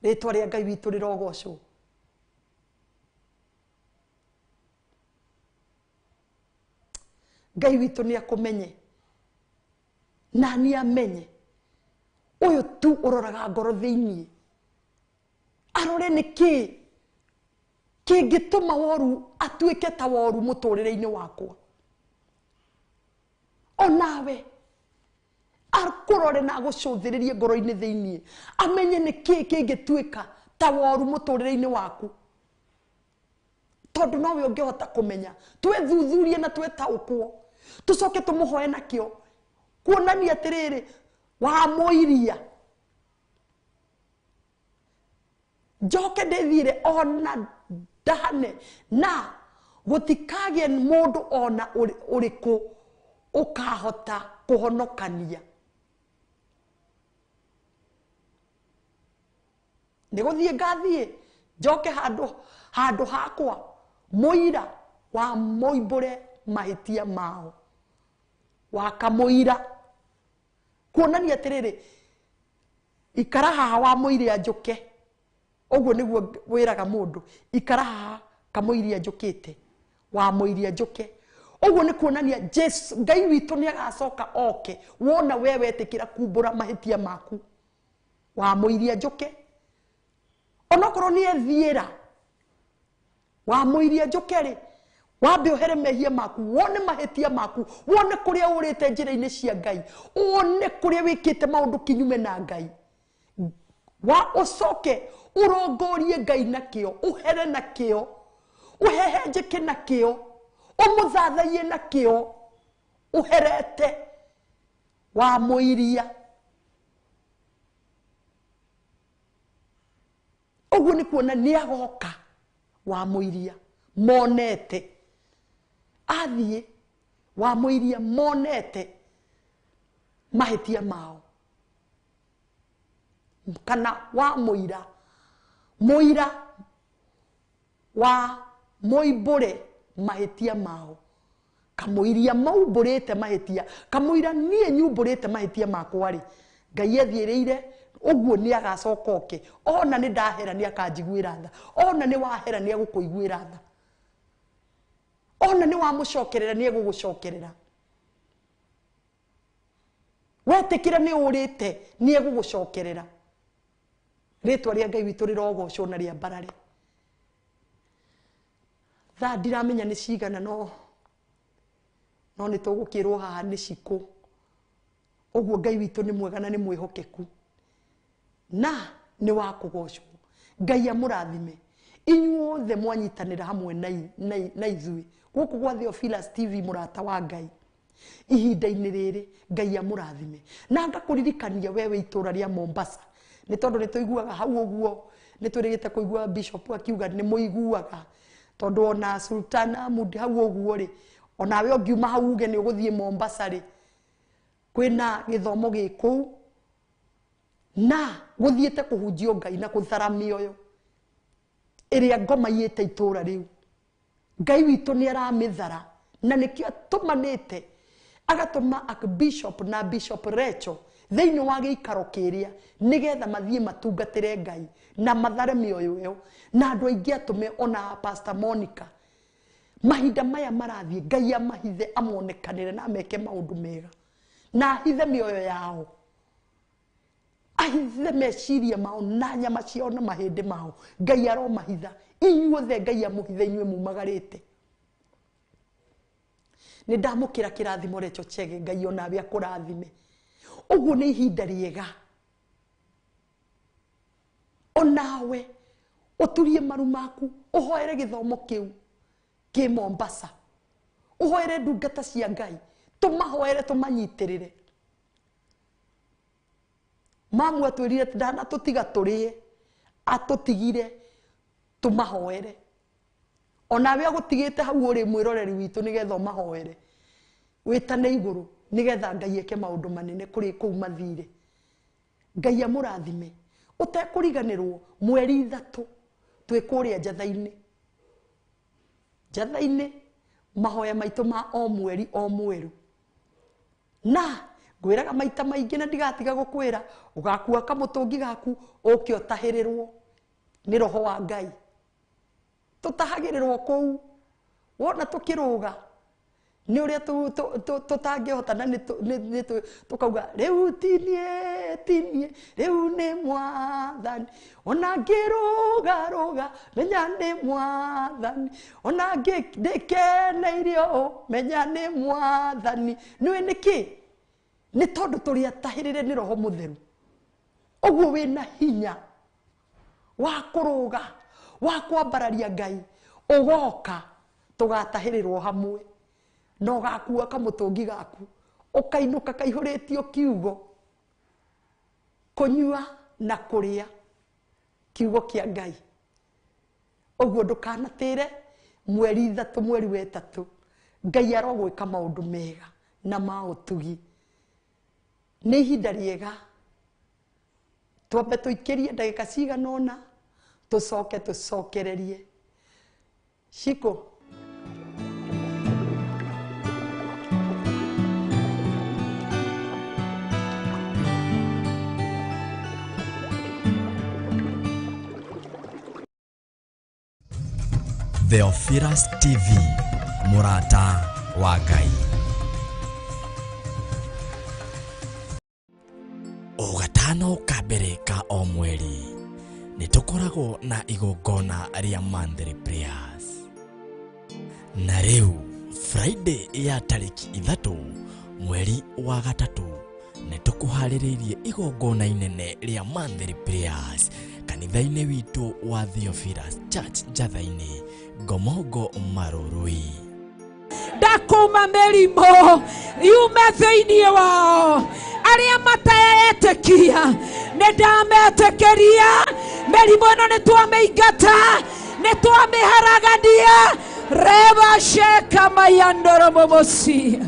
Rĩtwa rĩa Ngai witũ rĩrogocwo. Ngai witũ nĩ akũmenye na nĩ amenye. Ũyũ tu ũroraga ngoro thĩiniĩ, arore nĩ kĩĩ kĩngĩtũma woru atuĩke ta woru mũtũrĩre-inĩ wakwa. Onawe akũrore na agũcũthĩrĩrie ngoro-inĩ thĩiniĩ, amenye nĩ kĩĩ kĩngĩtuĩka ta woru mũtũrĩre-inĩ waku, tondũ nowe ũngĩhota kũmenya. Twĩthuthurie na twĩtaũkwo, tũcoke tũmũhoe nakĩo, kuonania atĩrĩrĩ wamũiria njoke ndĩthiĩre ona ndahane, na gũtikagĩe mũndũ ona ũrĩkũ ũkahota kũhonokania. Nĩ gũthiĩ ngathiĩ njoke handũ hakwa mũira wa moimbũre mahĩtia mao, wa kamũira, kuonania atĩrĩrĩ ikara haha wa mũiria njũke. Ũguo nĩguo wĩraga mũndũ, ikara haha kamũiria njũkĩte, wa mũiria njũke. Ũguo nĩ kuonania Jesu Ngai witũ nĩ agacoka oke wona we wetĩkĩra kumbũra mahĩtia maku, wa mũiria njũke. Onokorwo nĩ ethiĩra wa mũiria njũke rĩ, wambe ũhere mehia maku, wone mahĩtia maku, wone kũrĩa ũrĩte njĩra-inĩ cia Ngai, wone kũrĩa wĩkĩte maũndũ kinyume na Ngai, wa ũcoke ũrongorie Ngai na kĩo, ũhere na kĩo, ũhehenjeke na kĩo, ũmũthathaiye na kĩo, ũherete wa mũiria. Ũguo nĩ kuona nĩ agoka wa mũiria monete, athiĩ wa mũiria monete mahĩtia mao, kana wa mũira, mũira wa moimbũre mahĩtia mao, kamũiria maumbũrĩte mahĩtia, kamũira niĩ nyumbũrĩte mahĩtia makwa rĩ, Ngai ethiĩrĩire ũguo nĩ agacoka oke. Ona nĩ ndahera nĩ akanjiguĩra tha, ona nĩ wahera nĩ egũkũiguĩra tha, ona nĩ wamũcokerera nĩ egũgũcokerera. Wetĩkĩra nĩ ũrĩte nĩ egũgũcokerera. Rĩtwa rĩa Ngai witũ rĩrogocwo na rĩambarare. Thaa ndiramenya nĩ cigana, no nĩ tũgũkĩrwo haha nĩ cikũ. Ũguo Ngai witũ nĩ mwega na nĩ mwĩhokeku na nĩ wa kũgocwo. Ngai amũrathime inyuothe mwanyitanĩra hamwe na ithuĩ gũkũ gwa Theophilus TV, mũrata wa Ngai ihinda-inĩ rĩrĩ. Ngai amũrathime. Na ngakũririkania wewe itũra rĩa Mombasa, nĩ tondũ nĩ tũiguaga hau ũguo, nĩ twĩrĩgĩte kũigua Bishop akiuga nĩ mũiguaga, tondũ ona Sultan Ahmud hau ũguo rĩ, onawe ũngiuma hau uge nĩ ũgũthiĩ Mombasa rĩ, kwĩna gĩthomo gĩ kũu na gũthiĩte kũhunjio Ngai na kũthara mĩoyo ĩrĩa ngoma iyĩte itũra rĩu. Ngai witũ nĩ aramĩthara, na nĩkĩo atũmanĩte agatũma Archbishop na Bishop Recho thĩinĩ wa gĩikaro kĩrĩa, nĩgetha mathiĩ matungatĩre Ngai na mathare mĩoyo ĩyo, na andũ aingĩ atũme ona Pastor Monica. Mahinda maya marathiĩ Ngai amahithe, amonekanĩre na ameke maũndũ mega, na ahithe mĩoyo yao, ahithe meciria mao na nyama ciao na mahĩndĩ mao. Ngai aromahitha inyuothe, Ngai amũhithe inyuĩ mumagarĩte. Nĩ ndamũkĩra kĩrathimo Recho Chege, Ngai onawe akũrathime. Ũguo nĩ ihinda rĩega onawe ũturie maru maku, ũhoere gĩthomo kĩu kĩ Mombasa, ũhoere ndungata cia Ngai, tũmahoere tũmanyitĩrĩre. Mamu atwĩrire ndanatũtiga tũrĩe, atũtigire tũmahoere. Onawe agũtigĩte hau ũrĩ mwĩroreri witũ nĩgetha ũmahoere, wĩtane igũrũ nĩgetha Ngai eke maũndũ manene kũrĩ kũu mathire. Ngai amũrathime. Ũtekũriganĩrwo mweri 3 twĩ kũrĩa Njatha-inĩ. Njatha-inĩ mahoya maitũ ma o mweri o mweru. Na ngwĩraga maita maingĩ na ndigatiga gũkwĩra, ũgakua kamũtũngi gaku ũke ũtahĩrĩrwo nĩ roho wa Ngai. Tũtahagĩrĩrwo kũu wona tũkĩrũga nĩ ũrĩa tũtangĩhota na nĩ tũkauga rĩu tinie tinie rĩu nĩ mwathani, ona ngĩrũgarũga menya nĩ mwathani, ona ndĩkeneire ũũ menya nĩ mwathani. Nĩũĩ nĩkĩ? Nĩ tondũ tũrĩ atahĩrĩre nĩ roho mũtheru. Ũguo wĩna hinya wa kũrũga, wa kwambararia Ngai, ũgoka tũgatahĩrĩrwo hamwe. Na ũgakua kamũtũngi gaku ũkainũka kaihũrĩtio kiugo, kũnyua na kũrĩa kiugo kĩa Ngai. Ũguo ndũkanatĩre mweri 3 mweri wa 3 Ngai arogwĩka maũndũ mega na ma ũtugi. Nĩ ihinda rĩega twambe tũikĩrie ndagĩka cigana ũna tũcoke tũcokererie. Shiko. Theophilus TV, Murata wa Ngai. O gatano ka mbere ka o mweri nĩ tũkoragwo na igongona rĩa monthly prayers. Na rĩu Friday ya tarĩki 3 mweri wa 3 nĩ tũkũharĩrĩirie igongona inene rĩa monthly prayers kanitha-inĩ witũ wa Theophilus Church Njatha-inĩ, Ngomongo Marurui. Ndakuma mĩrimũ yume thĩinĩ wao, arĩa mataetĩkia nĩ ndametĩkĩria. Mĩrimũ ĩno nĩ twamĩingata, nĩ twamĩharagania. Reba sheka mayandoro momosi.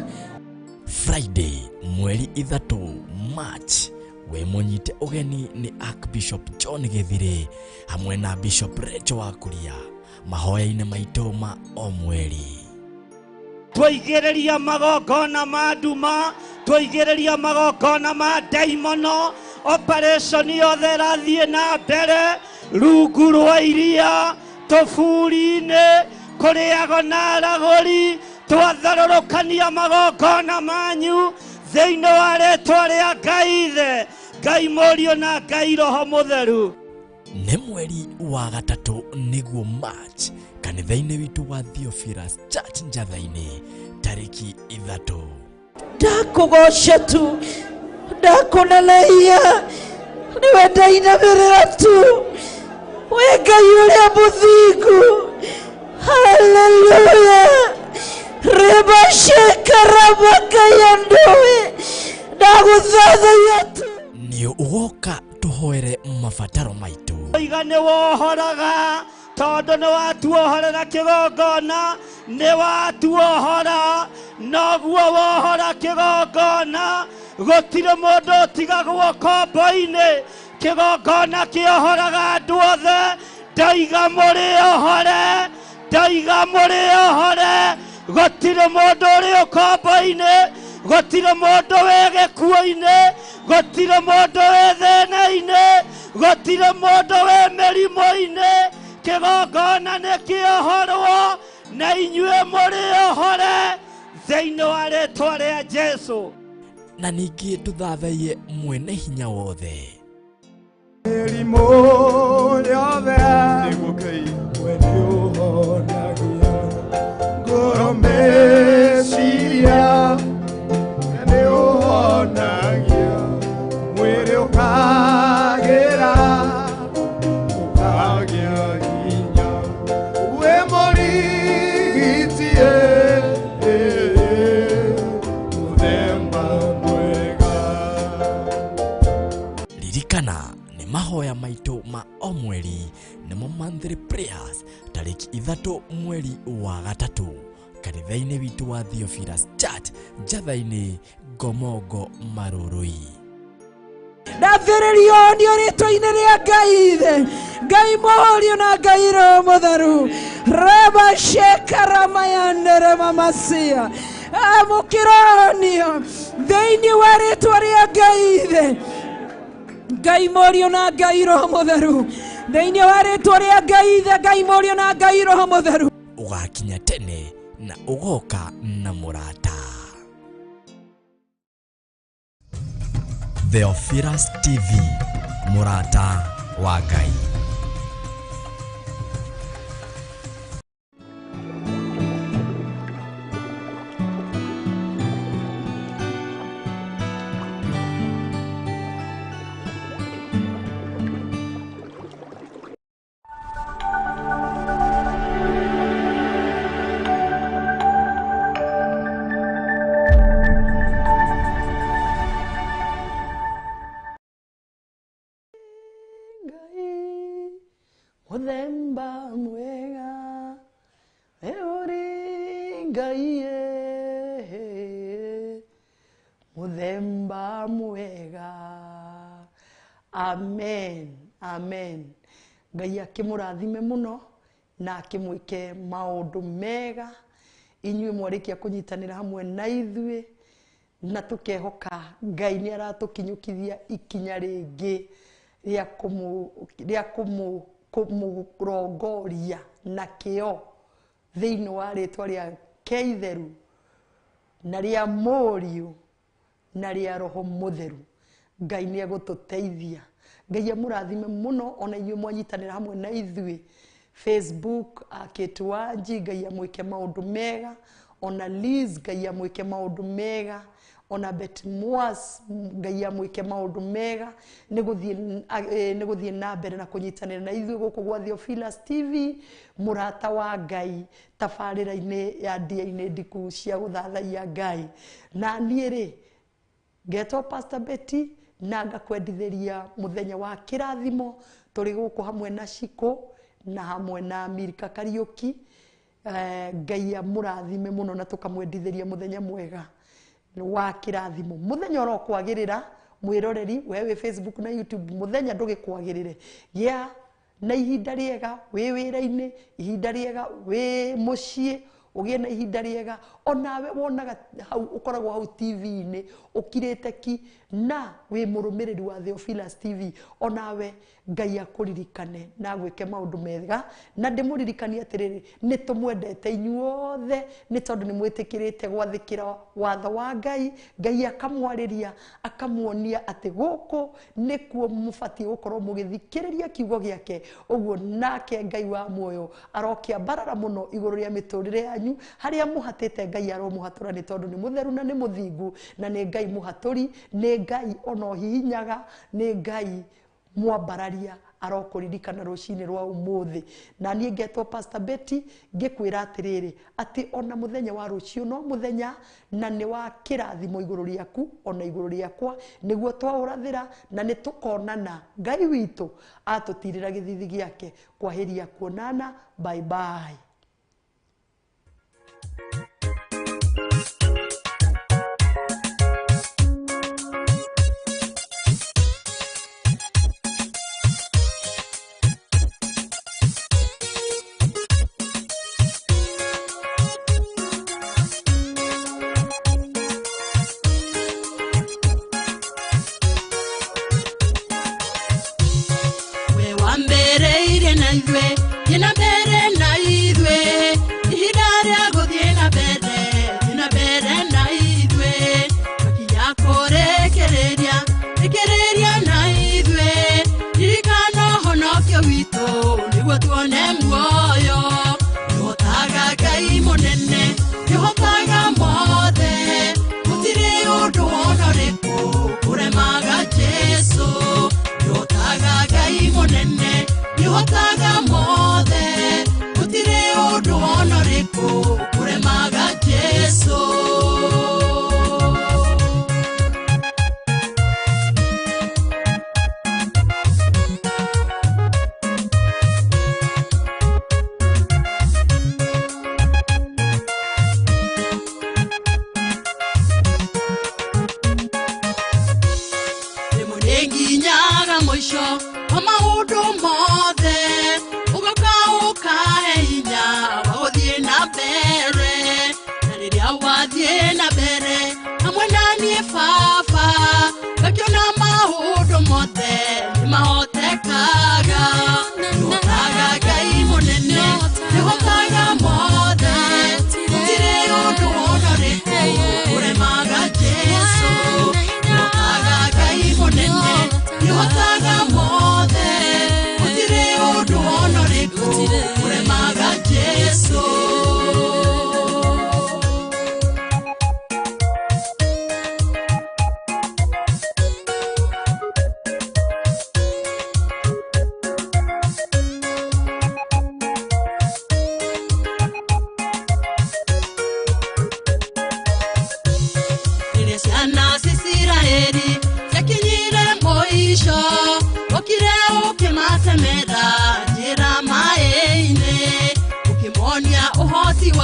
Friday mweri 3 March we mũnyite ũgeni nĩ Archbishop John Gĩthire hamwe na Bishop Rachel wa Kuria mahoya-inĩ maitũ ma o mweri. Twaigĩrĩria magongona ma nduma, twaigĩrĩria magongona ma ndaimono, operation yothe ĩrathiĩ na mbere rungu rwa iria, tũburi-inĩ, kũrĩago na aragũri, twatharũrũkania magongona manyu thĩinĩ wa rĩtwa rĩa Ngai Ithe, Ngai Mũriũ na Ngai Roho Mũtheru. Nĩ mweri wa 3 nĩguo March kanitha-inĩ witũ wa Theophilus Church Njatha-inĩ tarĩki 3. Ndakũgoca tu, ndakũneneia, nĩwe ndainamĩrĩra tu, wĩ Ngai ũrĩa mũthingu. Haleluya. Reba sheka rabakayandoe, ndagũthathaiya tu. Nĩ ũgoka tũhoere mabataro maitũ. Iga nĩ wohoraga tondũ nĩ watuohorera kĩgongona, nĩ watuohora, noguo wohora kĩgongona, gũtirĩ mũndũ ũtigagwo kombo-inĩ. Kĩgongona kĩohoraga andũ othe. Ndaiga mũrĩohore, ndaiga mũrĩohore, gũtirĩ mũndũ ũrĩ ũkombo-inĩ, gũtirĩ mũndũ wĩ gĩkuũ-inĩ, gũtirĩ mũndũ wĩ thĩna-inĩ, gũtirĩ mũndũ wĩ mĩrimũ-inĩ. Kĩgongona nĩ kĩohorwo na inyuĩ mũrĩohore thĩinĩ wa rĩtwa rĩa Jesũ. Na ningĩ tũthathaiye mwene hinya wothe. Mĩrimũ yothe we nĩũhonagia, ngoro meciria nĩũhonagia, mwĩrĩ ũkagĩra, ũkagĩa hinya, wĩ mũrigiti mũthemba mwega. Nĩmo monthly prayers tarĩki 3 mweri wa 3 kanitha-inĩ witũ wa Theophilus Church Njatha-inĩ Ngomongo Marurui. Ndathĩrĩrio nĩ rĩtwa-inĩ rĩa Ngai ithe, Ngai Mũriũ na Ngai Roho Mũtheru. Reba shekaramayandere mamasia. Amũkĩronio thĩinĩ wa rĩtwa rĩa Ngai ithe, Ngai Mũriũ na Ngai Roho Mũtheru. Thĩinĩ wa rĩtwa rĩa Ngai ithe, Ngai Mũriũ na Ngai Roho Mũtheru. Ũgakinya tene na ũgoka na mũrata. Theophilus TV, mũrata wa Ngai. Muthemba mwega uri Ngai, muthemba mwega. Amen, amen. Ngai akĩmũrathime mũno na akĩmwĩke maũndũ mega inyuĩ mwarĩkia kũnyitanĩra hamwe na ithuĩ, na tũkehoka Ngai nĩ aratũkinyũkithia ikinya rĩngĩ rĩa kũmũrongoria na kĩo thĩinĩ wa rĩtwa rĩake itheru na rĩa Mũriũ na rĩa Roho Mũtheru. Ngai nĩ egũtũteithia. Ngai amũrathime mũno ona inyuĩ mwanyitanĩra hamwe na ithuĩ Facebook, Kate Wanji, Ngai amwĩke maũndũ mega, ona Liz, Ngai amwĩke maũndũ mega, ona Betty Moas, Ngai amwĩke maũndũ mega nĩ gũthiĩ na mbere na kũnyitanĩra na ithuĩ gũkũ gwa Theophilus TV, mũrata wa Ngai, tabarĩra-inĩ ya ndia-inĩ ndiku cia gũthathaiya Ngai. Na niĩ rĩ ngetwo Pastor Betty na ngakwendithĩria mũthenya wa kĩrathimo tũrĩ gũkũ hamwe na Shiko na hamwe na Milka Kariũki. Ngai amũrathime mũno na tũkamwendithĩria mũthenya mwega wa kĩrathimo, mũthenya ũrokwagĩrĩra mwĩroreri we wĩ Facebook na YouTube, mũthenya ndũgĩkwagĩrĩre, gĩa na ihinda rĩega wĩ wĩra-inĩ, ihinda rĩega wĩ mũciĩ, ũgĩe na ihinda rĩega onawe wonaga hau ũkoragwo hau TV-inĩ ũkirĩte ki na wĩ mũrũmĩrĩri wa Theophilus TV, onawe Ngai akũririkane na agwĩke maũndũ mega. Na ndĩmũririkanie atĩrĩrĩ, nĩ tũmwendete inyuothe nĩ tondũ nĩ mwĩtĩkĩrĩte gwathĩkĩra watho wa Ngai. Ngai akamwarĩria akamuonia atĩ gũkũ nĩkuo mũbatiĩ gũkorwo mũgĩthikĩrĩria kiugo gĩake. Ũguo nake Ngai wa muoyo arokĩambarara mũno igũrũ rĩa mĩtũrĩre yanyu, harĩa mũhatĩte Ngai aromũhatũra nĩ tondũ nĩ mũtheru na nĩ mũthingu, na nĩ Ngai mũhatũri, nĩ Ngai ona ũhihinyaga, nĩ Ngai mwambararia arokũririkana rũcinĩ rwa ũmũthĩ. Na niĩ ngetwo Pastor Betty ngĩkwĩra atĩrĩrĩ, atĩ ona mũthenya wa rũciũ no mũthenya na nĩ wa kĩrathimo igũrũ rĩaku ona igũrũ rĩakwa, nĩguo twaũrathĩra na nĩ tũkonana. Ngai witũ atũtirĩra gĩthithi gĩake. Kwahĩria kuonana, bye bye. Jesu.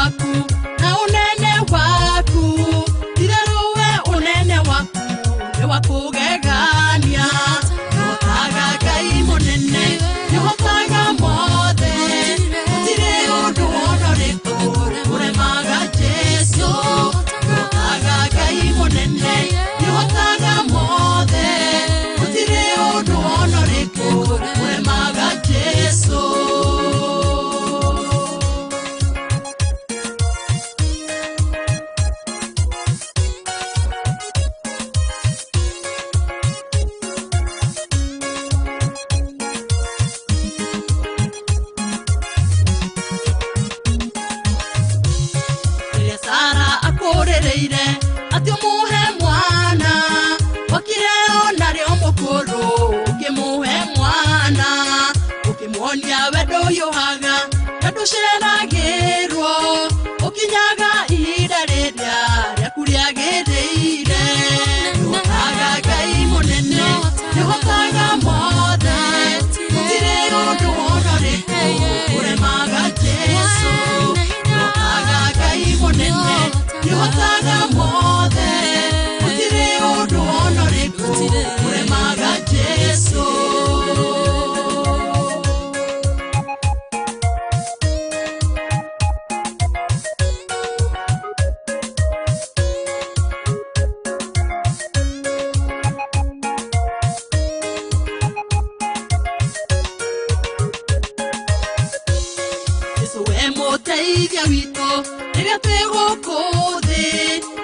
Waku na unene waku Titherũ we unene waku nĩ wa kũgegania. Nĩũhotaga Ngai mũnene, nĩũhotaga mothe, gũtirĩ ũndũ ona ũrĩkũ ũremaga Jesũ. Nĩũhotaga Ngai mũnene, nĩũhotaga mothe, gũtirĩ ũndũ ona ũrĩkũ ũremaga Jesũ. Rĩrĩa Sara akũrĩrĩire atĩ ũmũhe mwana, okire onarĩo mũkũrũ ũkĩmũhe mwana, ũkĩmuonia wendo ũhiũhaga na ndũceragĩrwo, ũkinyaga ihinda rĩrĩa rĩaku rĩagĩrĩire. Nĩũhotaga Ngai mũnene, nĩũhotaga mothe, gũtirĩ ũndũ ona ũrĩkũ ũremaga Jesũ. Nĩũhotaga Ngai mũnene, nĩũhotaga mothe, gũtirĩ ũndũ ona ũrĩkũ ũremaga Jesũ. Jesũ we mũteithia witũ rĩrĩa twĩ gũkũ thĩ,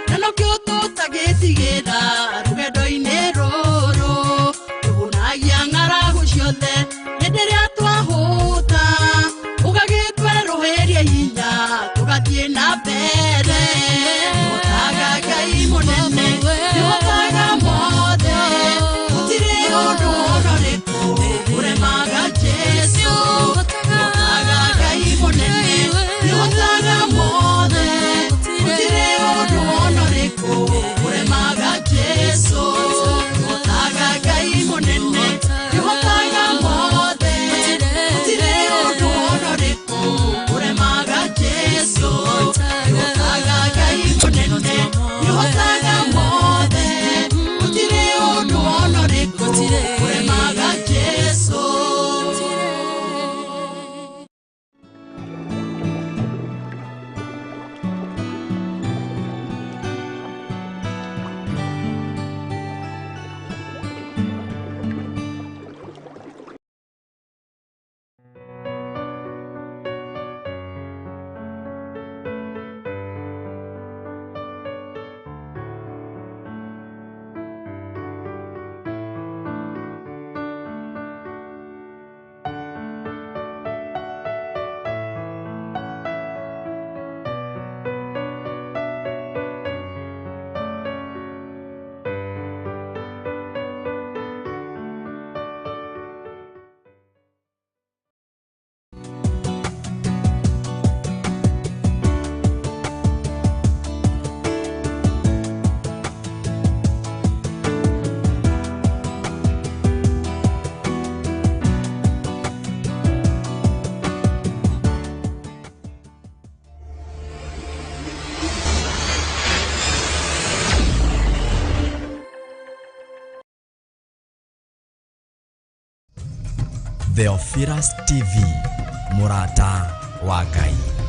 na nokĩo tũtagĩtigĩra rũgendo-inĩ rũrũ. Tũhũnagia ng'aragu ciothe hĩndĩ ĩrĩa twahũta, ũgagĩtwerũhĩria hinya tũgathiĩ na mbere. Nĩũhotaga Ngai mũnene, nĩũhotaga mothe, gũtirĩ ũndũ ona ũrĩkũ ũremaga Jesũ. Nĩũhotaga Ngai mũnene, nĩũhotaga mothe, gũtirĩ ũndũ ona ũrĩkũ ũremaga Jesũ. Nĩũhotaga Ngai mũnene, nĩũhotaga mothe, gũtirĩ ũndũ ona ũrĩkũ ũremaga Jesũ. Nĩũhotaga Ngai mũnene, nĩũhotaga mothe, gũtirĩ ũndũ ona ũrĩkũ ũremaga Jesũ. Theophilus TV, mũrata wa Ngai.